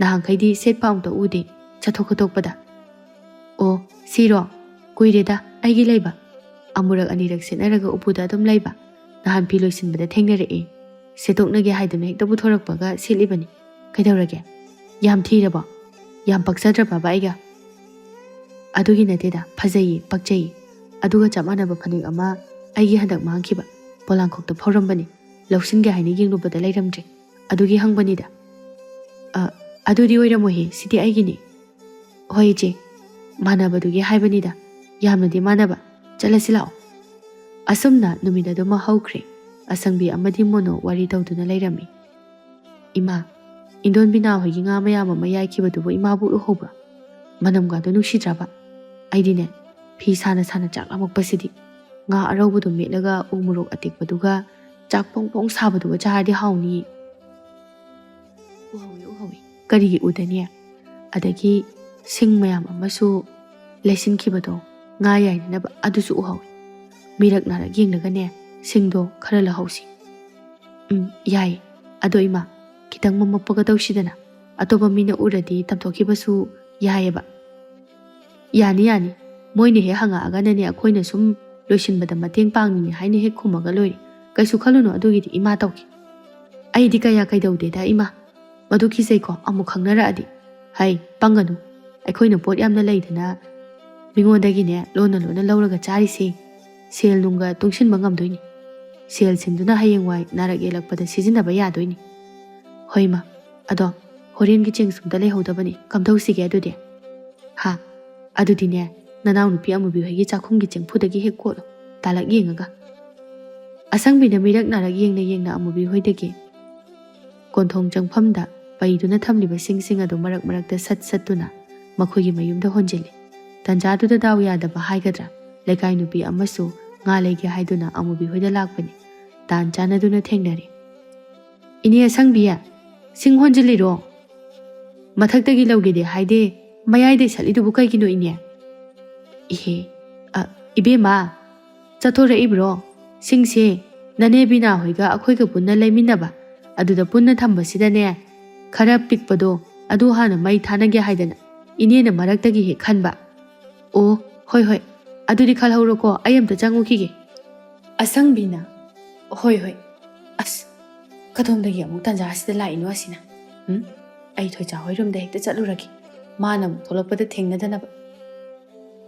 ꯅꯍꯥꯟꯈꯩꯗꯤ ꯁꯦꯠꯄ ꯑꯃꯨꯛꯇ ꯎꯗꯦ, ꯆꯠꯊꯣꯛ ꯈꯣꯠꯇꯣꯛꯄꯗ꯫" "ꯑꯣ, ꯁꯤꯔꯣ? ꯀꯨꯏꯔꯦꯗ ꯑꯩꯒꯤ ꯂꯩꯕ꯫ ꯑꯃꯨꯔꯛ ꯑꯅꯤꯔꯛ ꯁꯦꯠꯅꯔꯒ ꯎꯄꯨꯗ ꯑꯗꯨꯝ ꯂꯩꯕ꯫ ꯅꯍꯥꯟ ꯐꯤ ꯂꯣꯏꯁꯤꯟꯕꯗ ꯊꯦꯡꯅꯔꯛꯑꯦ꯫ ꯁꯦꯠꯇꯣꯛꯅꯒꯦ ꯍꯥꯏꯗꯨꯅ ꯍꯦꯛꯇ ꯄꯨꯊꯣꯔꯛꯄꯒ ꯁꯦꯠꯂꯤꯕꯅꯤ꯫ ꯀꯩꯗꯧꯔꯒꯦ? ꯌꯥꯝ ꯊꯤꯔꯕꯣ? ꯌꯥꯝ ꯄꯛꯆꯗ꯭ꯔꯕꯕ ꯑꯩꯒ?" "ꯑꯗꯨꯒꯤ ꯅꯠꯇꯦꯗ, ꯐꯖꯩꯌꯦ, ꯄꯛꯆꯩꯌꯦ꯫ ꯑꯗꯨꯒ ꯆꯞ ꯃꯥꯟꯅꯕ ꯐꯅꯦꯛ ꯑꯃ ꯑꯩꯒꯤ ꯍꯟꯗꯛ ꯃꯥꯡꯈꯤꯕ ꯄꯣꯂꯥꯡꯈꯣꯛꯇ ꯐꯧꯔꯝꯕꯅꯤ꯫ ꯂꯧꯁꯤꯟꯒꯦ ꯍꯥꯏꯅ ꯌꯦꯡꯂꯨꯕꯗ ꯂꯩꯔꯝꯗ꯭ꯔꯦ꯫ ꯑꯗꯨꯒꯤ ꯍꯪꯕꯅꯤꯗ꯫" "ꯑ, ꯑꯗꯨꯗꯤ ꯑꯣꯏꯔꯝꯃꯣꯏꯍꯦ, ꯁꯤꯗꯤ ꯑꯩꯒꯤꯅꯤ꯫" "ꯍꯣꯏ ꯏꯆꯦ, ꯃꯥꯟꯅꯕꯗꯨꯒꯤ ꯍꯥꯏꯕꯅꯤꯗ꯫ ꯌꯥꯝꯅꯗꯤ ꯃꯥꯟꯅꯕ꯫ ꯆꯠꯂꯁꯤ ꯂꯥꯛꯑꯣ꯫" ꯑꯁꯨꯝꯅ ꯅꯨꯃꯤꯠ ꯑꯗꯨꯃ ꯍꯧꯈ꯭ꯔꯦ꯫ ꯑꯁꯪꯕꯤ ꯑꯃꯗꯤ ꯃꯣꯅꯣ ꯋꯥꯔꯤ ꯇꯧꯗꯨꯅ ꯂꯩꯔꯝꯃꯤ꯫ "ꯏꯃꯥ, ꯏꯟꯗꯣꯟ ꯕꯤꯅꯥ ꯍꯣꯏꯒꯤ ꯉꯥ ꯃꯌꯥꯝ ꯑꯃ ꯌꯥꯏꯈꯤꯕꯗꯨꯕꯨ ꯏꯃꯥꯕꯨ ꯎꯍꯧꯕ꯭ꯔꯥ? ꯃꯅꯝꯒꯗꯣ ꯅꯨꯡꯁꯤꯗ꯭ꯔꯕ? ꯑꯩꯗꯤꯅꯦ, ꯐꯤ ꯁꯥꯅ ꯁꯥꯅ ꯆꯥꯛ ꯂꯥꯝꯃꯛꯄꯁꯤꯗꯤ꯫ ꯉꯥ ꯑꯔꯧꯕꯗꯣ ꯃꯦꯠꯂꯒ ꯎ ꯃꯣꯔꯣꯛ ꯑꯇꯦꯛꯄꯗꯨꯒ ꯆꯥꯛ ꯄꯣꯡ ꯄꯣꯡ ꯁꯥꯕꯗꯨꯒ ꯆꯥꯔꯗꯤ ꯍꯥꯎꯅꯤꯌꯦ꯫" "ꯎꯍꯧꯏ, ꯎꯍꯧꯏ꯫ ꯀꯔꯤꯒꯤ ꯎꯗꯅꯤ? ꯑꯗꯒꯤ ꯁꯤꯡ ꯃꯌꯥꯝ ꯑꯃꯁꯨ ꯂꯩꯁꯤꯟꯈꯤꯕꯗꯣ, ꯉꯥ ꯌꯥꯏꯅꯅꯕ, ꯑꯗꯨꯁꯨ ꯎꯍꯧꯏ꯫ ꯃꯤꯔꯛ ꯅꯥꯔꯛ ꯌꯦꯡꯂꯒꯅꯦ, ꯁꯤꯡꯗꯣ ꯈꯔ ꯂꯧꯍꯧꯁꯤ꯫" "ꯎꯝ, ꯌꯥꯏ꯫ ꯑꯗꯣ ꯏꯃꯥ, ꯈꯤꯇꯪ ꯃꯝꯃꯛꯄꯒ ꯇꯧꯁꯤꯗꯅ꯫ ꯑꯇꯣꯞꯄ ꯃꯤꯅ ꯎꯔꯗꯤ ꯇꯝꯊꯣꯛꯈꯤꯕꯁꯨ ꯌꯥꯏꯌꯦꯕ꯫" "ꯌꯥꯅꯤ, ꯌꯥꯅꯤ꯫ ꯃꯣꯏꯅ ꯍꯦꯛ ꯍꯪꯉꯛꯑꯒꯅꯅꯦ, ꯑꯩꯈꯣꯏꯅ ꯁꯨꯝ ꯂꯣꯏꯁꯤꯟꯕꯗ ꯃꯇꯦꯡ ꯄꯥꯡꯅꯤꯡꯉꯤ ꯍꯥꯏꯅ ꯍꯦꯛ ꯈꯨꯝꯃꯒ ꯂꯣꯏꯔꯦ꯫ ꯀꯩꯁꯨ ꯈꯜꯂꯨꯅꯨ, ꯑꯗꯨꯒꯤꯗꯤ ꯏꯃꯥ ꯇꯧꯒꯦ꯫" "ꯑꯩꯗꯤ ꯀꯌꯥ ꯀꯩꯗꯧꯗꯦꯗ ꯏꯃꯥ꯫ ꯃꯗꯨ ꯀꯤꯖꯩꯀꯣ, ꯑꯃꯨꯛ ꯈꯪꯅꯔꯛꯑꯗꯤ꯫" "ꯍꯩ, ꯄꯪꯒꯅꯨ꯫ ꯑꯩꯈꯣꯏꯅ ꯄꯣꯠ ꯌꯥꯝꯅ ꯂꯩꯗꯅ ꯃꯤꯉꯣꯟꯗꯒꯤꯅꯦ ꯂꯣꯟꯅ ꯂꯣꯟꯅ ꯂꯧꯔꯒ ꯆꯥꯔꯤꯁꯦ꯫ ꯁꯦꯜ ꯅꯨꯡꯒ ꯇꯨꯡꯁꯤꯟꯕ ꯉꯝꯗꯣꯏꯅꯤ꯫ ꯁꯦꯜꯁꯤꯡꯗꯨꯅ ꯍꯌꯦꯡꯋꯥꯏ ꯅꯥꯔꯛ ꯌꯦꯛꯂꯛꯄꯗ ꯁꯤꯖꯤꯟꯅꯕ ꯌꯥꯗꯣꯏꯅꯤ꯫" "ꯍꯣꯏ ꯏꯃꯥ, ꯑꯗꯣ ꯍꯣꯔꯦꯟꯒꯤ ꯆꯦꯡꯁꯨ ꯑꯝꯇ ꯂꯩꯍꯧꯗꯕꯅꯤ, ꯀꯝꯗꯧꯁꯤꯒꯦ ꯑꯗꯨꯗꯤ?" "ꯍꯥ? ꯑꯗꯨꯗꯤꯅꯦ, ꯅꯅꯥꯎꯅꯨꯄꯤ ꯑꯃꯨꯕꯤ ꯍꯣꯏꯒꯤ ꯆꯥꯛꯈꯨꯝꯒꯤ ꯆꯦꯡꯐꯨꯗꯒꯤ ꯍꯦꯛ ꯀꯣꯠꯂꯣ, ꯇꯥꯂꯛ ꯌꯦꯡꯉꯒ꯫" ꯑꯁꯪꯕꯤꯅ ꯃꯤꯔꯛ ꯅꯥꯔꯛ ꯌꯦꯡꯅ ꯌꯦꯡꯅ ꯑꯃꯨꯕꯤ ꯍꯣꯏꯗꯒꯤ ꯀꯣꯟꯊꯣꯡ ꯆꯪꯐꯝꯗ ꯄꯩꯗꯨꯅ ꯊꯝꯂꯤꯕ ꯁꯤꯡꯁꯤꯡ ꯑꯗꯨ ꯃꯔꯛ ꯃꯔꯛꯇ ꯁꯠ ꯁꯠꯇꯨꯅ ꯃꯈꯣꯏꯒꯤ ꯃꯌꯨꯝꯗ ꯍꯣꯟꯖꯤꯜꯂꯤ꯫ ꯇꯟꯖꯥꯗꯨꯗ ꯗꯥꯎ ꯌꯥꯗꯕ ꯍꯥꯏꯒꯗ꯭ꯔꯥ, ꯂꯩꯀꯥꯏ ꯅꯨꯄꯤ ꯑꯃꯁꯨ ꯉꯥ ꯂꯩꯒꯦ ꯍꯥꯏꯗꯨꯅ ꯑꯃꯨꯕꯤ ꯍꯣꯏꯗ ꯂꯥꯛꯄꯅꯤ꯫ ꯇꯥꯟ ꯆꯥꯟꯅꯗꯨꯅ ꯊꯦꯡꯅꯔꯦ꯫ "ꯏꯅꯦ ꯑꯁꯪꯕꯤ, ꯁꯤꯡ ꯍꯣꯟꯖꯤꯜꯂꯤꯔꯣ? ꯃꯊꯛꯇꯒꯤ ꯂꯧꯒꯦꯗꯤ ꯍꯥꯏꯗꯦ, ꯃꯌꯥꯏꯗꯩ ꯁꯠꯂꯤꯗꯨꯕꯨ ꯀꯩꯒꯤꯅꯣ ꯏꯅꯦ?" "ꯏꯍꯦ, ꯑ, ꯏꯕꯦꯝꯃ, ꯆꯠꯊꯣꯔꯛꯏꯕ꯭ꯔꯣ? ꯁꯤꯡꯁꯦ ꯅꯅꯦ ꯕꯤꯅꯥ ꯍꯣꯏꯒ ꯑꯩꯈꯣꯏꯒ ꯄꯨꯟꯅ ꯂꯩꯃꯤꯟꯅꯕ, ꯑꯗꯨꯗ ꯄꯨꯟꯅ ꯊꯝꯕꯁꯤꯗꯅꯦ, ꯈꯔ ꯄꯤꯛꯄꯗꯣ ꯑꯗꯨ ꯍꯥꯟꯅ ꯃꯩ ꯊꯥꯅꯒꯦ ꯍꯥꯏꯗꯅ ꯏꯅꯦꯅ ꯃꯔꯛꯇꯒꯤ ꯍꯦꯛ ꯈꯟꯕ꯫" "ꯑꯣ, ꯍꯣꯏ ꯍꯣꯏ, ꯑꯗꯨꯗꯤ ꯈꯜꯍꯧꯔꯣꯀꯣ, ꯑꯩ ꯑꯝꯇ ꯆꯪꯉꯨꯈꯤꯒꯦ꯫" ꯑꯁꯪꯕꯤꯅ, "ꯍꯣꯏ ꯍꯣꯏ, ꯑꯁ, ꯀꯗꯣꯝꯗꯒꯤ ꯑꯃꯨꯛ ꯇꯟꯖꯥꯁꯤꯗ ꯂꯥꯛꯏꯅꯣ ꯑꯁꯤꯅ? ꯎꯝ, ꯑꯩ ꯊꯣꯏꯆꯥ ꯍꯣꯏ ꯔꯨꯝꯗ ꯍꯦꯛꯇ ꯆꯠꯂꯨꯔꯒꯦ, ꯃꯥꯅ ꯑꯃꯨꯛ ꯊꯣꯛꯂꯛꯄꯗ ꯊꯦꯡꯅꯗꯅꯕ꯫"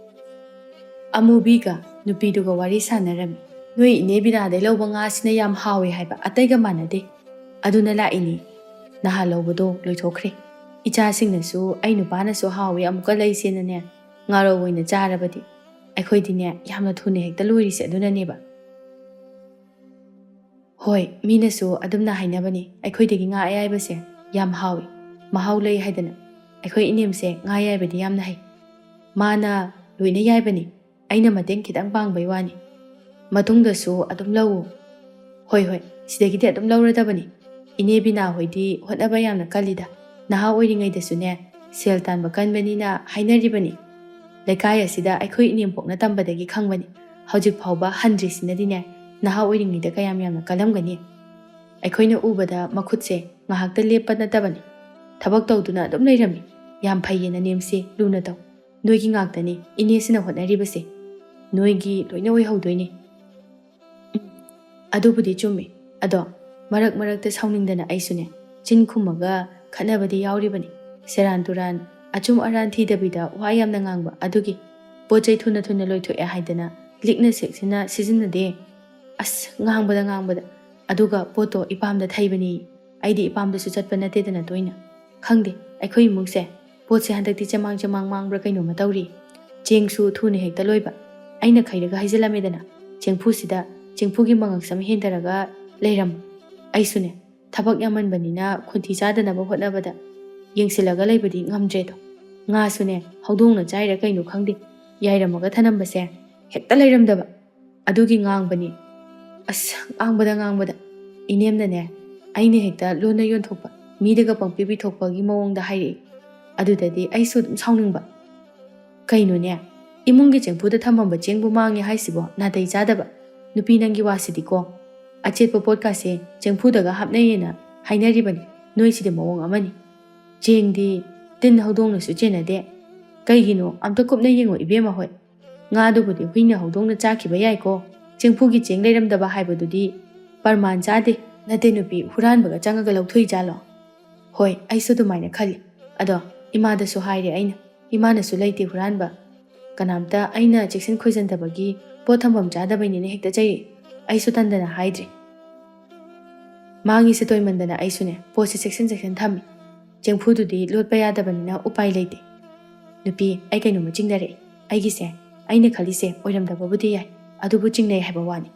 ꯑꯃꯨꯕꯤꯒ ꯅꯨꯄꯤꯗꯨꯒ ꯋꯥꯔꯤ ꯁꯥꯟꯅꯔꯝꯃꯤ꯫ "ꯅꯣꯏ ꯏꯅꯦ ꯕꯤꯅꯥꯗꯩ ꯂꯧꯕ ꯉꯥꯁꯤꯅ ꯌꯥꯝ ꯍꯥꯎꯋꯦ ꯍꯥꯏꯕ, ꯑꯇꯩꯒ ꯃꯥꯟꯅꯗꯦ꯫ ꯑꯗꯨꯅ ꯂꯥꯛꯏꯅꯤ꯫ ꯅꯍꯥꯟ ꯂꯧꯕꯗꯣ ꯂꯣꯏꯊꯣꯛꯈ꯭ꯔꯦ꯫ ꯏꯆꯥꯁꯤꯡꯅꯁꯨ, ꯑꯩ ꯅꯨꯄꯥꯅꯁꯨ ꯍꯥꯎꯋꯦ, ꯑꯃꯨꯛꯀ ꯂꯩꯁꯦꯅꯅꯦ, ꯉꯥꯔꯧ ꯑꯣꯏꯅ ꯆꯥꯔꯕꯗꯤ꯫ ꯑꯩꯈꯣꯏꯗꯤꯅꯦ, ꯌꯥꯝꯅ ꯊꯨꯅ ꯍꯦꯛꯇ ꯂꯣꯏꯔꯤꯁꯦ ꯑꯗꯨꯅꯅꯦꯕ꯫" "ꯍꯣꯏ, ꯃꯤꯅꯁꯨ ꯑꯗꯨꯝꯅ ꯍꯥꯏꯅꯕꯅꯤ, ꯑꯩꯈꯣꯏꯗꯒꯤ ꯉꯥ ꯑꯌꯥꯏꯕꯁꯦ ꯌꯥꯝ ꯍꯥꯎꯏ, ꯃꯍꯥꯎ ꯂꯩ ꯍꯥꯏꯗꯅ꯫ ꯑꯩꯈꯣꯏ ꯏꯅꯦꯝꯁꯦ ꯉꯥ ꯑꯌꯥꯏꯕꯗꯤ ꯌꯥꯝꯅ ꯍꯩ꯫ ꯃꯥꯅ ꯂꯣꯏꯅ ꯌꯥꯏꯕꯅꯤ, ꯑꯩꯅ ꯃꯇꯦꯡ ꯈꯤꯇꯪ ꯄꯥꯡꯕꯩ ꯋꯥꯅꯤ꯫ ꯃꯇꯨꯡꯗꯁꯨ ꯑꯗꯨꯝ ꯂꯧꯎ꯫" "ꯍꯣꯏ ꯍꯣꯏ, ꯁꯤꯗꯒꯤꯗꯤ ꯑꯗꯨꯝ ꯂꯧꯔꯗꯕꯅꯤ꯫ ꯏꯅꯦ ꯕꯤꯅꯥ ꯍꯣꯏꯗꯤ ꯍꯣꯠꯅꯕ ꯌꯥꯝꯅ ꯀꯜꯂꯤꯗ, ꯅꯍꯥ ꯑꯣꯏꯔꯤꯉꯩꯗꯁꯨꯅꯦ, ꯁꯦꯜ ꯇꯥꯟꯕ ꯀꯟꯕꯅꯤꯅ ꯍꯥꯏꯅꯔꯤꯕꯅꯤ꯫ ꯂꯩꯀꯥꯏ ꯑꯁꯤꯗ ꯑꯩꯈꯣꯏ ꯏꯅꯦꯝꯄꯣꯛꯅ ꯇꯝꯕꯗꯒꯤ ꯈꯪꯕꯅꯤ꯫ ꯍꯧꯖꯤꯛ ꯐꯥꯎꯕ ꯍꯟꯗ꯭ꯔꯤꯁꯤꯅꯗꯤꯅꯦ, ꯅꯍꯥ ꯑꯣꯏꯔꯤꯉꯩꯗ ꯀꯌꯥꯝ ꯌꯥꯝꯅ ꯀꯜꯂꯝꯒꯅꯤ꯫ ꯑꯩꯈꯣꯏꯅ ꯎꯕꯗ ꯃꯈꯨꯠꯁꯦ ꯉꯥꯏꯍꯥꯛꯇ ꯂꯦꯞꯄ ꯅꯠꯇꯕꯅꯤ, ꯊꯕꯛ ꯇꯧꯗꯨꯅ ꯑꯗꯨꯝ ꯂꯩꯔꯝꯃꯤ꯫ ꯌꯥꯝ ꯐꯩꯌꯦ ꯅꯅꯦꯝꯁꯦ, ꯂꯨꯅ ꯇꯧ꯫ ꯅꯣꯏꯒꯤ ꯉꯥꯛꯇꯅꯤ ꯏꯅꯦꯁꯤꯅ ꯍꯣꯠꯅꯔꯤꯕꯁꯦ꯫ ꯅꯣꯏꯒꯤ ꯂꯣꯏꯅ ꯑꯣꯏꯍꯧꯗꯣꯏꯅꯤ꯫" ꯎꯝ, ꯑꯗꯨꯕꯨꯗꯤ ꯆꯨꯝꯃꯤ꯫ ꯑꯗꯣ ꯃꯔꯛ ꯃꯔꯛꯇ ꯁꯥꯎꯅꯤꯡꯗꯅ ꯑꯩꯁꯨꯅꯦ, ꯆꯤꯟ ꯈꯨꯝꯃꯒ ꯈꯠꯅꯕꯗꯤ ꯌꯥꯎꯔꯤꯕꯅꯤ꯫ ꯁꯦꯔꯥꯟ ꯇꯨꯔꯥꯟ, ꯑꯆꯨꯝ ꯑꯔꯥꯟ ꯊꯤꯗꯕꯤꯗ ꯋꯥ ꯌꯥꯝꯅ ꯉꯥꯡꯕ꯫ ꯑꯗꯨꯒꯤ ꯄꯣꯠ ꯆꯩ ꯊꯨꯅ ꯊꯨꯅ ꯂꯣꯏꯊꯣꯛꯑꯦ ꯍꯥꯏꯗꯅ ꯂꯤꯛꯅ ꯆꯦꯛꯁꯤꯟꯅ ꯁꯤꯖꯤꯟꯅꯗꯦ꯫ ꯑꯁ, ꯉꯥꯡꯕꯗ ꯉꯥꯡꯕꯗ꯫ ꯑꯗꯨꯒ ꯄꯣꯠꯇꯣ ꯏꯄꯥꯝꯗ ꯊꯩꯕꯅꯤ꯫ ꯑꯩꯗꯤ ꯏꯄꯥꯝꯗꯁꯨ ꯆꯠꯄ ꯅꯠꯇꯦꯗꯅ ꯇꯣꯏꯅ꯫ ꯈꯪꯗꯦ, ꯑꯩꯈꯣꯏ ꯏꯃꯨꯡꯁꯦ ꯄꯣꯠꯁꯦ ꯍꯟꯗꯛꯇꯤ ꯆꯦꯃꯥꯡ ꯆꯦꯃꯥꯡ ꯃꯥꯡꯕ꯭ꯔꯥ ꯀꯩꯅꯣꯝꯃ ꯇꯧꯔꯤ꯫ ꯆꯦꯡꯁꯨ ꯊꯨꯅ ꯍꯦꯛꯇ ꯂꯣꯏꯕ꯫ ꯑꯩꯅ ꯈꯩꯔꯒ ꯍꯩꯖꯤꯜꯂꯝꯃꯦꯗꯅ, ꯆꯦꯡꯐꯨꯁꯤꯗ ꯆꯦꯡꯐꯨꯒꯤ ꯃꯉꯛꯁꯝ ꯍꯦꯟꯊꯔꯒ ꯂꯩꯔꯝꯕ꯫ ꯑꯩꯁꯨꯅꯦ, ꯊꯕꯛ ꯌꯥꯝꯃꯟꯕꯅꯤꯅ ꯈꯣꯟꯊꯤ ꯆꯥꯗꯅꯕ ꯍꯣꯠꯅꯕꯗ ꯌꯦꯡꯁꯤꯜꯂꯒ ꯂꯩꯕꯗꯤ ꯉꯝꯗ꯭ꯔꯦꯗꯣ꯫ ꯉꯥꯁꯨꯅꯦ, ꯍꯧꯗꯣꯡꯅ ꯆꯥꯏꯔꯥ ꯀꯩꯅꯣ ꯈꯪꯗꯦ, ꯌꯥꯏꯔꯝꯃꯒ ꯊꯅꯝꯕꯁꯦ ꯍꯦꯛꯇ ꯂꯩꯔꯝꯗꯕ꯫ ꯑꯗꯨꯒꯤ ꯉꯥꯡꯕꯅꯤ꯫ ꯑꯁ, ꯉꯥꯡꯕꯗ ꯉꯥꯡꯕꯗ ꯏꯅꯦꯝꯅꯅꯦ, ꯑꯩꯅ ꯍꯦꯛꯇ ꯂꯣꯟꯅ ꯌꯣꯟꯊꯣꯛꯄ, ꯃꯤꯗꯒ ꯄꯪꯄꯤ ꯄꯤꯊꯣꯛꯄꯒꯤ ꯃꯑꯣꯡꯗ ꯍꯥꯏꯔꯛꯏ꯫ ꯑꯗꯨꯗꯗꯤ ꯑꯩꯁꯨ ꯑꯗꯨꯝ ꯁꯥꯎꯅꯤꯡꯕ꯫ "ꯀꯩꯅꯣꯅꯦ, ꯏꯃꯨꯡꯒꯤ ꯆꯦꯡꯐꯨꯗ ꯊꯝꯃꯝꯕ ꯆꯦꯡꯕꯨ ꯃꯥꯡꯉꯦ ꯍꯥꯏꯁꯤꯕꯣ? ꯅꯥꯇꯩ ꯆꯥꯗꯕ꯫ ꯅꯨꯄꯤ ꯅꯪꯒꯤ ꯋꯥꯁꯤꯗꯤꯀꯣ꯫ ꯑꯆꯦꯠꯄ ꯄꯣꯠꯀꯥꯁꯦ ꯆꯦꯡꯐꯨꯗꯒ ꯍꯥꯞꯅꯩꯌꯦꯅ ꯍꯥꯏꯅꯔꯤꯕꯅꯤ꯫ ꯅꯣꯏꯁꯤꯗꯤ ꯃꯑꯣꯡ ꯑꯃꯅꯤ꯫ ꯆꯦꯡꯗꯤ ꯇꯤꯟ ꯍꯧꯗꯣꯡꯅꯁꯨ ꯆꯦꯟꯅꯗꯦ꯫ ꯀꯩꯒꯤꯅꯣ? ꯑꯝꯇ ꯀꯨꯞꯅ ꯌꯦꯡꯉꯣ ꯏꯕꯦꯝꯃ ꯍꯣꯏ꯫ ꯉꯥꯗꯨꯕꯨꯗꯤ ꯍꯨꯏꯅ ꯍꯧꯗꯣꯡꯅ ꯆꯥꯈꯤꯕ ꯌꯥꯏꯀꯣ꯫ ꯆꯦꯡꯐꯨꯒꯤ ꯆꯦꯡ ꯂꯩꯔꯝꯗꯕ ꯍꯥꯏꯕꯗꯨꯗꯤ ꯄ꯭ꯔꯃꯥꯟ ꯆꯥꯗꯦ꯫ ꯅꯠꯇꯦ ꯅꯨꯄꯤ, ꯍꯨꯔꯥꯟꯕꯒ ꯆꯪꯉꯒ ꯂꯧꯊꯣꯛꯏꯖꯥꯠꯂꯣ?" "ꯍꯣꯏ, ꯑꯩꯁꯨ ꯑꯗꯨꯃꯥꯏꯅ ꯈꯜꯂꯤ꯫ ꯑꯗꯣ ꯏꯃꯥꯗꯁꯨ ꯍꯥꯏꯔꯦ ꯑꯩꯅ꯫ ꯏꯃꯥꯅꯁꯨ ꯂꯩꯇꯦ ꯍꯨꯔꯥꯟꯕ꯫ ꯀꯅꯥꯝꯇ ꯑꯩꯅ ꯆꯦꯛꯁꯤꯟ ꯈꯣꯏꯖꯟꯗꯕꯒꯤ ꯄꯣꯠ ꯊꯝꯐꯝ ꯆꯥꯗꯕꯩꯅꯦꯅ ꯍꯦꯛꯇ ꯆꯩꯔꯛꯏ꯫ ꯑꯩꯁꯨ ꯇꯟꯗꯅ ꯍꯥꯏꯗ꯭ꯔꯦ꯫ ꯃꯥꯡꯉꯤꯁꯦ ꯇꯣꯏꯃꯟꯗꯅ ꯑꯩꯁꯨꯅꯦ ꯄꯣꯠꯁꯦ ꯆꯦꯛꯁꯤꯟ ꯆꯦꯛꯁꯤꯟ ꯊꯝꯃꯤ꯫ ꯆꯦꯡꯐꯨꯗꯨꯗꯤ ꯂꯣꯠꯄ ꯌꯥꯗꯕꯅꯤꯅ ꯎꯄꯥꯏ ꯂꯩꯇꯦ꯫ ꯅꯨꯄꯤ, ꯑꯩ ꯀꯩꯅꯣꯝꯃ ꯆꯤꯡꯅꯔꯛꯑꯦ꯫ ꯑꯩꯒꯤꯁꯦ ꯑꯩꯅ ꯈꯜꯂꯤꯁꯦ ꯑꯣꯏꯔꯝꯗꯕꯕꯨꯗꯤ ꯌꯥꯏ, ꯑꯗꯨꯕꯨ ꯆꯤꯡꯅꯩ ꯍꯥꯏꯕ ꯋꯥꯅꯤ꯫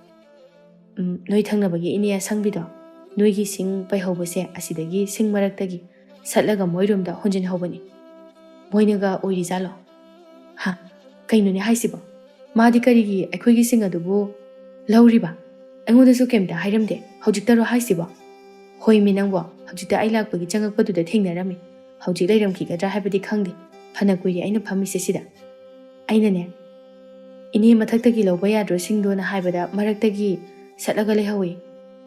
ꯎꯝ, ꯅꯣꯏ ꯊꯪꯅꯕꯒꯤ ꯏꯅꯦ ꯑꯁꯪꯕꯤꯗꯣ, ꯅꯣꯏꯒꯤ ꯁꯤꯡ ꯄꯩꯍꯧꯕꯁꯦ ꯑꯁꯤꯗꯒꯤ ꯁꯤꯡ ꯃꯔꯛꯇꯒꯤ ꯁꯠꯂꯒ ꯃꯣꯏ ꯔꯨꯝꯗ ꯍꯣꯟꯖꯤꯟꯍꯧꯕꯅꯤ꯫ ꯃꯣꯏꯅꯒ ꯑꯣꯏꯔꯤꯖꯥꯠꯂꯣ?" "ꯍꯥ? ꯀꯩꯅꯣꯅꯦ ꯍꯥꯏꯁꯤꯕꯣ? ꯃꯥꯗꯤ ꯀꯔꯤꯒꯤ ꯑꯩꯈꯣꯏꯒꯤ ꯁꯤꯡ ꯑꯗꯨꯕꯨ ꯂꯧꯔꯤꯕ? ꯑꯩꯉꯣꯟꯗꯁꯨ ꯀꯩꯝꯇ ꯍꯥꯏꯔꯝꯗꯦ꯫ ꯍꯧꯖꯤꯛꯇꯔꯣ ꯍꯥꯏꯁꯤꯕꯣ?" "ꯍꯣꯏꯃꯤ ꯅꯪꯕꯣ, ꯍꯧꯖꯤꯛꯇ ꯑꯩ ꯂꯥꯛꯄꯒꯤ ꯆꯪꯉꯛꯄꯗꯨꯗ ꯊꯦꯡꯅꯔꯝꯃꯤ꯫ ꯍꯧꯖꯤꯛ ꯂꯩꯔꯝꯈꯤꯒꯗ꯭ꯔꯥ ꯍꯥꯏꯕꯗꯤ ꯈꯪꯗꯦ꯫ ꯐꯅ ꯀꯨꯏꯔꯦ ꯑꯩꯅ ꯐꯝꯃꯤꯁꯦ ꯁꯤꯗ꯫ ꯑꯩꯅꯅꯦ, ꯏꯅꯦ ꯃꯊꯛꯇꯒꯤ ꯂꯧꯕ ꯌꯥꯗ꯭ꯔꯣ ꯁꯤꯡꯗꯣꯅ ꯍꯥꯏꯕꯗ ꯃꯔꯛꯇꯒꯤ ꯁꯠꯂꯒ ꯂꯩꯍꯧꯋꯤ꯫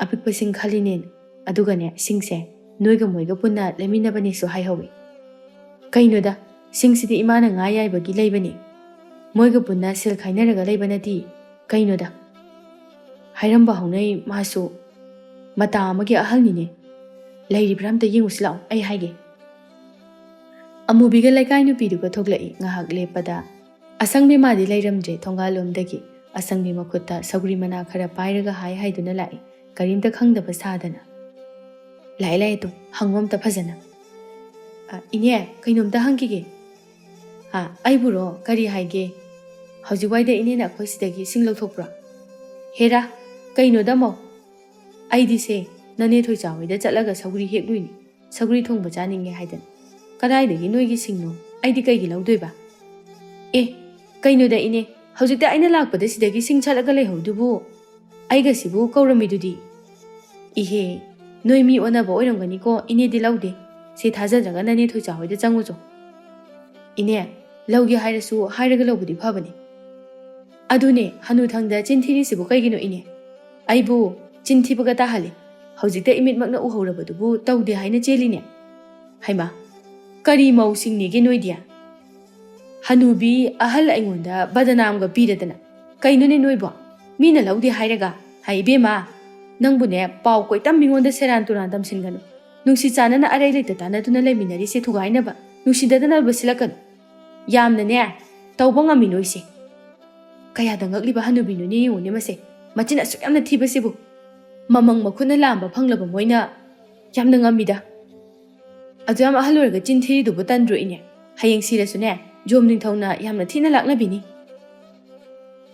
ꯑꯄꯤꯛꯄ ꯁꯤꯡ ꯈꯜꯂꯤꯅꯦꯅ꯫ ꯑꯗꯨꯒꯅꯦ, ꯁꯤꯡꯁꯦ ꯅꯣꯏꯒ ꯃꯣꯏꯒ ꯄꯨꯟꯅ ꯂꯩꯃꯤꯟꯅꯕꯅꯦꯁꯨ ꯍꯥꯏꯍꯧꯋꯤ꯫ ꯀꯩꯅꯣꯗ, ꯁꯤꯡꯁꯤꯗꯤ ꯏꯃꯥꯅ ꯉꯥ ꯌꯥꯏꯕꯒꯤ ꯂꯩꯕꯅꯤ꯫ ꯃꯣꯏꯒ ꯄꯨꯟꯅ ꯁꯦꯜ ꯈꯥꯏꯅꯔꯒ ꯂꯩꯕ ꯅꯠꯇꯦ꯫ ꯀꯩꯅꯣꯗ, ꯍꯥꯏꯔꯝꯕ ꯍꯧꯅꯩ ꯃꯥꯁꯨ꯫ ꯃꯇꯥ ꯑꯃꯒꯤ ꯑꯍꯜꯅꯤꯅꯦ꯫ ꯂꯩꯔꯤꯕ꯭ꯔꯥ ꯑꯝꯇ ꯌꯦꯡꯉꯨꯁꯤ ꯂꯥꯛꯑꯣ, ꯑꯩ ꯍꯥꯏꯒꯦ꯫" ꯑꯃꯨꯕꯤꯒ ꯂꯩꯀꯥꯏ ꯅꯨꯄꯤꯗꯨꯒ ꯊꯣꯛꯂꯛꯏ꯫ ꯉꯥꯏꯍꯥꯛ ꯂꯦꯞꯄꯗ ꯑꯁꯪꯕꯤ ꯃꯥꯗꯤ ꯂꯩꯔꯝꯗ꯭ꯔꯦ ꯊꯣꯡꯒꯥꯜꯂꯣꯝꯗꯒꯤ꯫ ꯑꯁꯪꯕꯤ ꯃꯈꯨꯠꯇ ꯁꯧꯒ꯭ꯔꯤ ꯃꯅꯥ ꯈꯔ ꯄꯥꯏꯔꯒ ꯍꯥꯏ ꯍꯥꯏꯗꯨꯅ ꯂꯥꯛꯏ, ꯀꯔꯤꯝꯇ ꯈꯪꯗꯕ ꯁꯥꯗꯅ꯫ "ꯂꯥꯛꯑꯦ, ꯂꯥꯛꯑꯦ ꯇꯨ, ꯍꯪꯉꯣ ꯑꯝꯇ ꯐꯖꯅ꯫" "ꯑ, ꯏꯅꯦ, ꯀꯩꯅꯣꯝꯇ ꯍꯪꯈꯤꯒꯦ꯫" "ꯑ, ꯑꯩꯕꯨꯔꯣ? ꯀꯔꯤ ꯍꯥꯏꯒꯦ?" "ꯍꯧꯖꯤꯛ ꯋꯥꯏꯗ ꯏꯅꯦꯅ ꯑꯩꯈꯣꯏ ꯁꯤꯗꯒꯤ ꯁꯤꯡ ꯂꯧꯊꯣꯛꯄ꯭ꯔꯣ?" "ꯍꯦꯔꯥ, ꯀꯩꯅꯣꯗ ꯑꯃꯨꯛ? ꯑꯩꯗꯤ ꯁꯦ ꯅꯅꯦ ꯊꯣꯏꯆꯥ ꯍꯣꯏꯗ ꯆꯠꯂꯒ ꯁꯧꯒ꯭ꯔꯤ ꯍꯦꯛꯂꯨꯏꯅꯤ꯫ ꯁꯧꯒ꯭ꯔꯤ ꯊꯣꯡꯕ ꯆꯥꯅꯤꯡꯉꯦ ꯍꯥꯏꯗꯅ꯫ ꯀꯗꯥꯏꯗꯒꯤ ꯅꯣꯏꯒꯤ ꯁꯤꯡꯅꯣ? ꯑꯩꯗꯤ ꯀꯩꯒꯤ ꯂꯧꯗꯣꯏꯕ? ꯑꯦ, ꯀꯩꯅꯣꯗ ꯏꯅꯦ, ꯍꯧꯖꯤꯛꯇ ꯑꯩꯅ ꯂꯥꯛꯄꯗ ꯁꯤꯗꯒꯤ ꯁꯤꯡ ꯁꯠꯂꯒ ꯂꯩꯍꯧꯗꯨꯕꯨ꯫ ꯑꯩꯒꯁꯤꯕꯨ ꯀꯧꯔꯝꯃꯤꯗꯨꯗꯤ꯫ ꯏꯍꯦ, ꯅꯣꯏ ꯃꯤ ꯑꯣꯟꯅꯕ ꯑꯣꯏꯔꯝꯒꯅꯤꯀꯣ, ꯏꯅꯦꯗꯤ ꯂꯧꯗꯦ꯫ ꯁꯤ ꯊꯥꯖꯗ꯭ꯔꯒ ꯅꯅꯦ ꯊꯣꯏꯆꯥ ꯍꯣꯏꯗ ꯆꯪꯉꯨꯆꯣ꯫ ꯏꯅꯦ, ꯂꯧꯒꯦ ꯍꯥꯏꯔꯁꯨ ꯍꯥꯏꯔꯒ ꯂꯧꯕꯗꯤ ꯐꯕꯅꯤ꯫ ꯑꯗꯨꯅꯦ, ꯍꯅꯨꯊꯪꯗ ꯆꯤꯟ ꯊꯤꯔꯤꯁꯤꯕꯨ ꯀꯩꯒꯤꯅꯣ ꯏꯅꯦ? ꯑꯩꯕꯨ ꯆꯤꯟ ꯊꯤꯕꯒ ꯇꯥꯍꯜꯂꯤ꯫ ꯍꯧꯖꯤꯛꯇ ꯏꯃꯤꯠꯃꯛꯅ ꯎꯍꯧꯔꯕꯗꯨꯕꯨ ꯇꯧꯗꯦ ꯍꯥꯏꯅ ꯆꯦꯜꯂꯤꯅꯦ꯫ ꯍꯩꯃꯥ, ꯀꯔꯤ ꯃꯧꯁꯤꯡꯅꯦꯒꯦ ꯅꯣꯏꯗꯤ? ꯍꯅꯨꯕꯤ ꯑꯍꯜ ꯑꯩꯉꯣꯟꯗ ꯕꯗꯅꯥꯝꯒ ꯄꯤꯔꯗꯅ꯫ ꯀꯩꯅꯣꯅꯦ ꯅꯣꯏꯕꯣ? ꯃꯤꯅ ꯂꯧꯗꯦ ꯍꯥꯏꯔꯒ? ꯍꯥꯏ ꯏꯕꯦꯝꯃ, ꯅꯪꯕꯨꯅꯦ ꯄꯥꯎ ꯀꯣꯏꯇꯝ ꯃꯤꯉꯣꯟꯗ ꯁꯦꯔꯥꯟ ꯇꯨꯔꯥꯟ ꯇꯝꯁꯤꯟꯒꯅꯨ꯫ ꯅꯨꯡꯁꯤ ꯆꯥꯟꯅꯅ ꯑꯔꯩ ꯂꯩꯇ ꯇꯥꯟꯅꯗꯨꯅ ꯂꯩꯃꯤꯟꯅꯔꯤꯁꯦ ꯊꯨꯒꯥꯏꯅꯕ, ꯅꯨꯡꯁꯤꯗꯗꯅꯕ ꯁꯤꯜꯂꯛꯀꯅꯨ꯫ ꯌꯥꯝꯅꯅꯦ ꯇꯧꯕ ꯉꯝꯃꯤ ꯅꯣꯏꯁꯦ꯫ ꯀꯌꯥꯗ ꯉꯛꯂꯤꯕ ꯍꯅꯨꯕꯤꯅꯣꯅꯦ ꯌꯦꯡꯉꯨꯅꯦ ꯃꯁꯦ꯫ ꯃꯆꯤꯟ ꯑꯁꯨꯛ ꯌꯥꯝꯅ ꯊꯤꯕꯁꯤꯕꯨ꯫ ꯃꯃꯪ ꯃꯈꯨꯠꯅ ꯂꯥꯝꯕ ꯐꯪꯂꯕ ꯃꯣꯏꯅ ꯌꯥꯝꯅ ꯉꯝꯃꯤꯗ꯫ ꯑꯗꯨ ꯌꯥꯝ ꯑꯍꯜ ꯑꯣꯏꯔꯒ ꯆꯤꯟ ꯊꯤꯔꯤꯗꯨꯕꯨ ꯇꯟꯗ꯭ꯔꯣ ꯏꯅꯦ? ꯍꯌꯦꯡ ꯁꯤꯔꯁꯨꯅꯦ, ꯖꯣꯝ ꯅꯤꯡꯊꯧꯅ ꯌꯥꯝꯅ ꯊꯤꯅ ꯂꯥꯛꯅꯕꯤꯅꯤ꯫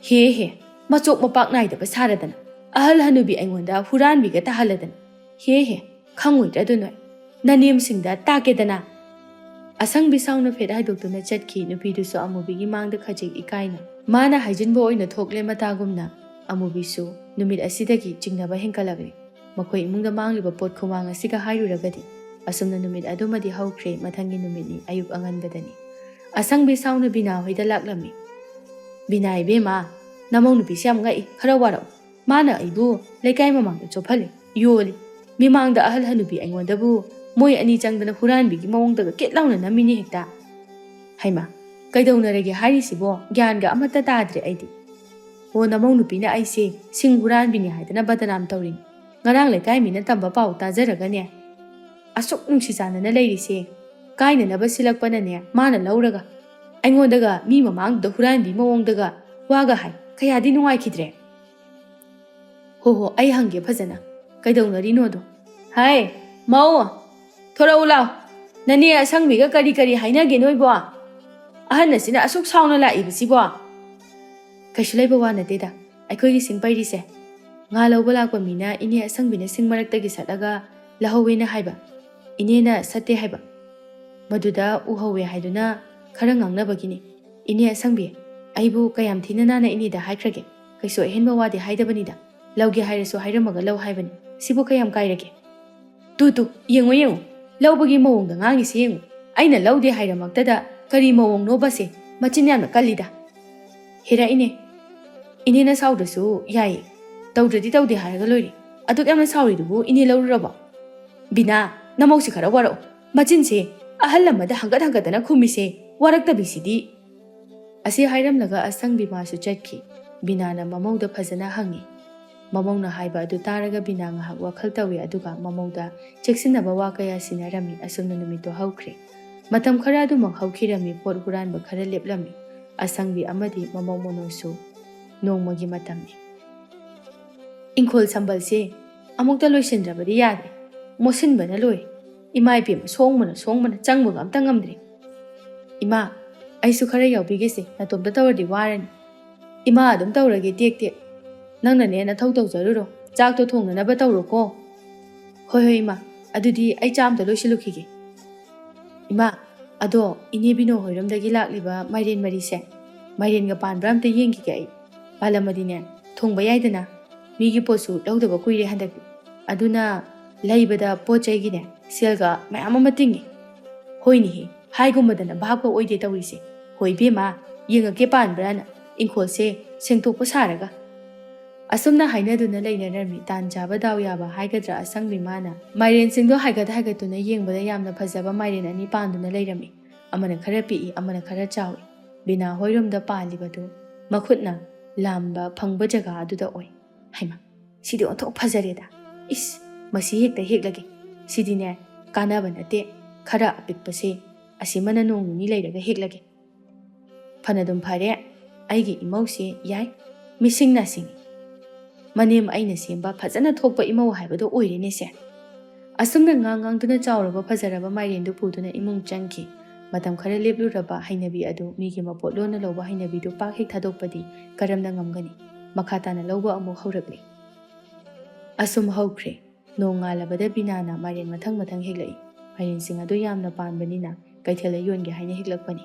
ꯍꯦ ꯍꯦ, ꯃꯆꯣꯛ ꯃꯄꯥꯛ ꯅꯥꯏꯗꯕ ꯁꯥꯔꯗꯅ, ꯑꯍꯜ ꯍꯅꯨꯕꯤ ꯑꯩꯉꯣꯟꯗ ꯍꯨꯔꯥꯟꯕꯤꯒ ꯇꯥꯍꯜꯂꯗꯅ꯫ ꯍꯦ ꯍꯦ, ꯈꯪꯉꯣꯏꯗ꯭ꯔꯥ ꯑꯗꯨ ꯅꯣꯏ? ꯅꯅꯦꯝꯁꯤꯡꯗ ꯇꯥꯛꯀꯦꯗꯅ꯫ ꯑꯁꯪꯕꯤ ꯁꯥꯎꯅ ꯐꯦꯠ ꯍꯥꯏꯗꯣꯛꯇꯨꯅ ꯆꯠꯈꯤ, ꯅꯨꯄꯤꯗꯨꯁꯨ ꯑꯃꯨꯕꯤꯒꯤ ꯃꯥꯡꯗ ꯈꯖꯤꯛ ꯏꯀꯥꯏꯅ꯫ ꯃꯥꯅ ꯍꯥꯏꯖꯤꯟꯕ ꯑꯣꯏꯅ ꯊꯣꯛꯂꯦ ꯃꯇꯥꯒꯨꯝꯅ꯫ ꯑꯃꯨꯕꯤꯁꯨ ꯅꯨꯃꯤꯠ ꯑꯁꯤꯗꯒꯤ ꯆꯤꯡꯅꯕ ꯍꯦꯟꯀꯠꯂꯛꯂꯦ꯫ ꯃꯈꯣꯏ ꯏꯃꯨꯡꯗ ꯃꯥꯡꯂꯤꯕ ꯄꯣꯠ ꯈꯨꯃꯥꯡ ꯑꯁꯤꯒ ꯍꯥꯏꯔꯨꯔꯒꯗꯤ꯫ ꯑꯁꯨꯝꯅ ꯅꯨꯃꯤꯠ ꯑꯗꯨꯃꯗꯤ ꯍꯧꯈ꯭ꯔꯦ, ꯃꯊꯪꯒꯤ ꯅꯨꯃꯤꯠꯅꯤ ꯑꯌꯨꯛ ꯑꯉꯟꯕꯗꯅꯤ꯫ ꯑꯁꯪꯕꯤ ꯁꯥꯎꯅ ꯕꯤꯅꯥ ꯍꯣꯏꯗ ꯂꯥꯛꯂꯝꯃꯤ꯫ "ꯕꯤꯅꯥ ꯏꯕꯦꯝꯃ, ꯅꯃꯧ ꯅꯨꯄꯤꯁꯦ ꯌꯥꯝ ꯉꯛꯏ, ꯈꯔ ꯋꯥꯔꯛꯎ꯫ ꯃꯥꯅ ꯑꯩꯕꯨ ꯂꯩꯀꯥꯏ ꯃꯃꯥꯡꯗ ꯆꯣꯞꯍꯜꯂꯤ, ꯌꯣꯜꯂꯤ꯫ ꯃꯤꯃꯥꯡꯗ ꯑꯍꯜ ꯍꯅꯨꯕꯤ ꯑꯩꯉꯣꯟꯗꯕꯨ ꯃꯣꯏ ꯑꯅꯤ ꯆꯪꯗꯅ ꯍꯨꯔꯥꯟꯕꯤꯒꯤ ꯃꯑꯣꯡꯗꯒ ꯀꯦꯠ ꯂꯥꯎꯅ ꯅꯝꯃꯤꯅꯤ ꯍꯦꯛꯇ꯫ ꯍꯩꯃꯥ, ꯀꯩꯗꯧꯅꯔꯒꯦ ꯍꯥꯏꯔꯤꯁꯤꯕꯣ? ꯒ꯭ꯌꯥꯟꯒ ꯑꯃꯠꯇ ꯇꯥꯗ꯭ꯔꯦ ꯑꯩꯗꯤ꯫ ꯑꯣ, ꯅꯃꯧ ꯅꯨꯄꯤꯅ ꯑꯩꯁꯦ ꯁꯤꯡ ꯍꯨꯔꯥꯟꯕꯤꯅꯤ ꯍꯥꯏꯗꯅ ꯕꯗꯅꯥꯝ ꯇꯧꯔꯤꯅꯤ꯫ ꯉꯔꯥꯡ ꯂꯩꯀꯥꯏ ꯃꯤꯅ ꯇꯝꯕ ꯄꯥꯎ ꯇꯥꯖꯔꯒꯅꯦ, ꯑꯁꯨꯛ ꯅꯨꯡꯁꯤ ꯆꯥꯟꯅꯅ ꯂꯩꯔꯤꯁꯦ ꯀꯥꯏꯅꯅꯕ ꯁꯤꯜꯂꯛꯄꯅꯅꯦ ꯃꯥꯅ ꯂꯧꯔꯒ꯫ ꯑꯩꯉꯣꯟꯗꯒ ꯃꯤ ꯃꯃꯥꯡꯗꯨꯗ ꯍꯨꯔꯥꯟꯕꯤ ꯃꯑꯣꯡꯗꯒ ꯋꯥꯒ ꯍꯥꯏ꯫ ꯀꯌꯥꯗꯤ ꯅꯨꯡꯉꯥꯏꯈꯤꯗ꯭ꯔꯦ꯫ ꯍꯣ ꯍꯣ, ꯑꯩ ꯍꯪꯒꯦ ꯐꯖꯅ꯫ ꯀꯩꯗꯧꯅꯔꯤꯅꯣꯗꯣ?" "ꯍꯥꯏ, ꯃꯧ, ꯊꯣꯔꯛꯎ ꯂꯥꯎ꯫ ꯅꯅꯦ ꯑꯁꯪꯕꯤꯒ ꯀꯔꯤ ꯀꯔꯤ ꯍꯥꯏꯅꯒꯦ ꯅꯣꯏꯕꯣ? ꯑꯍꯟ ꯑꯁꯤꯅ ꯑꯁꯨꯛ ꯁꯥꯎꯅ ꯂꯥꯛꯏꯕꯁꯤꯕꯣ?" "ꯀꯩꯁꯨ ꯂꯩꯕ ꯋꯥ ꯅꯠꯇꯦꯗ, ꯑꯩꯈꯣꯏꯒꯤ ꯁꯤꯡ ꯄꯩꯔꯤꯁꯦ꯫ ꯉꯥ ꯂꯧꯕ ꯂꯥꯛꯄ ꯃꯤꯅ ꯏꯅꯦ ꯑꯁꯪꯕꯤꯅ ꯁꯤꯡ ꯃꯔꯛꯇꯒꯤ ꯁꯠꯂꯒ ꯂꯧꯍꯧꯋꯦꯅ ꯍꯥꯏꯕ, ꯏꯅꯦꯅ ꯁꯠꯇꯦ ꯍꯥꯏꯕ꯫ ꯃꯗꯨꯗ ꯎꯍꯧꯋꯦ ꯍꯥꯏꯗꯨꯅ ꯈꯔ ꯉꯥꯡꯅꯕꯒꯤꯅꯤ꯫ ꯏꯅꯦ ꯑꯁꯪꯕꯤ, ꯑꯩꯕꯨ ꯀꯌꯥꯝ ꯊꯤꯅ ꯅꯥꯟꯅ ꯏꯅꯦꯗ ꯍꯥꯏꯈ꯭ꯔꯒꯦ? ꯀꯩꯁꯨ ꯑꯍꯦꯟꯕ ꯋꯥꯗꯤ ꯍꯥꯏꯗꯕꯅꯤꯗ꯫ ꯂꯧꯒꯦ ꯍꯥꯏꯔꯁꯨ ꯍꯥꯏꯔꯝꯃꯒ ꯂꯧ ꯍꯥꯏꯕꯅꯤ꯫ ꯁꯤꯕꯨ ꯀꯌꯥꯝ ꯀꯥꯏꯔꯒꯦ? ꯇꯨ ꯇꯨ, ꯌꯦꯡꯉꯨ ꯌꯦꯡꯉꯨ, ꯂꯧꯕꯒꯤ ꯃꯑꯣꯡꯗ ꯉꯥꯡꯉꯤꯁꯤ ꯌꯦꯡꯉꯨ꯫ ꯑꯩꯅ ꯂꯧꯗꯦ ꯍꯥꯏꯔꯃꯛꯇꯗ ꯀꯔꯤ ꯃꯑꯣꯡꯅꯣꯕꯁꯦ? ꯃꯆꯤꯟ ꯌꯥꯝꯅ ꯀꯜꯂꯤꯗ꯫ ꯍꯦꯔꯥ ꯏꯅꯦ, ꯏꯅꯦꯅ ꯁꯥꯎꯗ꯭ꯔꯁꯨ ꯌꯥꯏꯌꯦ, ꯇꯧꯗ꯭ꯔꯗꯤ ꯇꯧꯗꯦ ꯍꯥꯏꯔꯒ ꯂꯣꯏꯔꯦ꯫ ꯑꯗꯨꯛ ꯌꯥꯝꯅ ꯁꯥꯎꯔꯤꯗꯨꯕꯨ ꯏꯅꯦ ꯂꯧꯔꯨꯔꯕꯣ? ꯕꯤꯅꯥ, ꯅꯃꯧꯁꯤ ꯈꯔ ꯋꯥꯔꯛꯑꯣ꯫ ꯃꯆꯤꯟꯁꯦ ꯑꯍꯜ ꯑꯃꯗ ꯍꯪꯒꯠ ꯍꯪꯒꯠꯇꯅ ꯈꯨꯝꯃꯤꯁꯦ ꯋꯥꯔꯛꯇꯕꯤꯁꯤꯗꯤ꯫ ꯑꯁꯤ ꯍꯥꯏꯔꯝꯂꯒ ꯑꯁꯪꯕꯤ ꯃꯥꯁꯨ ꯆꯠꯈꯤ꯫ ꯕꯤꯅꯥꯅ ꯃꯃꯧꯗ ꯐꯖꯅ ꯍꯪꯉꯤ꯫ ꯃꯃꯧꯅ ꯍꯥꯏꯕ ꯑꯗꯨ ꯇꯥꯔꯒ ꯕꯤꯅꯥ ꯉꯥꯏꯍꯥꯛ ꯋꯥꯈꯜ ꯇꯧꯏ, ꯑꯗꯨꯒ ꯃꯃꯧꯗ ꯆꯦꯛꯁꯤꯟꯅꯕ ꯋꯥ ꯀꯌꯥ ꯁꯤꯟꯅꯔꯝꯃꯤ꯫ ꯑꯁꯨꯝꯅ ꯅꯨꯃꯤꯠꯇꯨ ꯍꯧꯈ꯭ꯔꯦ꯫ ꯃꯇꯝ ꯈꯔ ꯑꯗꯨꯃꯛ ꯍꯧꯈꯤꯔꯝꯃꯤ꯫ ꯄꯣꯠ ꯍꯨꯔꯥꯟꯕ ꯈꯔ ꯂꯦꯞꯂꯝꯃꯤ꯫ ꯑꯁꯪꯕꯤ ꯑꯃꯗꯤ ꯃꯃꯧ ꯃꯅꯣꯁꯨ ꯅꯣꯡꯃꯒꯤ ꯃꯇꯝꯅꯤ꯫ ꯏꯪꯈꯣꯜ ꯁꯝꯕꯜꯁꯦ ꯑꯃꯨꯛꯇ ꯂꯣꯏꯁꯤꯟꯗ꯭ꯔꯕꯗꯤ ꯌꯥꯗ꯭ꯔꯦ꯫ ꯃꯣꯠꯁꯤꯟꯕꯅ ꯂꯣꯏꯔꯦ꯫ ꯏꯃꯥ ꯏꯕꯦꯝꯃ, ꯁꯣꯡꯕꯅ ꯁꯣꯡꯕꯅ ꯆꯪꯕꯒ ꯑꯝꯇ ꯉꯝꯗ꯭ꯔꯦ꯫ ꯏꯃꯥ, ꯑꯩꯁꯨ ꯈꯔ ꯌꯥꯎꯕꯤꯒꯦꯁꯦ, ꯅꯇꯣꯝꯇ ꯇꯧꯔꯗꯤ ꯋꯥꯔꯅꯤ꯫ ꯏꯃꯥ ꯑꯗꯨꯝ ꯇꯧꯔꯒꯦ ꯇꯦꯛ ꯇꯦꯛ꯫ ꯅꯪꯅꯅꯦ ꯅꯊꯧ ꯇꯧꯖꯔꯨꯔꯣ, ꯆꯥꯛꯇꯣ ꯊꯣꯡꯅꯅꯕ ꯇꯧꯔꯣꯀꯣ꯫ ꯍꯣꯏ ꯍꯣꯏ ꯏꯃꯥ, ꯑꯗꯨꯗꯤ ꯑꯩ ꯆꯥ ꯑꯝꯇ ꯂꯣꯏꯁꯤꯜꯂꯨꯈꯤꯒꯦ꯫ ꯏꯃꯥ, ꯑꯗꯣ ꯏꯅꯦ ꯕꯤꯅꯣ ꯍꯣꯏꯔꯣꯝꯗꯒꯤ ꯂꯥꯛꯂꯤꯕ ꯃꯥꯏꯔꯦꯟ ꯃꯔꯤꯁꯦ, ꯃꯥꯏꯔꯦꯟꯒ ꯄꯥꯟꯕ꯭ꯔꯥ ꯑꯝꯇ ꯌꯦꯡꯈꯤꯒꯦ ꯑꯩ꯫ ꯄꯥꯜꯂꯝꯃꯗꯤꯅꯦ, ꯊꯣꯡꯕ ꯌꯥꯏꯗꯅ꯫ ꯃꯤꯒꯤ ꯄꯣꯠꯁꯨ ꯂꯧꯗꯕ ꯀꯨꯏꯔꯦ ꯍꯟꯗꯛꯇꯤ꯫ ꯑꯗꯨꯅ ꯂꯩꯕꯗ ꯄꯣꯠ ꯆꯩꯒꯤꯅꯦ, ꯁꯦꯜꯒ ꯃꯌꯥꯝ ꯑꯃ ꯇꯤꯡꯉꯤ꯫ ꯍꯣꯏꯅꯦꯍꯦ, ꯍꯥꯏꯒꯨꯝꯕꯗꯅ ꯚꯥꯞꯀ ꯑꯣꯏꯗꯦ ꯇꯧꯔꯤꯁꯦ꯫ ꯍꯣꯏ ꯏꯕꯦꯝꯃ, ꯌꯦꯡꯉꯛꯀꯦ ꯄꯥꯟꯕ꯭ꯔꯥꯅ, ꯏꯪꯈꯣꯜꯁꯦ ꯁꯦꯡꯗꯣꯛꯄ ꯁꯥꯔꯒ꯫ ꯑꯁꯨꯝꯅ ꯍꯥꯏꯅꯗꯨꯅ ꯂꯩꯅꯔꯝꯃꯤ꯫ ꯇꯥꯟ ꯆꯥꯕ ꯗꯥꯎ ꯌꯥꯕ ꯍꯥꯏꯒꯗ꯭ꯔꯥ, ꯑꯁꯪꯕꯤ ꯃꯥꯅ ꯃꯥꯏꯔꯦꯟꯁꯤꯡꯗꯣ ꯍꯥꯏꯒꯠ ꯍꯥꯏꯒꯠꯇꯨꯅ ꯌꯦꯡꯕꯗ ꯌꯥꯝꯅ ꯐꯖꯕ ꯃꯥꯏꯔꯦꯟ ꯑꯅꯤ ꯄꯥꯟꯗꯨꯅ ꯂꯩꯔꯝꯃꯤ꯫ ꯑꯃꯅ ꯈꯔ ꯄꯤꯛꯏ, ꯑꯃꯅ ꯈꯔ ꯆꯥꯎꯏ꯫ ꯕꯤꯅꯥ ꯍꯣꯏꯔꯣꯝꯗ ꯄꯥꯜꯂꯤꯕꯗꯨ ꯃꯈꯨꯠꯅ ꯂꯥꯝꯕ ꯐꯪꯕ ꯖꯒꯥ ꯑꯗꯨꯗ ꯑꯣꯏ꯫ ꯍꯩꯃꯥ, ꯁꯤꯗꯤ ꯑꯣꯟꯊꯣꯛ ꯐꯖꯔꯦꯗ꯫ ꯏꯁ, ꯃꯁꯤ ꯍꯦꯛꯇ ꯍꯦꯛꯂꯒꯦ꯫ ꯁꯤꯗꯤꯅꯦ, ꯀꯥꯟꯅꯕ ꯅꯠꯇꯦ꯫ ꯈꯔ ꯑꯄꯤꯛꯄꯁꯦ ꯑꯁꯤꯃꯅ ꯅꯣꯡ ꯅꯤꯅꯤ ꯂꯩꯔꯒ ꯍꯦꯛꯂꯒꯦ꯫ ꯐꯅꯗꯨꯝ ꯐꯔꯦ, ꯑꯩꯒꯤ ꯏꯃꯧꯁꯦ ꯌꯥꯏ, ꯃꯤꯁꯤꯡꯅ ꯁꯤꯡꯉꯤ꯫ ꯃꯅꯦꯝ ꯑꯩꯅ ꯁꯦꯝꯕ ꯐꯖꯅ ꯊꯣꯛꯄ ꯏꯃꯧ ꯍꯥꯏꯕꯗꯣ ꯑꯣꯏꯔꯦꯅꯦꯁꯦ꯫ ꯑꯁꯨꯝꯅ ꯉꯥꯡ ꯉꯥꯡꯗꯨꯅ ꯆꯥꯎꯔꯕ ꯐꯖꯔꯕ ꯃꯥꯏꯔꯦꯟꯗꯨ ꯄꯨꯗꯨꯅ ꯏꯃꯨꯡ ꯆꯪꯈꯤ꯫ ꯃꯇꯝ ꯈꯔ ꯂꯦꯞꯂꯨꯔꯕ ꯍꯩꯅꯕꯤ ꯑꯗꯨ, ꯃꯤꯒꯤ ꯃꯄꯣꯠ ꯂꯣꯟꯅ ꯂꯧꯕ ꯍꯩꯅꯕꯤꯗꯨ ꯄꯥꯛ ꯍꯦꯛ ꯊꯥꯗꯣꯛꯄꯗꯤ ꯀꯔꯝꯅ ꯉꯝꯒꯅꯤ? ꯃꯈꯥ ꯇꯥꯅ ꯂꯧꯕ ꯑꯃꯨꯛ ꯍꯧꯔꯛꯂꯤ꯫ ꯑꯁꯨꯝ ꯍꯧꯈ꯭ꯔꯦ꯫ ꯅꯣꯡꯉꯥꯜꯂꯕꯗ ꯕꯤꯅꯥꯅ ꯃꯥꯏꯔꯦꯟ ꯃꯊꯪ ꯃꯊꯪ ꯍꯦꯛꯂꯛꯏ꯫ ꯃꯥꯏꯔꯦꯟꯁꯤꯡ ꯑꯗꯨ ꯌꯥꯝꯅ ꯄꯥꯟꯕꯅꯤꯅ ꯀꯩꯊꯦꯜꯗ ꯌꯣꯟꯒꯦ ꯍꯥꯏꯅ ꯍꯦꯛꯂꯛꯄꯅꯤ꯫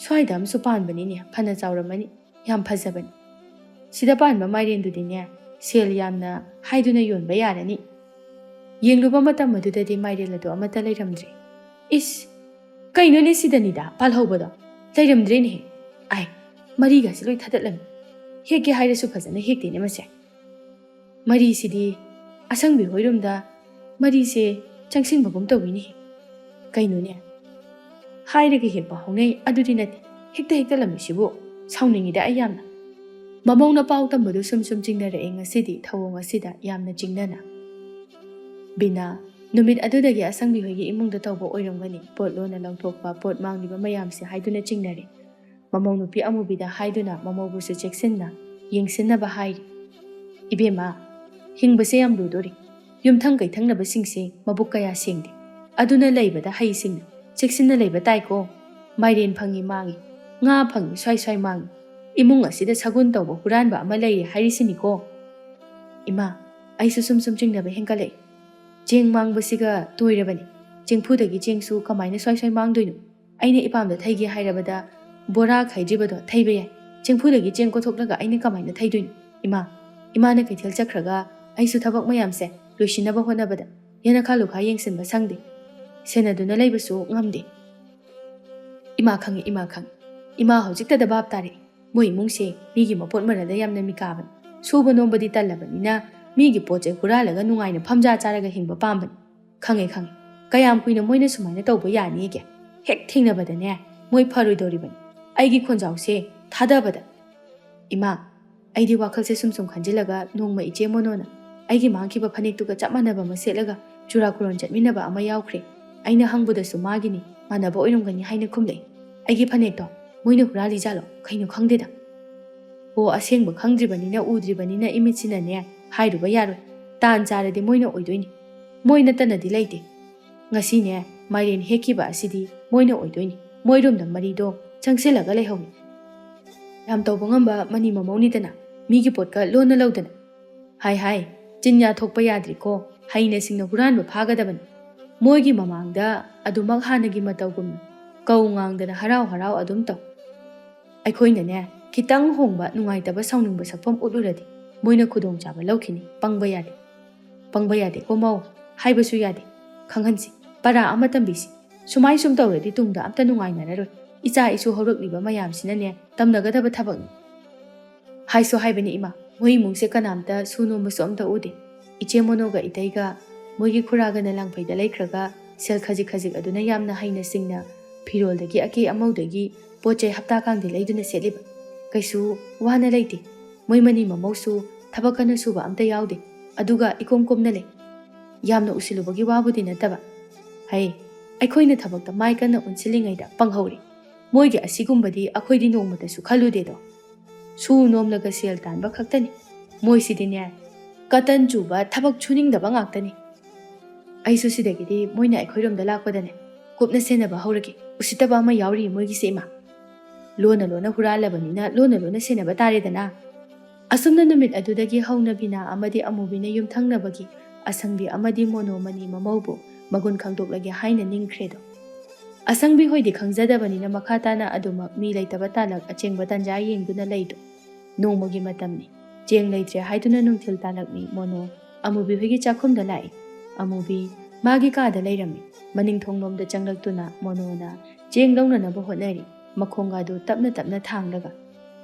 "ꯁ꯭ꯋꯥꯏꯗ ꯑꯃꯁꯨ ꯄꯥꯟꯕꯅꯤꯅꯦ, ꯐꯅ ꯆꯥꯎꯔꯝꯃꯅꯤ꯫ ꯌꯥꯝ ꯐꯖꯕꯅꯤ꯫ ꯁꯤꯗ ꯄꯥꯟꯕ ꯃꯥꯏꯔꯦꯟꯗꯨꯗꯤꯅꯦ, ꯁꯦꯜ ꯌꯥꯝꯅ ꯍꯥꯏꯗꯨꯅ ꯌꯣꯟꯕ ꯌꯥꯔꯅꯤ꯫" ꯌꯦꯡꯂꯨꯕ ꯃꯇꯝ ꯑꯗꯨꯗꯗꯤ ꯃꯥꯏꯔꯦꯟ ꯑꯗꯨ ꯑꯃꯠꯇ ꯂꯩꯔꯝꯗ꯭ꯔꯦ꯫ "ꯏꯁ, ꯀꯩꯅꯣꯅꯦ ꯁꯤꯗꯅꯤꯗ ꯄꯥꯜꯍꯧꯕꯗꯣ? ꯂꯩꯔꯝꯗ꯭ꯔꯦꯅꯦꯍꯦ꯫ ꯑꯥꯏ, ꯃꯔꯤꯒꯁꯤ ꯂꯣꯏ ꯊꯥꯗꯠꯂꯝꯃꯤ꯫ ꯍꯦꯛꯀꯦ ꯍꯥꯏꯔꯁꯨ ꯐꯖꯅ ꯍꯦꯛꯇꯦꯅꯦ ꯃꯁꯦ꯫ ꯃꯔꯤꯁꯤꯗꯤ ꯑꯁꯪꯕꯤ ꯍꯣꯏꯔꯣꯝꯗ ꯃꯔꯤꯁꯦ ꯆꯪꯁꯤꯟꯕꯒꯨꯝ ꯇꯧꯋꯤꯅꯦ꯫ ꯀꯩꯅꯣꯅꯦ? ꯍꯥꯏꯔꯒ ꯍꯦꯛꯄ ꯍꯧꯅꯩ ꯑꯗꯨꯗꯤ ꯅꯠꯇꯦ, ꯍꯦꯛꯇ ꯍꯦꯛꯇꯠꯂꯝꯃꯤꯁꯤꯕꯨ꯫ ꯁꯥꯎꯅꯤꯡꯉꯤꯗ ꯑꯩ ꯌꯥꯝꯅ꯫" ꯃꯃꯧꯅ ꯄꯥꯎ ꯇꯝꯕꯗꯨ ꯁꯨꯝ ꯁꯨꯝ ꯆꯤꯡꯅꯔꯛꯑꯦ ꯉꯁꯤꯗꯤ ꯊꯧꯑꯣꯡ ꯑꯁꯤꯗ ꯌꯥꯝꯅ ꯆꯤꯡꯅꯅ꯫ ꯕꯤꯅꯥ, ꯅꯨꯃꯤꯠ ꯑꯗꯨꯗꯒꯤ ꯑꯁꯪꯕꯤ ꯍꯣꯏꯒꯤ ꯏꯃꯨꯡꯗ ꯇꯧꯕ ꯑꯣꯏꯔꯝꯒꯅꯤ ꯄꯣꯠ ꯂꯣꯟꯅ ꯂꯧꯊꯣꯛꯄ, ꯄꯣꯠ ꯃꯥꯡꯂꯤꯕ ꯃꯌꯥꯝꯁꯦ ꯍꯥꯏꯗꯨꯅ ꯆꯤꯡꯅꯔꯦ꯫ ꯃꯃꯧ ꯅꯨꯄꯤ ꯑꯃꯨꯕꯤꯗ ꯍꯥꯏꯗꯨꯅ ꯃꯃꯧꯕꯨꯁꯨ ꯆꯦꯛꯁꯤꯟꯅ ꯌꯦꯡꯁꯤꯟꯅꯕ ꯍꯥꯏꯔꯤ꯫ "ꯏꯕꯦꯝꯃ, ꯍꯤꯡꯕꯁꯦ ꯌꯥꯝ ꯂꯨꯗꯣꯔꯤ꯫ ꯌꯨꯝꯊꯪ ꯀꯩꯊꯪꯅꯕꯁꯤꯡꯁꯦ ꯃꯕꯨꯛ ꯀꯌꯥ ꯁꯦꯡꯗꯦ꯫ ꯑꯗꯨꯅ ꯂꯩꯕꯗ ꯍꯩꯁꯤꯡꯅ ꯆꯦꯛꯁꯤꯟꯅ ꯂꯩꯕ ꯇꯥꯏꯀꯣ꯫ ꯃꯥꯏꯔꯦꯟ ꯐꯪꯉꯤ ꯃꯥꯡꯉꯤ, ꯉꯥ ꯐꯪꯉꯤ ꯁ꯭ꯋꯥꯏ ꯁ꯭ꯋꯥꯏ ꯃꯥꯡꯉꯤ꯫ ꯏꯃꯨꯡ ꯑꯁꯤꯗ ꯁꯒꯨꯟ ꯇꯧꯕ ꯍꯨꯔꯥꯟꯕ ꯑꯃ ꯂꯩꯔꯦ ꯍꯥꯏꯔꯤꯁꯤꯅꯤꯀꯣ꯫" ꯏꯃꯥ, ꯑꯩꯁꯨ ꯁꯨꯝ ꯁꯨꯝ ꯆꯤꯡꯅꯕ ꯍꯦꯟꯒꯠꯂꯛꯏ꯫ ꯆꯦꯡ ꯃꯥꯡꯕꯁꯤꯒ ꯇꯣꯏꯔꯕꯅꯤ꯫ ꯆꯦꯡꯐꯨꯗꯒꯤ ꯆꯦꯡꯁꯨ ꯀꯃꯥꯏꯅ ꯁ꯭ꯋꯥꯏ ꯁ꯭ꯋꯥꯏ ꯃꯥꯡꯗꯣꯏꯅꯣ? ꯑꯩꯅ ꯏꯄꯥꯝꯗ ꯊꯩꯒꯦ ꯍꯥꯏꯔꯕꯗ ꯕꯣꯔꯥ ꯈꯥꯏꯗ꯭ꯔꯤꯕꯗꯣ ꯊꯩꯕ ꯌꯥꯏ꯫ ꯆꯦꯡꯐꯨꯗꯒꯤ ꯆꯦꯡ ꯀꯣꯊꯣꯛꯂꯒ ꯑꯩꯅ ꯀꯃꯥꯏꯅ ꯊꯩꯗꯣꯏꯅꯣ? ꯏꯃꯥ, ꯏꯃꯥꯅ ꯀꯩꯊꯦꯜ ꯆꯠꯈ꯭ꯔꯒ ꯑꯩꯁꯨ ꯊꯕꯛ ꯃꯌꯥꯝꯁꯦ ꯂꯣꯏꯁꯤꯟꯅꯕ ꯍꯣꯠꯅꯕꯗ ꯌꯦꯅꯈꯥ ꯂꯨꯈꯥ ꯌꯦꯡꯁꯤꯟꯕ ꯁꯪꯗꯦ꯫ ꯁꯦꯟꯅꯗꯨꯅ ꯂꯩꯕꯁꯨ ꯉꯝꯗꯦ꯫ ꯏꯃꯥ ꯈꯪꯉꯤ, ꯏꯃꯥ ꯈꯪꯉꯤ꯫ ꯏꯃꯥ ꯍꯧꯖꯤꯛꯇꯗ ꯚꯥꯞ ꯇꯥꯔꯛꯏ꯫ ꯃꯣꯏ ꯏꯃꯨꯡꯁꯦ ꯃꯤꯒꯤ ꯃꯄꯣꯠ ꯃꯔꯜꯗ ꯌꯥꯝꯅ ꯃꯤꯀꯥꯕꯅꯤ꯫ ꯁꯨꯕ ꯅꯣꯝꯕꯗꯤ ꯇꯜꯂꯕꯅꯤꯅ ꯃꯤꯒꯤ ꯄꯣꯠ ꯆꯩ ꯍꯨꯔꯥꯜꯂꯒ ꯅꯨꯡꯉꯥꯏꯅ ꯐꯝꯖꯥ ꯆꯥꯔꯒ ꯍꯤꯡꯕ ꯄꯥꯝꯕꯅꯤ꯫ ꯈꯪꯉꯦ, ꯈꯪꯉꯦ꯫ ꯀꯌꯥꯝ ꯀꯨꯏꯅ ꯃꯣꯏꯅ ꯁꯨꯃꯥꯏꯅ ꯇꯧꯕ ꯌꯥꯅꯤꯒꯦ? ꯍꯦꯛ ꯊꯦꯡꯅꯕꯗꯅꯦ, ꯃꯣꯏ ꯐꯔꯣꯏꯗꯧꯔꯤꯕꯅꯤ꯫ ꯑꯩꯒꯤ ꯈꯣꯟꯖꯥꯎꯁꯦ ꯊꯥꯗꯕꯗ꯫ ꯏꯃꯥ, ꯑꯩꯗꯤ ꯋꯥꯈꯜꯁꯦ ꯁꯨꯝ ꯁꯨꯝ ꯈꯟꯖꯤꯜꯂꯒ ꯅꯣꯡꯃ ꯏꯆꯦ ꯃꯣꯅꯣꯅ ꯑꯩꯒꯤ ꯃꯥꯡꯈꯤꯕ ꯐꯅꯦꯛꯇꯨꯒ ꯆꯞ ꯃꯥꯟꯅꯕ ꯑꯃ ꯁꯦꯠꯂꯒ ꯆꯨꯔꯥꯀꯣꯔꯣꯟ ꯆꯠꯃꯤꯟꯅꯕ ꯑꯃ ꯌꯥꯎꯈ꯭ꯔꯦ꯫ ꯑꯩꯅ ꯍꯪꯕꯗꯁꯨ ꯃꯥꯒꯤꯅꯤ, ꯃꯥꯟꯅꯕ ꯑꯣꯏꯔꯝꯒꯅꯤ ꯍꯥꯏꯅ ꯈꯨꯝꯂꯛꯏ꯫ ꯑꯩꯒꯤ ꯐꯅꯦꯛꯇꯣ ꯃꯣꯏꯅ ꯍꯨꯔꯥꯜꯂꯤꯖꯥꯠꯂꯣ? ꯀꯩꯅꯣ ꯈꯪꯗꯦꯗ꯫ ꯑꯣ, ꯑꯁꯦꯡꯕ ꯈꯪꯗ꯭ꯔꯤꯕꯅꯤꯅ, ꯎꯗ꯭ꯔꯤꯕꯅꯤꯅ ꯏꯃꯤꯠꯁꯤꯅꯅꯦ ꯍꯥꯏꯔꯨꯕ ꯌꯥꯔꯣꯏ꯫ ꯇꯥꯟ ꯆꯥꯔꯗꯤ ꯃꯣꯏꯅ ꯑꯣꯏꯗꯣꯏꯅꯤ꯫ ꯃꯣꯏ ꯅꯠꯇꯅꯗꯤ ꯂꯩꯇꯦ꯫ ꯉꯁꯤꯅꯦ ꯃꯥꯏꯔꯦꯟ ꯍꯦꯛꯈꯤꯕ ꯑꯁꯤꯗꯤ ꯃꯣꯏꯅ ꯑꯣꯏꯗꯣꯏꯅꯤ꯫ ꯃꯣꯏꯔꯣꯝꯗ ꯃꯔꯤꯗꯣ ꯆꯪꯁꯤꯜꯂꯒ ꯂꯩꯍꯧꯏ꯫ ꯌꯥꯝ ꯇꯧꯕ ꯉꯝꯕ ꯃꯅꯤ ꯃꯃꯧꯅꯤꯗꯅ, ꯃꯤꯒꯤ ꯄꯣꯠꯀ ꯂꯣꯟꯅ ꯂꯧꯗꯅ꯫ ꯍꯥꯏ ꯍꯥꯏ, ꯆꯤꯟꯌꯥ ꯊꯣꯛꯄ ꯌꯥꯗ꯭ꯔꯤꯀꯣ, ꯍꯩꯅ ꯁꯤꯡꯅ ꯍꯨꯔꯥꯟꯕ ꯐꯥꯒꯗꯕꯅꯤ꯫ ꯃꯣꯏꯒꯤ ꯃꯃꯥꯡꯗ ꯑꯗꯨꯃꯛ ꯍꯥꯟꯅꯒꯤ ꯃꯇꯧꯒꯨꯝꯅ ꯀꯧ ꯉꯥꯡꯗꯅ ꯍꯔꯥꯎ ꯍꯔꯥꯎ ꯑꯗꯨꯝ ꯇꯧ꯫ ꯑꯩꯈꯣꯏꯅꯅꯦ, ꯈꯤꯇꯪ ꯍꯣꯡꯕ, ꯅꯨꯡꯉꯥꯏꯇꯕ, ꯁꯥꯎꯅꯤꯡꯕ ꯁꯛꯐꯝ ꯎꯠꯂꯨꯔꯗꯤ ꯃꯣꯏꯅ ꯈꯨꯗꯣꯡꯆꯥꯕ ꯂꯧꯈꯤꯅꯤ꯫ ꯄꯪꯕ ꯌꯥꯗꯦ꯫ ꯄꯪꯕ ꯌꯥꯗꯦꯀꯣ ꯃꯧ, ꯍꯥꯏꯕꯁꯨ ꯌꯥꯗꯦ꯫ ꯈꯪꯍꯟꯁꯤ, ꯄꯔꯥ ꯑꯃ ꯇꯝꯕꯤꯁꯤ꯫ ꯁꯨꯃꯥꯏ ꯁꯨꯝ ꯇꯧꯔꯗꯤ ꯇꯨꯡꯗ ꯑꯝꯇ ꯅꯨꯡꯉꯥꯏꯅꯔꯔꯣꯏ꯫ ꯏꯆꯥ ꯏꯁꯨ ꯍꯧꯔꯛꯂꯤꯕ ꯃꯌꯥꯝꯁꯤꯅꯅꯦ, ꯇꯝꯅꯒꯗꯕ ꯊꯕꯛꯅꯤ꯫ ꯍꯥꯏꯁꯨ ꯍꯥꯏꯕꯅꯤ ꯏꯃꯥ, ꯃꯣꯏ ꯏꯃꯨꯡꯁꯦ ꯀꯅꯥꯝꯇ ꯁꯨ ꯅꯣꯝꯕꯁꯨ ꯑꯝꯇ ꯎꯗꯦ꯫ ꯏꯆꯦ ꯃꯣꯅꯣꯒ ꯏꯇꯩꯒ ꯃꯣꯏꯒꯤ ꯈꯨꯔꯥꯒꯅ ꯂꯥꯡꯐꯩꯗ ꯂꯩꯈ꯭ꯔꯒ ꯁꯦꯜ ꯈꯖꯤꯛ ꯈꯖꯤꯛ ꯑꯗꯨꯅ ꯌꯥꯝꯅ ꯍꯩꯅ ꯁꯤꯡꯅ ꯐꯤꯔꯣꯜꯗꯒꯤ ꯑꯀꯦ ꯑꯃꯧꯗꯒꯤ ꯄꯣꯠ ꯆꯩ ꯍꯞꯇꯥ ꯀꯥꯡꯗꯤ ꯂꯩꯗꯨꯅ ꯁꯦꯠꯂꯤꯕ꯫ ꯀꯩꯁꯨ ꯋꯥꯅ ꯂꯩꯇꯦ꯫ ꯃꯣꯏ ꯃꯅꯤ ꯃꯃꯧꯁꯨ ꯊꯕꯛ ꯀꯟꯅ ꯁꯨꯕ ꯑꯝꯇ ꯌꯥꯎꯗꯦ꯫ ꯑꯗꯨꯒ ꯏꯀꯣꯝ ꯀꯣꯝꯅ ꯂꯩ꯫ ꯌꯥꯝꯅ ꯎꯁꯤꯜꯂꯨꯕꯒꯤ ꯋꯥꯕꯨꯗꯤ ꯅꯠꯇꯕ꯫ ꯍꯩ, ꯑꯩꯈꯣꯏꯅ ꯊꯕꯛꯇ ꯃꯥꯏ ꯀꯟꯅ ꯑꯣꯟꯁꯤꯜꯂꯤꯉꯩꯗ ꯄꯪꯍꯧꯔꯦ꯫ ꯃꯣꯏꯒꯤ ꯑꯁꯤꯒꯨꯝꯕꯗꯤ ꯑꯩꯈꯣꯏꯗꯤ ꯅꯣꯡꯃꯇꯁꯨ ꯈꯜꯂꯨꯗꯦꯗꯣ꯫ ꯁꯨ ꯅꯣꯝꯂꯒ ꯁꯦꯜ ꯇꯥꯟꯕ ꯈꯛꯇꯅꯤ꯫ ꯃꯣꯏꯁꯤꯗꯤꯅꯦ, ꯀꯇꯟ ꯆꯨꯕ, ꯊꯕꯛ ꯁꯨꯅꯤꯡꯗꯕ ꯉꯥꯛꯇꯅꯤ꯫ ꯑꯩꯁꯨ ꯁꯤꯗꯒꯤꯗꯤ ꯃꯣꯏꯅ ꯑꯩꯈꯣꯏꯔꯣꯝꯗ ꯂꯥꯛꯄꯗꯅꯦ, ꯀꯨꯞꯅ ꯁꯦꯟꯅꯕ ꯍꯧꯔꯒꯦ꯫ ꯎꯁꯤꯠꯇꯕ ꯑꯃ ꯌꯥꯎꯔꯤ ꯃꯣꯏꯒꯤꯁꯦ ꯏꯃꯥ꯫ ꯂꯣꯟꯅ ꯂꯣꯟꯅ ꯍꯨꯔꯥꯜꯂꯕꯅꯤꯅ ꯂꯣꯟꯅ ꯂꯣꯟꯅ ꯁꯦꯟꯅꯕ ꯇꯥꯔꯦꯗꯅ꯫ ꯑꯁꯨꯝꯅ ꯅꯨꯃꯤꯠ ꯑꯗꯨꯗꯒꯤ ꯍꯧꯅ ꯕꯤꯅꯥ ꯑꯃꯗꯤ ꯑꯃꯨꯕꯤꯅ ꯌꯨꯝꯊꯪꯅꯕꯒꯤ ꯑꯁꯪꯕꯤ ꯑꯃꯗꯤ ꯃꯣꯅꯣ ꯃꯅꯤ ꯃꯃꯧꯕꯨ ꯃꯒꯨꯟ ꯈꯪꯗꯣꯛꯂꯒꯦ ꯍꯥꯏꯅ ꯅꯤꯡꯈ꯭ꯔꯦꯗꯣ꯫ ꯑꯁꯪꯕꯤ ꯍꯣꯏꯗꯤ ꯈꯪꯖꯗꯕꯅꯤꯅ ꯃꯈꯥ ꯇꯥꯅ ꯑꯗꯨꯃꯛ ꯃꯤ ꯂꯩꯇꯕ ꯇꯥꯂꯛ ꯑꯆꯦꯡꯕ ꯇꯥꯟꯖꯥ ꯌꯦꯡꯗꯨꯅ ꯂꯩꯗꯣ꯫ ꯅꯣꯡꯃꯒꯤ ꯃꯇꯝꯅꯤ꯫ ꯆꯦꯡ ꯂꯩꯇ꯭ꯔꯦ ꯍꯥꯏꯗꯨꯅ ꯅꯨꯡꯊꯤꯜ ꯇꯥꯂꯛꯅꯤ ꯃꯣꯅꯣ ꯑꯃꯨꯕꯤ ꯍꯣꯏꯒꯤ ꯆꯥꯛꯈꯨꯝꯗ ꯂꯥꯛꯏ꯫ ꯑꯃꯨꯕꯤ ꯃꯥꯒꯤ ꯀꯥꯗ ꯂꯩꯔꯝꯃꯤ꯫ ꯃꯅꯤꯡ ꯊꯣꯡꯂꯣꯝꯗ ꯆꯪꯂꯛꯇꯨꯅ ꯃꯣꯅꯣꯅ ꯆꯦꯡ ꯂꯧꯅꯅꯕ ꯍꯣꯠꯅꯔꯤ꯫ ꯃꯈꯣꯡꯒꯥꯗꯨ ꯇꯞꯅ ꯇꯞꯅ ꯊꯥꯡꯂꯒ꯫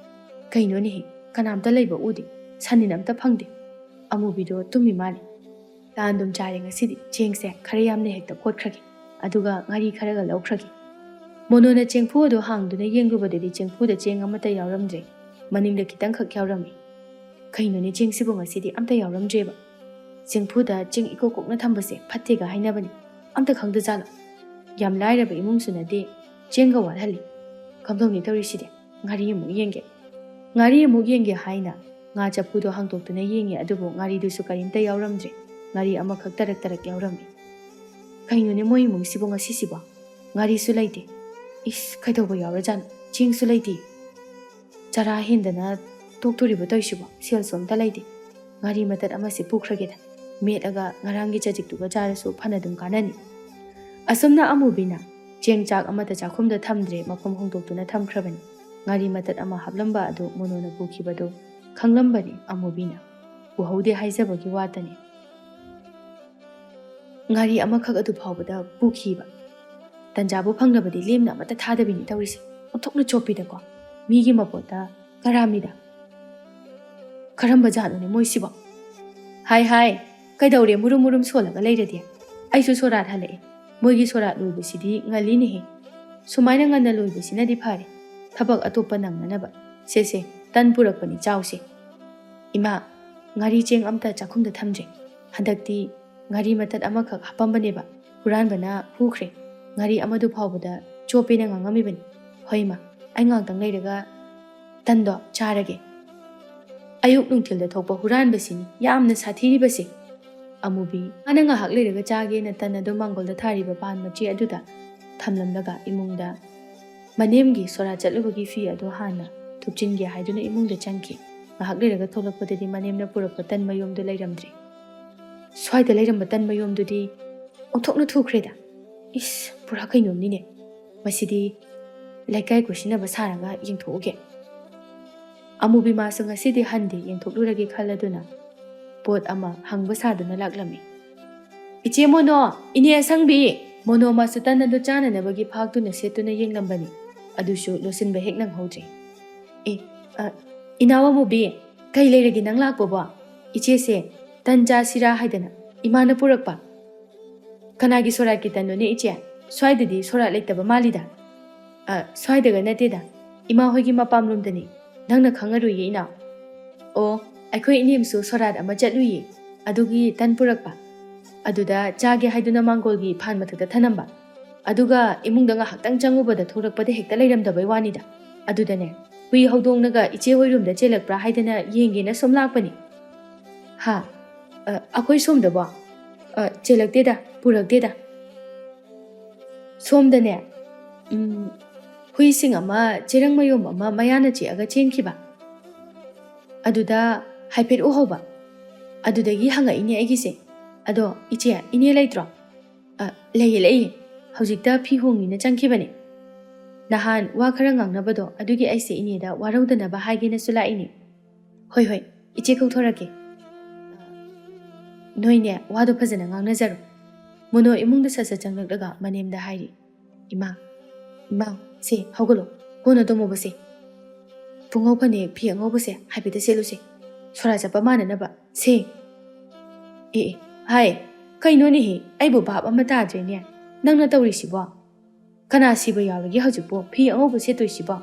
"ꯀꯩꯅꯣꯅꯦꯍꯦ, ꯀꯅꯥꯝꯇ ꯂꯩꯕ ꯎꯗꯦ, ꯁꯟꯅꯤꯟ ꯑꯝꯇ ꯐꯪꯗꯦ꯫ ꯑꯃꯨꯕꯤꯗꯣ ꯇꯨꯝꯃꯤ ꯃꯥꯜꯂꯦ꯫ ꯇꯥꯟ ꯑꯗꯨꯝ ꯆꯥꯔꯦ ꯉꯁꯤꯗꯤ, ꯆꯦꯡꯁꯦ ꯈꯔ ꯌꯥꯝꯅ ꯍꯦꯛꯇ ꯀꯣꯠꯈ꯭ꯔꯒꯦ, ꯑꯗꯨꯒ ꯉꯥꯔꯤ ꯈꯔꯒ ꯂꯧꯈ꯭ꯔꯒꯦ꯫" ꯃꯣꯅꯣꯅ ꯆꯦꯡꯐꯨ ꯑꯗꯨ ꯍꯥꯡꯗꯨꯅ ꯌꯦꯡꯂꯨꯕꯗꯗꯤ ꯆꯦꯡꯐꯨꯗ ꯆꯦꯡ ꯑꯃꯠꯇ ꯌꯥꯎꯔꯝꯗ꯭ꯔꯦ꯫ ꯃꯅꯤꯡꯗ ꯈꯤꯇꯪꯈꯛ ꯌꯥꯎꯔꯝꯃꯤ꯫ "ꯀꯩꯅꯣꯅꯦ, ꯆꯦꯡꯁꯤꯕꯨ ꯉꯁꯤꯗꯤ ꯑꯝꯇ ꯌꯥꯎꯔꯝꯗ꯭ꯔꯦꯕ꯫ ꯆꯦꯡꯐꯨꯗ ꯆꯦꯡ ꯏꯀꯣꯛ ꯀꯣꯛꯅ ꯊꯝꯕꯁꯦ ꯐꯠꯇꯦꯒ ꯍꯥꯏꯅꯕꯅꯤ꯫ ꯑꯝꯇ ꯈꯪꯗꯖꯥꯠꯂꯣ? ꯌꯥꯝ ꯂꯥꯏꯔꯕ ꯏꯃꯨꯡꯁꯨ ꯅꯠꯇꯦ, ꯆꯦꯡꯒ ꯋꯥꯠꯍꯜꯂꯤ꯫ ꯀꯝꯗꯧꯅꯤ ꯇꯧꯔꯤꯁꯤꯗꯤ? ꯉꯥꯔꯤ ꯑꯃꯨꯛ ꯌꯦꯡꯒꯦ꯫" ꯉꯥꯔꯤ ꯑꯃꯨꯛ ꯌꯦꯡꯒꯦ ꯍꯥꯏꯅ ꯉꯥ ꯆꯐꯨꯗꯣ ꯍꯥꯡꯗꯣꯛꯇꯨꯅ ꯌꯦꯡꯉꯤ, ꯑꯗꯨꯕꯨ ꯉꯥꯔꯤꯗꯨꯁꯨ ꯀꯔꯤꯝꯇ ꯌꯥꯎꯔꯝꯗ꯭ꯔꯦ꯫ ꯉꯥꯔꯤ ꯑꯃꯈꯛ ꯇꯔꯛ ꯇꯔꯛ ꯌꯥꯎꯔꯝꯃꯤ꯫ "ꯀꯩꯅꯣꯅꯦ, ꯃꯣꯏ ꯏꯃꯨꯡꯁꯤꯕꯨ ꯉꯁꯤꯁꯤꯕꯣ? ꯉꯥꯔꯤꯁꯨ ꯂꯩꯇꯦ꯫ ꯏꯁ, ꯀꯩꯗꯧꯕ ꯌꯥꯎꯔꯖꯥꯠꯅꯣ? ꯆꯦꯡꯁꯨ ꯂꯩꯇꯦ꯫ ꯆꯔꯥ ꯍꯦꯟꯗꯅ ꯇꯣꯛꯇꯣꯔꯤꯕ ꯇꯧꯔꯤꯁꯤꯕꯣ? ꯁꯦꯜꯁꯨ ꯑꯝꯇ ꯂꯩꯇꯦ꯫" ꯉꯥꯔꯤ ꯃꯇꯠ ꯑꯃꯁꯤ ꯄꯨꯈ꯭ꯔꯒꯦꯗ꯫ ꯃꯦꯠꯂꯒ ꯉꯔꯥꯡꯒꯤ ꯆꯖꯤꯛꯇꯨꯒ ꯆꯥꯔꯁꯨ ꯐꯅꯗꯨꯝ ꯀꯥꯟꯅꯅꯤ꯫ ꯑꯁꯨꯝꯅ ꯑꯃꯨꯕꯤꯅ ꯆꯦꯡ ꯆꯥꯛ ꯑꯃꯠꯇ ꯆꯥꯛꯈꯨꯝꯗ ꯊꯝꯗ꯭ꯔꯦ, ꯃꯐꯝ ꯍꯣꯡꯗꯣꯛꯇꯨꯅ ꯊꯝꯈ꯭ꯔꯕꯅꯤ꯫ ꯉꯥꯔꯤ ꯃꯇꯠ ꯑꯃ ꯍꯥꯞꯂꯝꯕ ꯑꯗꯨ ꯃꯣꯅꯣꯅ ꯄꯨꯈꯤꯕꯗꯨ ꯈꯪꯂꯝꯕꯅꯤ ꯑꯃꯨꯕꯤꯅ꯫ ꯎꯍꯧꯗꯦ ꯍꯥꯏꯖꯕꯒꯤ ꯋꯥꯇꯅꯤ꯫ ꯉꯥꯔꯤ ꯑꯃꯈꯛ ꯑꯗꯨ ꯐꯥꯎꯕꯗ ꯄꯨꯈꯤꯕ꯫ ꯇꯟꯖꯥꯕꯨ ꯐꯪꯂꯕꯗꯤ ꯂꯦꯝꯅ ꯑꯃꯠꯇ ꯊꯥꯗꯕꯤꯅꯤ ꯇꯧꯔꯤꯁꯦ꯫ ꯑꯣꯟꯊꯣꯛꯅ ꯆꯣꯞꯄꯤꯗꯀꯣ꯫ ꯃꯤꯒꯤ ꯃꯄꯣꯠꯇ ꯀꯔꯥꯃꯤꯗ꯫ ꯀꯔꯝꯕ ꯖꯥꯠꯅꯣꯅꯦ ꯃꯣꯏꯁꯤꯕꯣ? ꯍꯥꯏ ꯍꯥꯏ, ꯀꯩꯗꯧꯔꯦ ꯃꯨꯔꯨꯝ ꯃꯨꯔꯨꯝ ꯁꯣꯜꯂꯒ ꯂꯩꯔꯗꯤ? ꯑꯩꯁꯨ ꯁꯣꯔꯥꯠ ꯍꯜꯂꯛꯑꯦ꯫ ꯃꯣꯏꯒꯤ ꯁꯣꯔꯥꯠ ꯂꯣꯏꯕꯁꯤꯗꯤ ꯉꯜꯂꯤꯅꯦꯍꯦ꯫ ꯁꯨꯃꯥꯏꯅ ꯉꯟꯅ ꯂꯣꯏꯕꯁꯤꯅꯗꯤ ꯐꯔꯦ꯫ ꯊꯕꯛ ꯑꯇꯣꯞꯄ ꯅꯪꯅꯅꯕ꯫ ꯁꯦ ꯁꯦ, ꯇꯟ ꯄꯨꯔꯛꯄꯅꯤ, ꯆꯥꯎꯁꯦ꯫ ꯏꯃꯥ, ꯉꯥꯔꯤ ꯆꯦꯡ ꯑꯝꯇ ꯆꯥꯛꯈꯨꯝꯗ ꯊꯝꯗ꯭ꯔꯦ꯫ ꯍꯟꯗꯛꯇꯤ ꯉꯥꯔꯤ ꯃꯇꯠ ꯑꯃꯈꯛ ꯍꯥꯞꯄꯝꯕꯅꯦꯕ꯫ ꯍꯨꯔꯥꯟꯕꯅ ꯍꯨꯈ꯭ꯔꯦ꯫ ꯉꯥꯔꯤ ꯑꯃꯗꯨ ꯐꯥꯎꯕꯗ ꯆꯣꯞꯄꯦꯅ ꯉꯥꯡꯉꯝꯃꯤꯕꯅꯤ꯫ ꯍꯣꯏ ꯏꯃꯥ, ꯑꯩ ꯉꯥꯛꯇꯪ ꯂꯩꯔꯒ ꯇꯟꯗꯣ ꯆꯥꯔꯒꯦ꯫ ꯑꯌꯨꯛ ꯅꯨꯡꯊꯤꯜꯗ ꯊꯣꯛꯄ ꯍꯨꯔꯥꯟꯕꯁꯤꯅꯤ ꯌꯥꯝꯅ ꯁꯥꯊꯤꯔꯤꯕꯁꯦ꯫ ꯑꯃꯨꯕꯤ, ꯃꯥꯅ ꯉꯥꯏꯍꯥꯛ ꯂꯩꯔꯒ ꯆꯥꯒꯦꯅ ꯇꯟ ꯑꯗꯨ ꯃꯥꯡꯒꯣꯜꯗ ꯊꯥꯔꯤꯕ ꯄꯥꯟ ꯃꯆꯦ ꯑꯗꯨꯗ ꯊꯝꯂꯝꯂꯒ ꯏꯃꯨꯡꯗ ꯃꯅꯦꯝꯒꯤ ꯁꯣꯔꯥꯠ ꯆꯠꯂꯨꯕꯒꯤ ꯐꯤ ꯑꯗꯨ ꯍꯥꯟꯅ ꯊꯨꯞꯆꯤꯟꯒꯦ ꯍꯥꯏꯗꯨꯅ ꯏꯃꯨꯡꯗ ꯆꯪꯈꯤ꯫ ꯉꯥꯏꯍꯥꯛ ꯂꯩꯔꯒ ꯊꯣꯛꯂꯛꯄꯗꯗꯤ ꯃꯅꯦꯝꯅ ꯄꯨꯔꯛꯄ ꯇꯟ ꯃꯌꯣꯝꯗꯨ ꯂꯩꯔꯝꯗ꯭ꯔꯦ꯫ ꯁ꯭ꯋꯥꯏꯗ ꯂꯩꯔꯝꯕ ꯇꯟ ꯃꯌꯣꯝꯗꯨꯗꯤ ꯑꯣꯟꯊꯣꯛꯅ ꯊꯨꯈ꯭ꯔꯦꯗ꯫ ꯏꯁ, ꯄꯨꯔꯥ ꯀꯩꯅꯣꯝꯅꯤꯅꯦ꯫ ꯃꯁꯤꯗꯤ ꯂꯩꯀꯥꯏ ꯀꯣꯏꯁꯤꯟꯅꯕ ꯁꯥꯔꯒ ꯌꯦꯡꯊꯣꯛꯎꯒꯦ꯫ ꯑꯃꯨꯕꯤ ꯃꯥꯁꯨ ꯉꯁꯤꯗꯤ ꯍꯟꯗꯦ, ꯌꯦꯡꯊꯣꯛꯂꯨꯔꯒꯦ ꯈꯜꯂꯗꯨꯅ ꯄꯣꯠ ꯑꯃ ꯍꯪꯕ ꯁꯥꯗꯨꯅ ꯂꯥꯛꯂꯝꯃꯤ꯫ "ꯏꯆꯦ ꯃꯣꯅꯣ, ꯏꯅꯦ ꯑꯁꯪꯕꯤ!" ꯃꯣꯅꯣ ꯃꯥꯁꯨ ꯇꯟ ꯑꯗꯨ ꯆꯥꯅꯅꯕꯒꯤ ꯐꯥꯛꯇꯨꯅ ꯁꯦꯠꯇꯨꯅ ꯌꯦꯡꯂꯝꯕꯅꯤ꯫ ꯑꯗꯨꯁꯨ ꯂꯣꯠꯁꯤꯟꯕ ꯍꯦꯛ ꯅꯪꯍꯧꯗ꯭ꯔꯦ꯫ "ꯑꯦ, ꯑ, ꯏꯅꯥꯎ ꯑꯃꯨꯕꯤ, ꯀꯩ ꯂꯩꯔꯒꯦ ꯅꯪ ꯂꯥꯛꯄꯕꯣ?" "ꯏꯆꯦꯁꯦ, ꯇꯟ ꯆꯥꯁꯤꯔꯥ ꯍꯥꯏꯗꯅ ꯏꯃꯥꯅ ꯄꯨꯔꯛꯄ꯫" "ꯀꯅꯥꯒꯤ ꯁꯣꯔꯥꯠꯀꯤ ꯇꯟꯅꯣꯅꯦ ꯏꯆꯦ? ꯁ꯭ꯋꯥꯏꯗꯗꯤ ꯁꯣꯔꯥꯠ ꯂꯩꯇꯕ ꯃꯥꯜꯂꯤꯗ꯫" "ꯑ, ꯁ꯭ꯋꯥꯏꯗꯒ ꯅꯠꯇꯦꯗ, ꯏꯃꯥ ꯍꯣꯏꯒꯤ ꯃꯄꯥꯝꯂꯣꯝꯗꯅꯤ꯫ ꯅꯪꯅ ꯈꯪꯉꯔꯣꯏꯌꯦ ꯏꯅꯥꯎ꯫" "ꯑꯣ, ꯑꯩꯈꯣꯏ ꯏꯅꯦꯝꯁꯨ ꯁꯣꯔꯥꯠ ꯑꯃ ꯆꯠꯂꯨꯏꯌꯦ, ꯑꯗꯨꯒꯤ ꯇꯟ ꯄꯨꯔꯛꯄ꯫ ꯑꯗꯨꯗ ꯆꯥꯒꯦ ꯍꯥꯏꯗꯨꯅ ꯃꯥꯡꯒꯣꯜꯒꯤ ꯐꯥꯟ ꯃꯊꯛꯇ ꯊꯅꯝꯕ꯫ ꯑꯗꯨꯒ ꯏꯃꯨꯡꯗ ꯉꯥꯏꯍꯥꯛꯇꯪ ꯆꯪꯉꯨꯕꯗ ꯊꯣꯛꯂꯛꯄꯗ ꯍꯦꯛꯇ ꯂꯩꯔꯝꯗꯕꯩ ꯋꯥꯅꯤꯗ꯫ ꯑꯗꯨꯗꯅꯦ, ꯍꯨꯏ ꯍꯧꯗꯣꯡꯅꯒ ꯏꯆꯦ ꯍꯣꯏꯔꯣꯝꯗ ꯆꯦꯜꯂꯛꯄ꯭ꯔꯥ ꯍꯥꯏꯗꯅ ꯌꯦꯡꯒꯦꯅ ꯁꯨꯝ ꯂꯥꯛꯄꯅꯤ꯫" "ꯍꯥ? ꯑ, ꯑꯩꯈꯣꯏ ꯁꯣꯝꯗꯕꯣ? ꯑ, ꯆꯦꯜꯂꯛꯇꯦꯗ, ꯄꯨꯔꯛꯇꯦꯗ꯫" "ꯁꯣꯝꯗꯅꯦ, ꯎꯝ, ꯍꯨꯏꯁꯤꯡ ꯑꯃ ꯆꯦꯔꯪ ꯃꯌꯣꯝ ꯑꯃ ꯃꯌꯥꯅ ꯆꯤꯛꯑꯒ ꯆꯦꯟꯈꯤꯕ꯫ ꯑꯗꯨꯗ ꯍꯥꯏꯐꯦꯠ ꯎꯍꯧꯕ꯫ ꯑꯗꯨꯗꯒꯤ ꯍꯪꯉꯛꯏꯅꯦ ꯑꯩꯒꯤꯁꯦ꯫ "ꯑꯗꯣ ꯏꯆꯦ, ꯏꯅꯦ ꯂꯩꯇ꯭ꯔꯣ?" "ꯑ, ꯂꯩꯌꯦ, ꯂꯩꯌꯦ꯫ ꯍꯧꯖꯤꯛꯇ ꯐꯤ ꯍꯣꯡꯅꯤꯅ ꯆꯪꯈꯤꯕꯅꯦ꯫ ꯅꯍꯥꯟ ꯋꯥ ꯈꯔ ꯉꯥꯡꯅꯕꯗꯣ, ꯑꯗꯨꯒꯤ ꯑꯩꯁꯦ ꯏꯅꯦꯗ ꯋꯥꯔꯧꯗꯅꯕ ꯍꯥꯏꯒꯦꯅꯁꯨ ꯂꯥꯛꯏꯅꯦ꯫" "ꯍꯣꯏ, ꯍꯣꯏ, ꯏꯆꯦ ꯀꯧꯊꯣꯔꯛꯀꯦ꯫ ꯅꯣꯏꯅꯦ, ꯋꯥꯗꯣ ꯐꯖꯅ ꯉꯥꯡꯅꯖꯔꯣ꯫" ꯃꯣꯅꯣ ꯏꯃꯨꯡꯗ ꯁꯠ ꯁꯠ ꯆꯪꯂꯛꯂꯒ ꯃꯅꯦꯝꯗ ꯍꯥꯏꯔꯤ, "ꯏꯃꯥ, ꯏꯃꯥ, ꯁꯦ, ꯍꯧꯒꯠꯂꯣ꯫ ꯀꯣꯟꯅ ꯇꯨꯝꯃꯨꯕꯁꯦ꯫ ꯄꯨꯡꯉꯧ ꯐꯅꯦꯛ, ꯐꯤ ꯑꯉꯧꯕꯁꯦ ꯍꯥꯏꯐꯦꯠꯇ ꯁꯦꯠꯂꯨꯁꯦ꯫ ꯁꯣꯔꯥ ꯆꯠꯄ ꯃꯥꯟꯅꯅꯕ꯫ ꯁꯦ꯫" "ꯑꯦ, ꯑꯦ, ꯍꯥꯏ, ꯀꯩꯅꯣꯅꯦꯍꯦ? ꯑꯩꯕꯨ ꯚꯥꯞ ꯑꯃ ꯇꯥꯗ꯭ꯔꯦꯅꯦ꯫ ꯅꯪꯅ ꯇꯧꯔꯤꯁꯤꯕꯣ? ꯀꯅꯥ ꯁꯤꯕ ꯌꯥꯎꯔꯒꯦ ꯍꯧꯖꯤꯛꯄꯨ ꯐꯤ ꯑꯉꯧꯕ ꯁꯦꯠꯇꯣꯏꯁꯤꯕꯣ?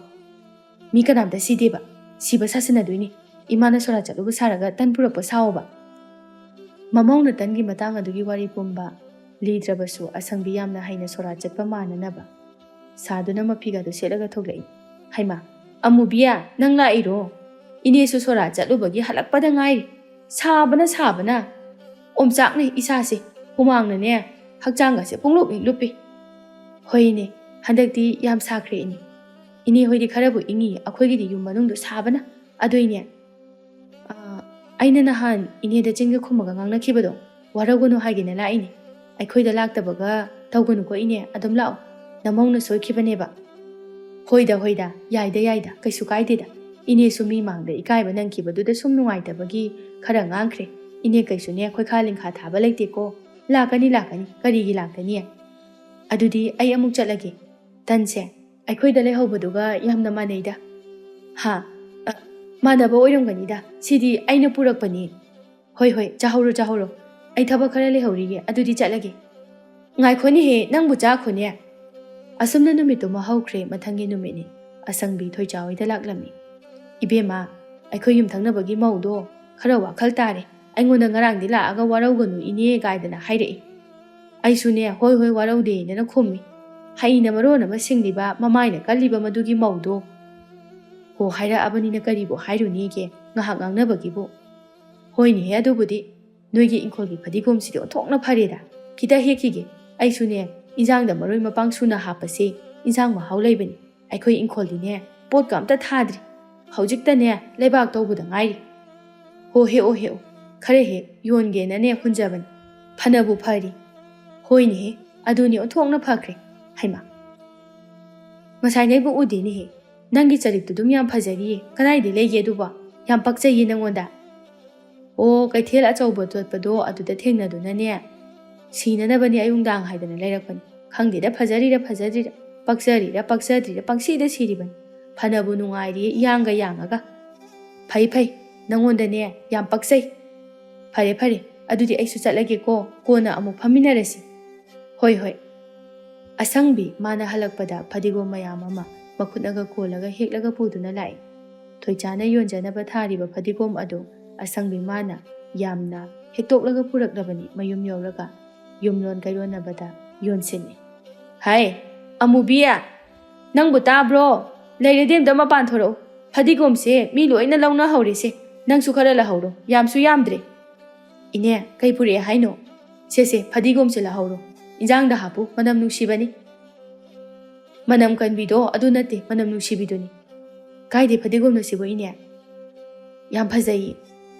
ꯃꯤ ꯀꯅꯥꯝꯇ ꯁꯤꯗꯦꯕ꯫ ꯁꯤꯕ ꯁꯥꯁꯟꯅꯗꯣꯏꯅꯤ꯫ ꯏꯃꯥꯅ ꯁꯣꯔꯥ ꯆꯠꯂꯨꯕ ꯁꯥꯔꯒ ꯇꯟ ꯄꯨꯔꯛꯄ ꯁꯥꯑꯣꯕ꯫" ꯃꯃꯧꯅ ꯇꯟꯒꯤ ꯃꯇꯥꯡ ꯑꯗꯨꯒꯤ ꯋꯥꯔꯤ ꯄꯨꯝꯕ ꯂꯤꯗ꯭ꯔꯕꯁꯨ, ꯑꯁꯪꯕꯤ ꯌꯥꯝꯅ ꯍꯩꯅ ꯁꯣꯔꯥ ꯆꯠꯄ ꯃꯥꯟꯅꯅꯕ ꯁꯥꯗꯨꯅ ꯃꯐꯤꯒꯗꯨ ꯁꯦꯠꯂꯒ ꯊꯣꯛꯂꯛꯏ꯫ "ꯍꯩꯃꯥ, ꯑꯃꯨꯕꯤꯌꯥ, ꯅꯪ ꯂꯥꯛꯏꯔꯣ? ꯏꯅꯦꯁꯨ ꯁꯣꯔꯥ ꯆꯠꯂꯨꯕꯒꯤ ꯍꯜꯂꯛꯄꯗ ꯉꯥꯏꯔꯤ꯫ ꯁꯥꯕꯅ, ꯁꯥꯕꯅ ꯑꯣꯝꯆꯥꯛꯅꯩ ꯏꯁꯥꯁꯦ꯫ ꯍꯨꯃꯥꯡꯅꯅꯦ ꯍꯛꯆꯥꯡꯒꯁꯦ ꯄꯨꯡꯂꯨꯞ ꯍꯦꯛ ꯂꯨꯞꯄꯤ꯫" "ꯍꯣꯏꯅꯦ, ꯍꯟꯗꯛꯇꯤ ꯌꯥꯝ ꯁꯥꯈ꯭ꯔꯦ ꯏꯅꯦ꯫ ꯏꯅꯦ ꯍꯣꯏꯗꯤ ꯈꯔꯕꯨ ꯏꯪꯉꯤ, ꯑꯩꯈꯣꯏꯒꯤꯗꯤ ꯌꯨꯝ ꯃꯅꯨꯡꯗꯣ ꯁꯥꯕꯅ꯫ ꯑꯗꯨꯏꯅꯦ, ꯑ, ꯑꯩꯅ ꯅꯍꯥꯟ ꯏꯅꯦꯗ ꯆꯤꯟꯒ ꯈꯨꯝꯃꯒ ꯉꯥꯡꯅꯈꯤꯕꯗꯣ ꯋꯥꯔꯧꯒꯅꯨ ꯍꯥꯏꯒꯦꯅ ꯂꯥꯛꯏꯅꯦ꯫ ꯑꯩꯈꯣꯏꯗ ꯂꯥꯛꯇꯕꯒ ꯇꯧꯒꯅꯨꯀꯣ ꯏꯅꯦ, ꯑꯗꯨꯝ ꯂꯥꯛꯑꯣ꯫ ꯅꯃꯧꯅ ꯁꯣꯏꯈꯤꯕꯅꯦꯕ꯫" "ꯍꯣꯏꯗ, ꯍꯣꯏꯗ, ꯌꯥꯏꯗ, ꯌꯥꯏꯗ, ꯀꯩꯁꯨ ꯀꯥꯏꯗꯦꯗ꯫ ꯏꯅꯦꯁꯨ ꯃꯤ ꯃꯥꯡꯗ ꯏꯀꯥꯏꯕ ꯅꯪꯈꯤꯕꯗꯨꯗ ꯁꯨꯝ ꯅꯨꯡꯉꯥꯏꯇꯕꯒꯤ ꯈꯔ ꯉꯥꯡꯈ꯭ꯔꯦ꯫ ꯏꯅꯦ ꯀꯩꯁꯨꯅꯦ ꯈꯣꯏꯈꯥ ꯂꯤꯡꯈꯥ ꯊꯥꯕ ꯂꯩꯇꯦꯀꯣ꯫ ꯂꯥꯛꯀꯅꯤ, ꯂꯥꯛꯀꯅꯤ, ꯀꯔꯤꯒꯤ ꯂꯥꯛꯇꯅꯤ? ꯑꯗꯨꯗꯤ ꯑꯩ ꯑꯃꯨꯛ ꯆꯠꯂꯒꯦ꯫ ꯇꯟꯁꯦ ꯑꯩꯈꯣꯏꯗ ꯂꯩꯍꯧꯕꯗꯨꯒ ꯌꯥꯝꯅ ꯃꯥꯟꯅꯩꯗ꯫" "ꯍꯥ? ꯑ, ꯃꯥꯟꯅꯕ ꯑꯣꯏꯔꯝꯒꯅꯤꯗ꯫ ꯁꯤꯗꯤ ꯑꯩꯅ ꯄꯨꯔꯛꯄꯅꯤ꯫" "ꯍꯣꯏ, ꯍꯣꯏ, ꯆꯥꯍꯧꯔꯣ, ꯆꯥꯍꯧꯔꯣ꯫ ꯑꯩ ꯊꯕꯛ ꯈꯔ ꯂꯩꯍꯧꯔꯤꯌꯦ, ꯑꯗꯨꯗꯤ ꯆꯠꯂꯒꯦ꯫" "ꯉꯥꯏꯈꯣꯅꯦꯍꯦ, ꯅꯪꯕꯨ ꯆꯥꯈꯣꯅꯦ꯫" ꯑꯁꯨꯝꯅ ꯅꯨꯃꯤꯠꯇꯨꯃ ꯍꯧꯈ꯭ꯔꯦ꯫ ꯃꯊꯪꯒꯤ ꯅꯨꯃꯤꯠꯅꯤ꯫ ꯑꯁꯪꯕꯤ ꯊꯣꯏꯆꯥ ꯍꯣꯏꯗ ꯂꯥꯛꯂꯝꯃꯤ꯫ "ꯏꯕꯦꯝꯃ, ꯑꯩꯈꯣꯏ ꯌꯨꯝꯊꯪꯅꯕꯒꯤ ꯃꯧꯗꯣ ꯈꯔ ꯋꯥꯈꯜ ꯇꯥꯔꯦ꯫ ꯑꯩꯉꯣꯟꯗ ꯉꯔꯥꯡꯗꯤ ꯂꯥꯛꯑꯒ ꯋꯥꯔꯧꯒꯅꯨ ꯏꯅꯦ ꯀꯥꯏꯗꯅ ꯍꯥꯏꯔꯛꯏ꯫ ꯑꯩꯁꯨꯅꯦ ꯍꯣꯏ ꯍꯣꯏ ꯋꯥꯔꯧꯗꯦꯅ ꯈꯨꯝꯃꯤ꯫ ꯍꯩꯅ ꯃꯔꯣꯟ ꯑꯃ ꯁꯤꯡꯂꯤꯕ, ꯃꯃꯥꯏꯅ ꯀꯜꯂꯤꯕ ꯃꯗꯨꯒꯤ ꯃꯧꯗꯣ꯫ ꯍꯣ ꯍꯥꯏꯔꯛꯑꯕꯅꯤꯅ ꯀꯔꯤꯕꯨ ꯍꯥꯏꯔꯨꯅꯤꯒꯦ, ꯉꯥꯏꯍꯥꯛ ꯉꯥꯡꯅꯕꯒꯤꯕꯨ꯫ ꯍꯣꯏꯅꯦꯍꯦ, ꯑꯗꯨꯕꯨꯗꯤ ꯅꯣꯏꯒꯤ ꯏꯪꯈꯣꯜꯒꯤ ꯐꯗꯤꯒꯣꯝꯁꯤꯗꯤ ꯑꯣꯟꯊꯣꯛꯅ ꯐꯔꯦꯗ꯫ ꯈꯤꯇ ꯍꯦꯛꯈꯤꯒꯦ꯫ ꯑꯩꯁꯨꯅꯦ ꯏꯟꯖꯥꯡꯗ ꯃꯔꯣꯏ ꯃꯄꯥꯡ ꯁꯨꯅ ꯍꯥꯞꯄꯁꯦ, ꯏꯟꯖꯥꯡ ꯃꯍꯥꯎ ꯂꯩꯕꯅꯤ꯫ ꯑꯩꯈꯣꯏ ꯏꯪꯈꯣꯜꯗꯤꯅꯦ ꯄꯣꯠꯀ ꯑꯝꯇ ꯊꯥꯗ꯭ꯔꯤ꯫ ꯍꯧꯖꯤꯛꯇꯅꯦ ꯂꯩꯕꯥꯛ ꯇꯧꯕꯗ ꯉꯥꯏꯔꯤ꯫ ꯍꯣ, ꯍꯦꯛꯑꯣ, ꯍꯦꯛꯑꯣ꯫ ꯈꯔ ꯍꯦꯛ ꯌꯣꯟꯒꯦꯅꯅꯦ ꯍꯨꯟꯖꯕꯅꯤ꯫ ꯐꯅꯕꯨ ꯐꯔꯤ꯫ ꯍꯣꯏꯅꯦꯍꯦ, ꯑꯗꯨꯅꯤ ꯑꯣꯟꯊꯣꯛꯅ ꯐꯈ꯭ꯔꯦ꯫ ꯍꯩꯃꯥ, ꯉꯁꯥꯏꯉꯩꯕꯨ ꯎꯗꯦꯅꯦꯍꯦ꯫ ꯅꯪꯒꯤ ꯆꯔꯤꯛꯇꯨ ꯑꯗꯨꯝ ꯌꯥꯝ ꯐꯖꯔꯤꯌꯦ꯫ ꯀꯗꯥꯏꯗ ꯂꯩꯒꯦ ꯑꯗꯨꯕꯣ? ꯌꯥꯝ ꯄꯛꯆꯩꯌꯦ ꯅꯪꯉꯣꯟꯗ꯫ ꯑꯣ, ꯀꯩꯊꯦꯜ ꯑꯆꯧꯕ ꯆꯠꯄꯗꯣ ꯑꯗꯨꯗ ꯊꯦꯡꯅꯗꯨꯅꯅꯦ, ꯁꯤꯅꯅꯕꯅꯦ ꯑꯌꯨꯛ ꯅꯨꯡꯗꯥꯡ ꯍꯥꯏꯗꯅ ꯂꯩꯔꯛꯄꯅꯤ꯫ ꯈꯪꯗꯦꯗ, ꯐꯖꯔꯤꯔ ꯐꯖꯗ꯭ꯔꯤꯔ, ꯄꯛꯆꯔꯤꯔ ꯄꯛꯆꯗ꯭ꯔꯤꯔ, ꯄꯪꯁꯤꯗ ꯁꯤꯔꯤꯕꯅꯤ꯫ ꯐꯅꯕꯨ ꯅꯨꯡꯉꯥꯏꯔꯤꯌꯦ, ꯏꯌꯥꯡꯒ ꯌꯥꯡꯉꯒ꯫ ꯐꯩ ꯐꯩ, ꯅꯪꯉꯣꯟꯗꯅꯦ ꯌꯥꯝ ꯄꯛꯆꯩ꯫ ꯐꯔꯦ ꯐꯔꯦ, ꯑꯗꯨꯗꯤ ꯑꯩꯁꯨ ꯆꯠꯂꯒꯦꯀꯣ, ꯀꯣꯟꯅ ꯑꯃꯨꯛ ꯐꯝꯃꯤꯟꯅꯔꯁꯤ꯫ ꯍꯣꯏ ꯍꯣꯏ꯫ ꯑꯁꯪꯕꯤ ꯃꯥꯅ ꯍꯜꯂꯛꯄꯗ ꯐꯗꯤꯒꯣꯝ ꯃꯌꯥꯝ ꯑꯃ ꯃꯈꯨꯠꯅꯒ ꯀꯣꯜꯂꯒ ꯍꯦꯛꯂꯒ ꯄꯨꯗꯨꯅ ꯂꯥꯛꯏ꯫ ꯊꯣꯏꯆꯥꯅ ꯌꯣꯟꯖꯅꯕ ꯊꯥꯔꯤꯕ ꯐꯗꯤꯒꯣꯝ ꯑꯗꯨ ꯑꯁꯪꯕꯤ ꯃꯥꯅ ꯌꯥꯝꯅ ꯍꯦꯛꯇꯣꯛꯂꯒ ꯄꯨꯔꯛꯂꯕꯅꯤ꯫ ꯃꯌꯨꯝ ꯌꯧꯔꯒ ꯌꯨꯝꯂꯣꯟ ꯀꯩꯔꯣꯟꯅꯕꯗ ꯌꯣꯟꯁꯤꯜꯂꯤ꯫ ꯍꯥꯏ, ꯑꯃꯨꯕꯤ, ꯅꯪꯕꯨ ꯇꯥꯕ꯭ꯔꯣ? ꯂꯩꯔꯗꯤ ꯑꯝꯇ ꯃꯄꯥꯟ ꯊꯣꯔꯛꯎ꯫ ꯐꯗꯤꯒꯣꯝꯁꯦ ꯃꯤ ꯂꯣꯏꯅ ꯂꯧꯅꯍꯧꯔꯦꯁꯦ꯫ ꯅꯪꯁꯨ ꯈꯔ ꯂꯧꯍꯧꯔꯣ, ꯌꯥꯝꯁꯨ ꯌꯥꯝꯗ꯭ꯔꯦ꯫ ꯏꯅꯦ, ꯀꯩ ꯄꯨꯔꯛꯑꯦ ꯍꯥꯏꯅꯣ? ꯁꯦ ꯁꯦ, ꯐꯗꯤꯒꯣꯝꯁꯦ ꯂꯧꯍꯧꯔꯣ, ꯏꯟꯖꯥꯡꯗ ꯍꯥꯞꯄꯨ, ꯃꯅꯝ ꯅꯨꯡꯁꯤꯕꯅꯤ꯫ ꯃꯅꯝ ꯀꯟꯕꯤꯗꯣ ꯑꯗꯨ ꯅꯠꯇꯦ, ꯃꯅꯝ ꯅꯨꯡꯁꯤꯕꯤꯗꯨꯅꯤ꯫ ꯀꯥꯏꯗꯩ ꯐꯗꯤꯒꯣꯝꯅꯣ ꯁꯤꯕꯣ ꯏꯅꯦ? ꯌꯥꯝ ꯐꯖꯩꯌꯦ꯫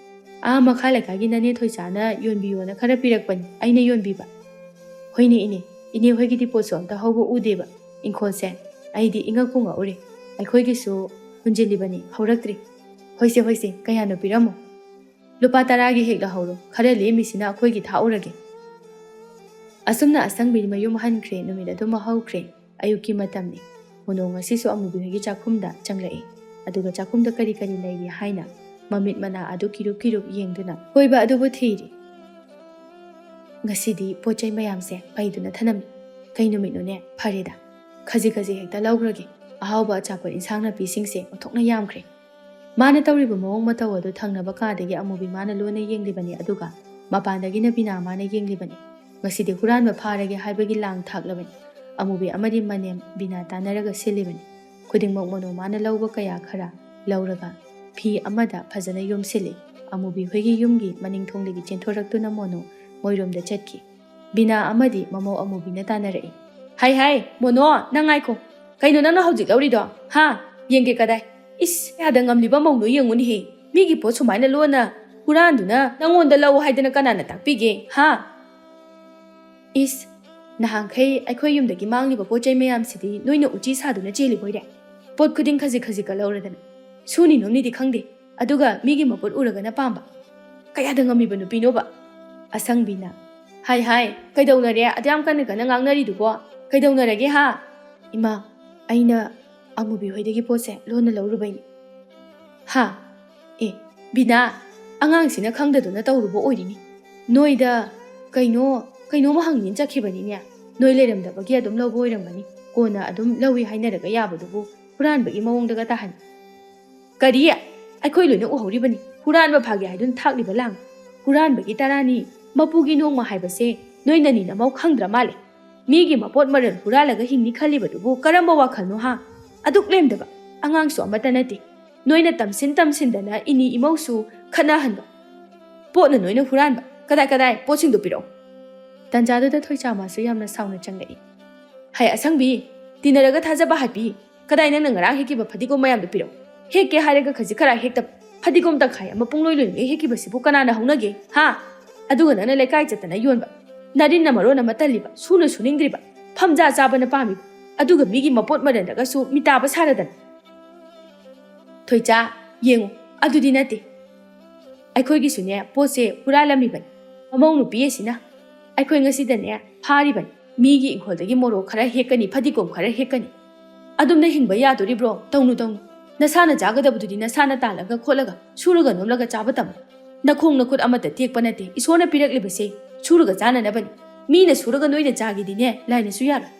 ꯑꯥ ꯃꯈꯥ ꯂꯩꯀꯥꯏꯒꯤ ꯅꯅꯦ ꯊꯣꯏꯆꯥꯅ ꯌꯣꯟꯕꯤꯌꯣꯅ ꯈꯔ ꯄꯤꯔꯛꯄꯅꯤ, ꯑꯩꯅ ꯌꯣꯟꯕꯤꯕ꯫ ꯍꯣꯏꯅꯦ ꯏꯅꯦ, ꯏꯅꯦ ꯍꯣꯏꯒꯤꯗꯤ ꯄꯣꯠꯁꯨ ꯑꯝꯇ ꯍꯧꯕ ꯎꯗꯦꯕ꯫ ꯏꯪꯈꯣꯜꯁꯦ ꯑꯩꯗꯤ ꯏꯉꯛꯄꯨ ꯉꯛꯎꯔꯦ꯫ ꯑꯩꯈꯣꯏꯒꯤꯁꯨ ꯍꯨꯟꯖꯤꯜꯂꯤꯕꯅꯤ, ꯍꯧꯔꯛꯇ꯭ꯔꯤ꯫ ꯍꯣꯏꯁꯦ ꯍꯣꯏꯁꯦ, ꯀꯌꯥꯅꯣ ꯄꯤꯔꯝꯃꯣ꯫ ꯂꯨꯄꯥ ꯇꯔꯥꯒꯤ ꯍꯦꯛ ꯂꯧꯍꯧꯔꯣ, ꯈꯔ ꯂꯦꯝꯃꯤꯁꯤꯅ ꯑꯩꯈꯣꯏꯒꯤ ꯊꯥꯛꯎꯔꯒꯦ꯫ ꯑꯁꯨꯝꯅ ꯑꯁꯪꯕꯤ ꯃꯌꯨꯝ ꯍꯟꯈ꯭ꯔꯦ꯫ ꯅꯨꯃꯤꯠ ꯑꯗꯨꯃ ꯍꯧꯈ꯭ꯔꯦ꯫ ꯑꯌꯨꯛꯀꯤ ꯃꯇꯝꯅꯤ꯫ ꯃꯣꯅꯣ ꯉꯁꯤꯁꯨ ꯑꯃꯨꯕꯤ ꯍꯣꯏꯒꯤ ꯆꯥꯛꯈꯨꯝꯗ ꯆꯪꯂꯛꯏ꯫ ꯑꯗꯨꯒ ꯆꯥꯛꯈꯨꯝꯗ ꯀꯔꯤ ꯀꯔꯤ ꯂꯩꯔꯤ ꯍꯥꯏꯅ ꯃꯃꯤꯠ ꯃꯅꯥ ꯑꯗꯨ ꯀꯤꯔꯨꯞ ꯀꯤꯔꯨꯞ ꯌꯦꯡꯗꯨꯅ ꯀꯣꯏꯕ ꯑꯗꯨꯕꯨ ꯊꯤꯔꯤ꯫ ꯉꯁꯤꯗꯤ ꯄꯣꯠ ꯆꯩ ꯃꯌꯥꯝꯁꯦ ꯄꯩꯗꯨꯅ ꯊꯅꯝꯃꯤ꯫ ꯀꯩ ꯅꯨꯃꯤꯠꯅꯣꯅꯦ? ꯐꯔꯦꯗ, ꯈꯖꯤꯛ ꯈꯖꯤꯛ ꯍꯦꯛꯇ ꯂꯧꯈ꯭ꯔꯒꯦ꯫ ꯑꯍꯥꯎꯕ ꯑꯆꯥꯄꯣꯠ ꯏꯟꯁꯥꯡ ꯅꯥꯄꯤꯁꯤꯡꯁꯦ ꯑꯣꯟꯊꯣꯛꯅ ꯌꯥꯝꯈ꯭ꯔꯦ꯫ ꯃꯥꯅ ꯇꯧꯔꯤꯕ ꯃꯑꯣꯡ ꯃꯇꯧ ꯑꯗꯨ ꯊꯪꯅꯕ ꯀꯥꯗꯒꯤ ꯑꯃꯨꯕꯤ ꯃꯥꯅ ꯂꯣꯟꯅ ꯌꯦꯡꯂꯤꯕꯅꯤ, ꯑꯗꯨꯒ ꯃꯄꯥꯟꯗꯒꯤꯅ ꯕꯤꯅꯥ ꯃꯥꯅ ꯌꯦꯡꯂꯤꯕꯅꯤ꯫ ꯉꯁꯤꯗꯤ ꯍꯨꯔꯥꯟꯕ ꯐꯥꯔꯒꯦ ꯍꯥꯏꯕꯒꯤ ꯂꯥꯡ ꯊꯥꯛꯂꯕꯅꯤ꯫ ꯑꯃꯨꯕꯤ ꯑꯃꯗꯤ ꯃꯅꯦꯝ ꯕꯤꯅꯥ ꯇꯥꯟꯅꯔꯒ ꯁꯤꯜꯂꯤꯕꯅꯤ꯫ ꯈꯨꯗꯤꯡꯃꯛ ꯃꯣꯅꯣ ꯃꯥꯅ ꯂꯧꯕ ꯀꯌꯥ ꯈꯔ ꯂꯧꯔꯒ ꯐꯤ ꯑꯃꯗ ꯐꯖꯅ ꯌꯣꯝꯁꯤꯜꯂꯤ꯫ ꯑꯃꯨꯕꯤ ꯍꯣꯏꯒꯤ ꯌꯨꯝꯒꯤ ꯃꯅꯤꯡ ꯊꯣꯡꯗꯒꯤ ꯆꯦꯟꯊꯣꯔꯛꯇꯨꯅ ꯃꯣꯅꯣ ꯃꯣꯏꯔꯣꯝꯗ ꯆꯠꯈꯤ꯫ ꯕꯤꯅꯥ ꯑꯃꯗꯤ ꯃꯃꯧ ꯑꯃꯨꯕꯤꯅ ꯇꯥꯟꯅꯔꯛꯏ꯫ "ꯍꯥꯏ ꯍꯥꯏ, ꯃꯣꯅꯣ, ꯅꯪ ꯉꯥꯏꯈꯣ꯫ ꯀꯩꯅꯣ ꯅꯪꯅ ꯍꯧꯖꯤꯛ ꯂꯧꯔꯤꯗꯣ? ꯍꯥ? ꯌꯦꯡꯒꯦ ꯀꯗꯥꯏ? ꯏꯁ, ꯀꯌꯥꯗ ꯉꯝꯂꯤꯕ ꯃꯧꯅꯣ ꯌꯦꯡꯉꯨꯅꯦꯍꯦ꯫ ꯃꯤꯒꯤ ꯄꯣꯠ ꯁꯨꯃꯥꯏꯅ ꯂꯣꯟꯅ ꯍꯨꯔꯥꯟꯗꯨꯅ ꯅꯪꯉꯣꯟꯗ ꯂꯧ ꯍꯥꯏꯗꯅ ꯀꯅꯥꯅ ꯇꯥꯛꯄꯤꯒꯦ, ꯍꯥ? ꯏꯁ, ꯅꯍꯥꯟꯈꯩ ꯑꯩꯈꯣꯏ ꯌꯨꯝꯗꯒꯤ ꯃꯥꯡꯂꯤꯕ ꯄꯣꯠ ꯆꯩ ꯃꯌꯥꯝꯁꯤꯗꯤ ꯅꯣꯏꯅ ꯎꯆꯤ ꯁꯥꯗꯨꯅ ꯆꯦꯜꯂꯤꯕꯣꯏꯔꯦ? ꯄꯣꯠ ꯈꯨꯗꯤꯡ ꯈꯖꯤꯛ ꯈꯖꯤꯛꯀ ꯂꯧꯔꯗꯅ꯫ ꯁꯨꯅꯤ ꯅꯣꯝꯅꯤꯗꯤ ꯈꯪꯗꯦ, ꯑꯗꯨꯒ ꯃꯤꯒꯤ ꯃꯄꯣꯠ ꯎꯔꯒꯅ ꯄꯥꯝꯕ꯫ ꯀꯌꯥꯗ ꯉꯝꯃꯤꯕ ꯅꯨꯄꯤꯅꯣꯕ? ꯑꯁꯪꯕꯤꯅ, "ꯍꯥꯏ ꯍꯥꯏ, ꯀꯩꯗꯧꯅꯔꯦ? ꯑꯗꯨꯌꯥꯝ ꯀꯟꯅ ꯀꯟꯅ ꯉꯥꯡꯅꯔꯤꯗꯨꯕꯣ? ꯀꯩꯗꯧꯅꯔꯒꯦ, ꯍꯥ?" "ꯏꯃꯥ, ꯑꯩꯅ ꯑꯃꯨꯕꯤ ꯍꯣꯏꯗꯒꯤ ꯄꯣꯠꯁꯦ ꯂꯣꯟꯅ ꯂꯧꯔꯨꯕꯩꯅꯤ꯫" "ꯍꯥ? ꯑꯦ, ꯕꯤꯅꯥ, ꯑꯉꯥꯡꯁꯤꯅ ꯈꯪꯗꯗꯨꯅ ꯇꯧꯔꯨꯕ ꯑꯣꯏꯔꯤꯅꯤ꯫ ꯅꯣꯏꯗ ꯀꯩꯅꯣ, ꯀꯩꯅꯣꯝꯃ ꯍꯪꯅꯤꯡ ꯆꯠꯈꯤꯕꯅꯤꯅꯦ꯫ ꯅꯣꯏ ꯂꯩꯔꯝꯗꯕꯒꯤ ꯑꯗꯨꯝ ꯂꯧꯕ ꯑꯣꯏꯔꯝꯒꯅꯤ꯫ ꯀꯣꯟꯅ ꯑꯗꯨꯝ ꯂꯧꯏ ꯍꯥꯏꯅꯔꯒ ꯌꯥꯕꯗꯨꯕꯨ ꯍꯨꯔꯥꯟꯕꯒꯤ ꯃꯑꯣꯡꯗꯒ ꯇꯥꯍꯟ꯫" "ꯀꯔꯤ? ꯑꯩꯈꯣꯏ ꯂꯣꯏꯅ ꯎꯍꯧꯔꯤꯕꯅꯤ꯫ ꯍꯨꯔꯥꯟꯕ ꯐꯥꯒꯦ ꯍꯥꯏꯗꯨꯅ ꯊꯥꯛꯂꯤꯕ ꯂꯥꯡ꯫ ꯍꯨꯔꯥꯟꯕꯒꯤ ꯇꯔꯥꯅꯤ, ꯃꯄꯨꯒꯤ ꯅꯣꯡꯃ ꯍꯥꯏꯕꯁꯦ ꯅꯣꯏ ꯅꯅꯤ ꯅꯃꯧ ꯈꯪꯗ꯭ꯔ ꯃꯥꯜꯂꯦ꯫ ꯃꯤꯒꯤ ꯃꯄꯣꯠ ꯃꯔꯜ ꯍꯨꯔꯥꯜꯂꯒ ꯍꯤꯡꯅꯤ ꯈꯜꯂꯤꯕꯗꯨꯕꯨ ꯀꯔꯝꯕ ꯋꯥꯈꯜꯅꯣ, ꯍꯥ? ꯑꯗꯨꯛ ꯂꯦꯝꯗꯕ ꯑꯉꯥꯡꯁꯨ ꯑꯃꯠꯇ ꯅꯠꯇꯦ꯫ ꯅꯣꯏꯅ ꯇꯝꯁꯤꯟ ꯇꯝꯁꯤꯟꯗꯅ ꯏꯅꯤ ꯏꯃꯧꯁꯨ ꯈꯠꯅꯍꯟꯕ꯫ ꯄꯣꯠꯅ ꯅꯣꯏꯅ ꯍꯨꯔꯥꯟꯕ꯫ ꯀꯗꯥꯏ, ꯀꯗꯥꯏ? ꯄꯣꯠꯁꯤꯡꯗꯨ ꯄꯤꯔꯛꯎ꯫" ꯇꯟꯖꯥꯗꯨꯗ ꯊꯣꯏꯆꯥ ꯃꯥꯁꯨ ꯌꯥꯝꯅ ꯁꯥꯎꯅ ꯆꯪꯂꯛꯏ꯫ "ꯍꯩ ꯑꯁꯪꯕꯤ, ꯇꯤꯟꯅꯔꯒ ꯊꯥꯖꯕ ꯍꯥꯠꯄꯤ꯫ ꯀꯗꯥꯏ ꯅꯪꯅ ꯉꯔꯥꯡ ꯍꯦꯛꯈꯤꯕ ꯐꯗꯤꯒꯣꯝ ꯃꯌꯥꯝꯗꯨ ꯄꯤꯔꯛꯎ꯫ ꯍꯦꯛꯀꯦ ꯍꯥꯏꯔꯒ ꯈꯖꯤꯛ ꯈꯔ ꯍꯦꯛꯇꯕ꯫ ꯐꯗꯤꯒꯣꯝ ꯇꯪꯈꯥꯏ ꯑꯃ ꯄꯨꯡꯂꯣꯏ ꯂꯣꯏꯔꯤꯉꯩ ꯍꯦꯛꯈꯤꯕꯁꯤꯕꯨ ꯀꯅꯥꯅ ꯍꯧꯅꯒꯦ, ꯍꯥ? ꯑꯗꯨꯒ ꯅꯪꯅ ꯂꯩꯀꯥꯏ ꯆꯠꯇꯅ ꯌꯣꯟꯕ꯫ ꯅꯥꯔꯤꯟꯅ ꯃꯔꯣꯟ ꯑꯃ ꯇꯜꯂꯤꯕ, ꯁꯨꯅ ꯁꯨꯅꯤꯡꯗ꯭ꯔꯤꯕ, ꯐꯝꯖꯥ ꯆꯥꯕꯅ ꯄꯥꯝꯃꯤꯕ, ꯑꯗꯨꯒ ꯃꯤꯒꯤ ꯃꯄꯣꯠ ꯃꯔꯜꯗꯒꯁꯨ ꯃꯤꯇꯥꯕ ꯁꯥꯔꯗꯅ꯫" "ꯊꯣꯏꯆꯥ, ꯌꯦꯡꯉꯨ, ꯑꯗꯨꯗꯤ ꯅꯠꯇꯦ꯫ ꯑꯩꯈꯣꯏꯒꯤꯁꯨꯅꯦ, ꯄꯣꯠꯁꯦ ꯍꯨꯔꯥꯜꯂꯝꯃꯤꯕꯅꯤ꯫ ꯃꯃꯧ ꯅꯨꯄꯤ ꯑꯁꯤꯅ ꯑꯩꯈꯣꯏ ꯉꯁꯤꯗꯅꯦ ꯐꯥꯔꯤꯕꯅꯤ꯫ ꯃꯤꯒꯤ ꯏꯪꯈꯣꯜꯗꯒꯤ ꯃꯣꯔꯣꯛ ꯈꯔ ꯍꯦꯛꯀꯅꯤ, ꯐꯗꯤꯒꯣꯝ ꯈꯔ ꯍꯦꯛꯀꯅꯤ꯫ ꯑꯗꯨꯝꯅ ꯍꯤꯡꯕ ꯌꯥꯗꯣꯔꯤꯕ꯭ꯔꯣ? ꯇꯧꯅꯨ, ꯇꯧꯅꯨ꯫ ꯅꯁꯥꯅ ꯆꯥꯒꯗꯕꯗꯨꯗꯤ ꯅꯁꯥꯅ ꯇꯥꯜꯂꯒ ꯈꯣꯠꯂꯒ, ꯁꯨꯔꯒ ꯅꯣꯝꯂꯒ ꯆꯥꯕ ꯇꯝꯃꯨ꯫ ꯅꯈꯣꯡ ꯅꯈꯨꯠ ꯑꯃꯠꯇ ꯇꯦꯛꯄ ꯅꯠꯇꯦ꯫ ꯏꯁꯣꯔꯅ ꯄꯤꯔꯛꯂꯤꯕꯁꯦ ꯁꯨꯔꯒ ꯆꯥꯅꯅꯕꯅꯤ꯫ ꯃꯤꯅ ꯁꯨꯔꯒ ꯅꯣꯏꯅ ꯆꯥꯒꯦꯗꯤꯅꯦ, ꯂꯥꯏꯅꯁꯨ ꯌꯥꯔꯣꯏ꯫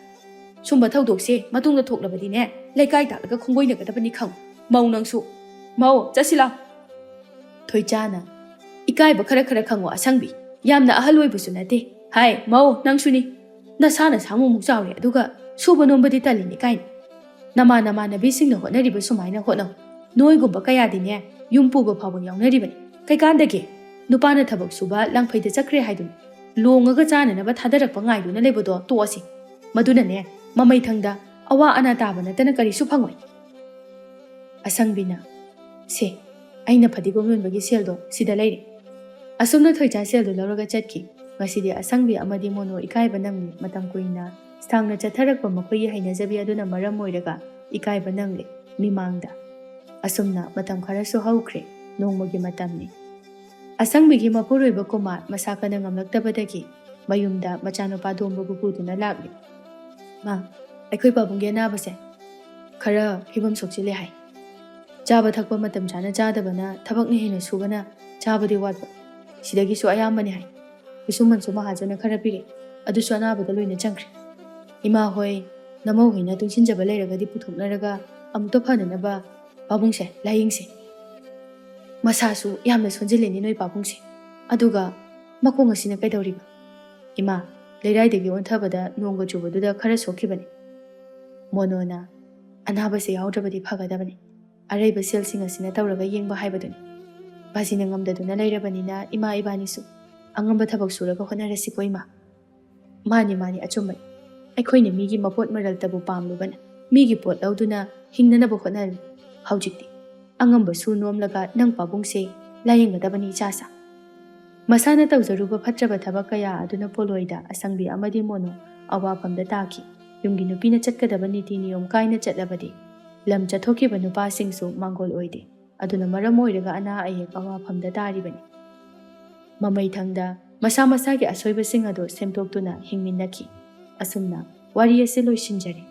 ꯁꯨꯝꯕ ꯊꯧꯗꯣꯛꯁꯦ ꯃꯇꯨꯡꯗ ꯊꯣꯛꯂꯕꯗꯤꯅꯦ, ꯂꯩꯀꯥꯏ ꯇꯥꯛꯂꯒ ꯈꯣꯡꯒꯣꯏꯅꯒꯗꯕꯅꯤ, ꯈꯪꯉꯨ꯫ ꯃꯧ ꯅꯪꯁꯨ꯫ ꯃꯧ, ꯆꯠꯁꯤ ꯂꯥꯎ꯫" ꯊꯣꯏꯆꯥꯅ, "ꯏꯀꯥꯏꯕ ꯈꯔ ꯈꯔ ꯈꯪꯉꯣ ꯑꯁꯪꯕꯤ꯫ ꯌꯥꯝꯅ ꯑꯍꯜ ꯑꯣꯏꯕꯁꯨ ꯅꯠꯇꯦ꯫ ꯍꯥꯏ, ꯃꯧ, ꯅꯪꯁꯨꯅꯤ꯫ ꯅꯁꯥ ꯅꯁꯥꯃꯨꯛ ꯃꯨꯛ ꯆꯥꯎꯔꯦ, ꯑꯗꯨꯒ ꯁꯨꯕ ꯅꯣꯝꯕꯗꯤ ꯇꯜꯂꯤꯅꯦ ꯀꯥꯏꯅ꯫ ꯅꯃꯥꯟ ꯅꯃꯥꯟꯅꯕꯤꯁꯤꯡꯅ ꯍꯣꯠꯅꯔꯤꯕ ꯁꯨꯃꯥꯏꯅ ꯍꯣꯠꯅꯧ꯫ ꯅꯣꯏꯒꯨꯝꯕ ꯀꯌꯥꯗꯤꯅꯦ, ꯌꯨꯝ ꯄꯨꯕ ꯐꯥꯎꯕ ꯌꯥꯎꯅꯔꯤꯕꯅꯤ꯫ ꯀꯩꯀꯥꯟꯗꯒꯦ? ꯅꯨꯄꯥꯅ ꯊꯕꯛ ꯁꯨꯕ ꯂꯪꯐꯩꯗ ꯆꯠꯈ꯭ꯔꯦ ꯍꯥꯏꯗꯨꯅ ꯂꯣꯡꯉꯒ ꯆꯥꯅꯅꯕ ꯊꯥꯗꯔꯛꯄ ꯉꯥꯏꯗꯨꯅ ꯂꯩꯕꯗꯣ ꯇꯣꯛꯑꯁꯤ꯫ ꯃꯗꯨꯅꯅꯦ, ꯃꯃꯩꯊꯪꯗ ꯑꯋꯥ ꯑꯅꯥ ꯇꯥꯕ ꯅꯠꯇꯅ ꯀꯔꯤꯁꯨ ꯐꯪꯉꯣꯏ꯫" ꯑꯁꯪꯕꯤꯅ, "ꯁꯦ, ꯑꯩꯅ ꯐꯗꯤꯒꯣꯝ ꯌꯣꯟꯕꯒꯤ ꯁꯦꯜꯗꯣ ꯁꯤꯗ ꯂꯩꯔꯦ꯫ ꯑꯁꯨꯝꯅ ꯊꯣꯏꯆꯥ ꯁꯦꯜꯗꯨ ꯂꯧꯔꯒ ꯆꯠꯈꯤ꯫ ꯃꯁꯤꯗꯤ ꯑꯁꯪꯕꯤ ꯑꯃꯗꯤ ꯃꯣꯅꯣ ꯏꯀꯥꯏꯕ ꯅꯪꯂꯤ꯫ ꯃꯇꯝ ꯀꯨꯏꯅ ꯁꯥꯡꯅ ꯆꯠꯊꯔꯛꯄ ꯃꯈꯣꯏꯒꯤ ꯍꯩꯅꯖꯕꯤ ꯑꯗꯨꯅ ꯃꯔꯝ ꯑꯣꯏꯔꯒ ꯏꯀꯥꯏꯕ ꯅꯪꯂꯤ꯫ ꯃꯤꯃꯥꯡꯗ꯫ ꯑꯁꯨꯝꯅ ꯃꯇꯝ ꯈꯔꯁꯨ ꯍꯧꯈ꯭ꯔꯦ꯫ ꯅꯣꯡꯃꯒꯤ ꯃꯇꯝꯅꯤ꯫ ꯑꯁꯪꯕꯤꯒꯤ ꯃꯄꯨꯔꯣꯏꯕ ꯀꯨꯃꯥꯔ ꯃꯁꯥ ꯀꯟꯅ ꯉꯝꯂꯛꯇꯕꯗꯒꯤ ꯃꯌꯨꯝꯗ ꯃꯆꯥꯅꯨꯄꯥ ꯗꯣꯝꯕꯕꯨ ꯄꯨꯗꯨꯅ ꯂꯥꯛꯂꯤ꯫ "ꯃꯥ, ꯑꯩꯈꯣꯏ ꯄꯥꯕꯨꯡꯒꯤ ꯑꯅꯥꯕꯁꯦ ꯈꯔ ꯐꯤꯕꯝ ꯁꯣꯛꯆꯤꯜꯂꯦ ꯍꯥꯏ꯫ ꯆꯥꯕ ꯊꯛꯄ ꯃꯇꯝ ꯆꯥꯅ ꯆꯥꯗꯕꯅ, ꯊꯕꯛꯅ ꯍꯦꯟꯅ ꯁꯨꯕꯅ ꯆꯥꯕꯗꯤ ꯋꯥꯠꯄ꯫ ꯁꯤꯗꯒꯤꯁꯨ ꯑꯌꯥꯝꯕꯅꯤ ꯍꯥꯏ꯫ ꯈꯨꯠꯁꯨꯃꯟꯁꯨ ꯃꯍꯥꯖꯅ ꯈꯔ ꯄꯤꯔꯦ꯫ ꯑꯗꯨꯁꯨ ꯑꯅꯥꯕꯗ ꯂꯣꯏꯅ ꯆꯪꯈ꯭ꯔꯦ꯫ ꯏꯃꯥ ꯍꯣꯏ, ꯅꯃꯧ ꯍꯣꯏꯅ ꯇꯨꯡꯁꯤꯟꯖꯕ ꯂꯩꯔꯒꯗꯤ ꯄꯨꯊꯣꯛꯅꯔꯒ ꯑꯃꯨꯛꯇ ꯐꯅꯅꯕ ꯄꯥꯕꯨꯡꯁꯦ ꯂꯥꯌꯦꯡꯁꯦ꯫ ꯃꯁꯥꯁꯨ ꯌꯥꯝꯅ ꯁꯣꯟꯖꯤꯜꯂꯦꯅꯦ ꯅꯣꯏ ꯄꯥꯕꯨꯡꯁꯦ꯫ ꯑꯗꯨꯒ ꯃꯈꯣꯡ ꯑꯁꯤꯅ ꯀꯩꯗꯧꯔꯤꯕ?" "ꯏꯃꯥ, ꯂꯩꯔꯥꯏꯗꯒꯤ ꯑꯣꯟꯊꯕꯗ ꯅꯣꯡꯒ ꯆꯨꯕꯗꯨꯗ ꯈꯔ ꯁꯣꯛꯈꯤꯕꯅꯤ꯫ ꯃꯣꯅꯣꯅ ꯑꯅꯥꯕꯁꯦ ꯌꯥꯎꯗ꯭ꯔꯕꯗꯤ ꯐꯒꯗꯕꯅꯤ꯫ ꯑꯔꯩꯕ ꯁꯦꯜꯁꯤꯡ ꯑꯁꯤꯅ ꯇꯧꯔꯒ ꯌꯦꯡꯕ ꯍꯥꯏꯕꯗꯨꯅꯤ꯫ ꯕꯥꯖꯤꯅ ꯉꯝꯗꯗꯨꯅ ꯂꯩꯔꯕꯅꯤꯅ ꯏꯃꯥ ꯏꯕꯥꯅꯤꯁꯨ ꯑꯉꯝꯕ ꯊꯕꯛ ꯁꯨꯔꯒ ꯍꯣꯠꯅꯔꯁꯤꯀꯣ ꯏꯃꯥ꯫" "ꯃꯥꯅꯤ, ꯃꯥꯅꯤ, ꯑꯆꯨꯝꯕꯅꯤ꯫ ꯑꯩꯈꯣꯏꯅ ꯃꯤꯒꯤ ꯃꯄꯣꯠ ꯃꯔꯜꯇꯕꯨ ꯄꯥꯝꯂꯨꯕꯅ, ꯃꯤꯒꯤ ꯄꯣꯠ ꯂꯧꯗꯨꯅ ꯍꯤꯡꯅꯅꯕ ꯍꯣꯠꯅꯔꯤ꯫ ꯍꯧꯖꯤꯛꯇꯤ ꯑꯉꯝꯕ ꯁꯨ ꯅꯣꯝꯂꯒ ꯅꯪ ꯄꯥꯕꯨꯡꯁꯦ ꯂꯥꯌꯦꯡꯒꯗꯕꯅꯤ ꯏꯆꯥꯁꯥ꯫" ꯃꯁꯥꯅ ꯇꯧꯖꯔꯨꯕ ꯐꯠꯇ꯭ꯔꯕ ꯊꯕꯛ ꯀꯌꯥ ꯑꯗꯨꯅ ꯄꯣꯂꯣꯏꯗ ꯑꯁꯪꯕꯤ ꯑꯃꯗꯤ ꯃꯣꯅꯣ ꯑꯋꯥꯐꯝꯗ ꯇꯥꯈꯤ꯫ ꯌꯨꯝꯒꯤ ꯅꯨꯄꯤꯅ ꯆꯠꯀꯗꯕ ꯅꯤꯇꯤ ꯅꯤꯌꯣꯝ ꯀꯥꯏꯅ ꯆꯠꯂꯕꯗꯤ ꯂꯝ ꯆꯠꯊꯣꯛꯈꯤꯕ ꯅꯨꯄꯥꯁꯤꯡꯁꯨ ꯃꯥꯡꯒꯣꯜ ꯑꯣꯏꯗꯦ꯫ ꯑꯗꯨꯅ ꯃꯔꯝ ꯑꯣꯏꯔꯒ ꯑꯅꯥ ꯑꯌꯦꯛ ꯑꯋꯥꯐꯝꯗ ꯇꯥꯔꯤꯕꯅꯤ꯫ ꯃꯃꯩꯊꯪꯗ ꯃꯁꯥ ꯃꯁꯥꯒꯤ ꯑꯁꯣꯏꯕꯁꯤꯡ ꯑꯗꯨ ꯁꯦꯝꯗꯣꯛꯇꯨꯅ ꯍꯤꯡꯃꯤꯟꯅꯈꯤ꯫ ꯑꯁꯨꯝꯅ ꯋꯥꯔꯤ ꯑꯁꯤ ꯂꯣꯏꯁꯤꯟꯖꯔꯦ꯫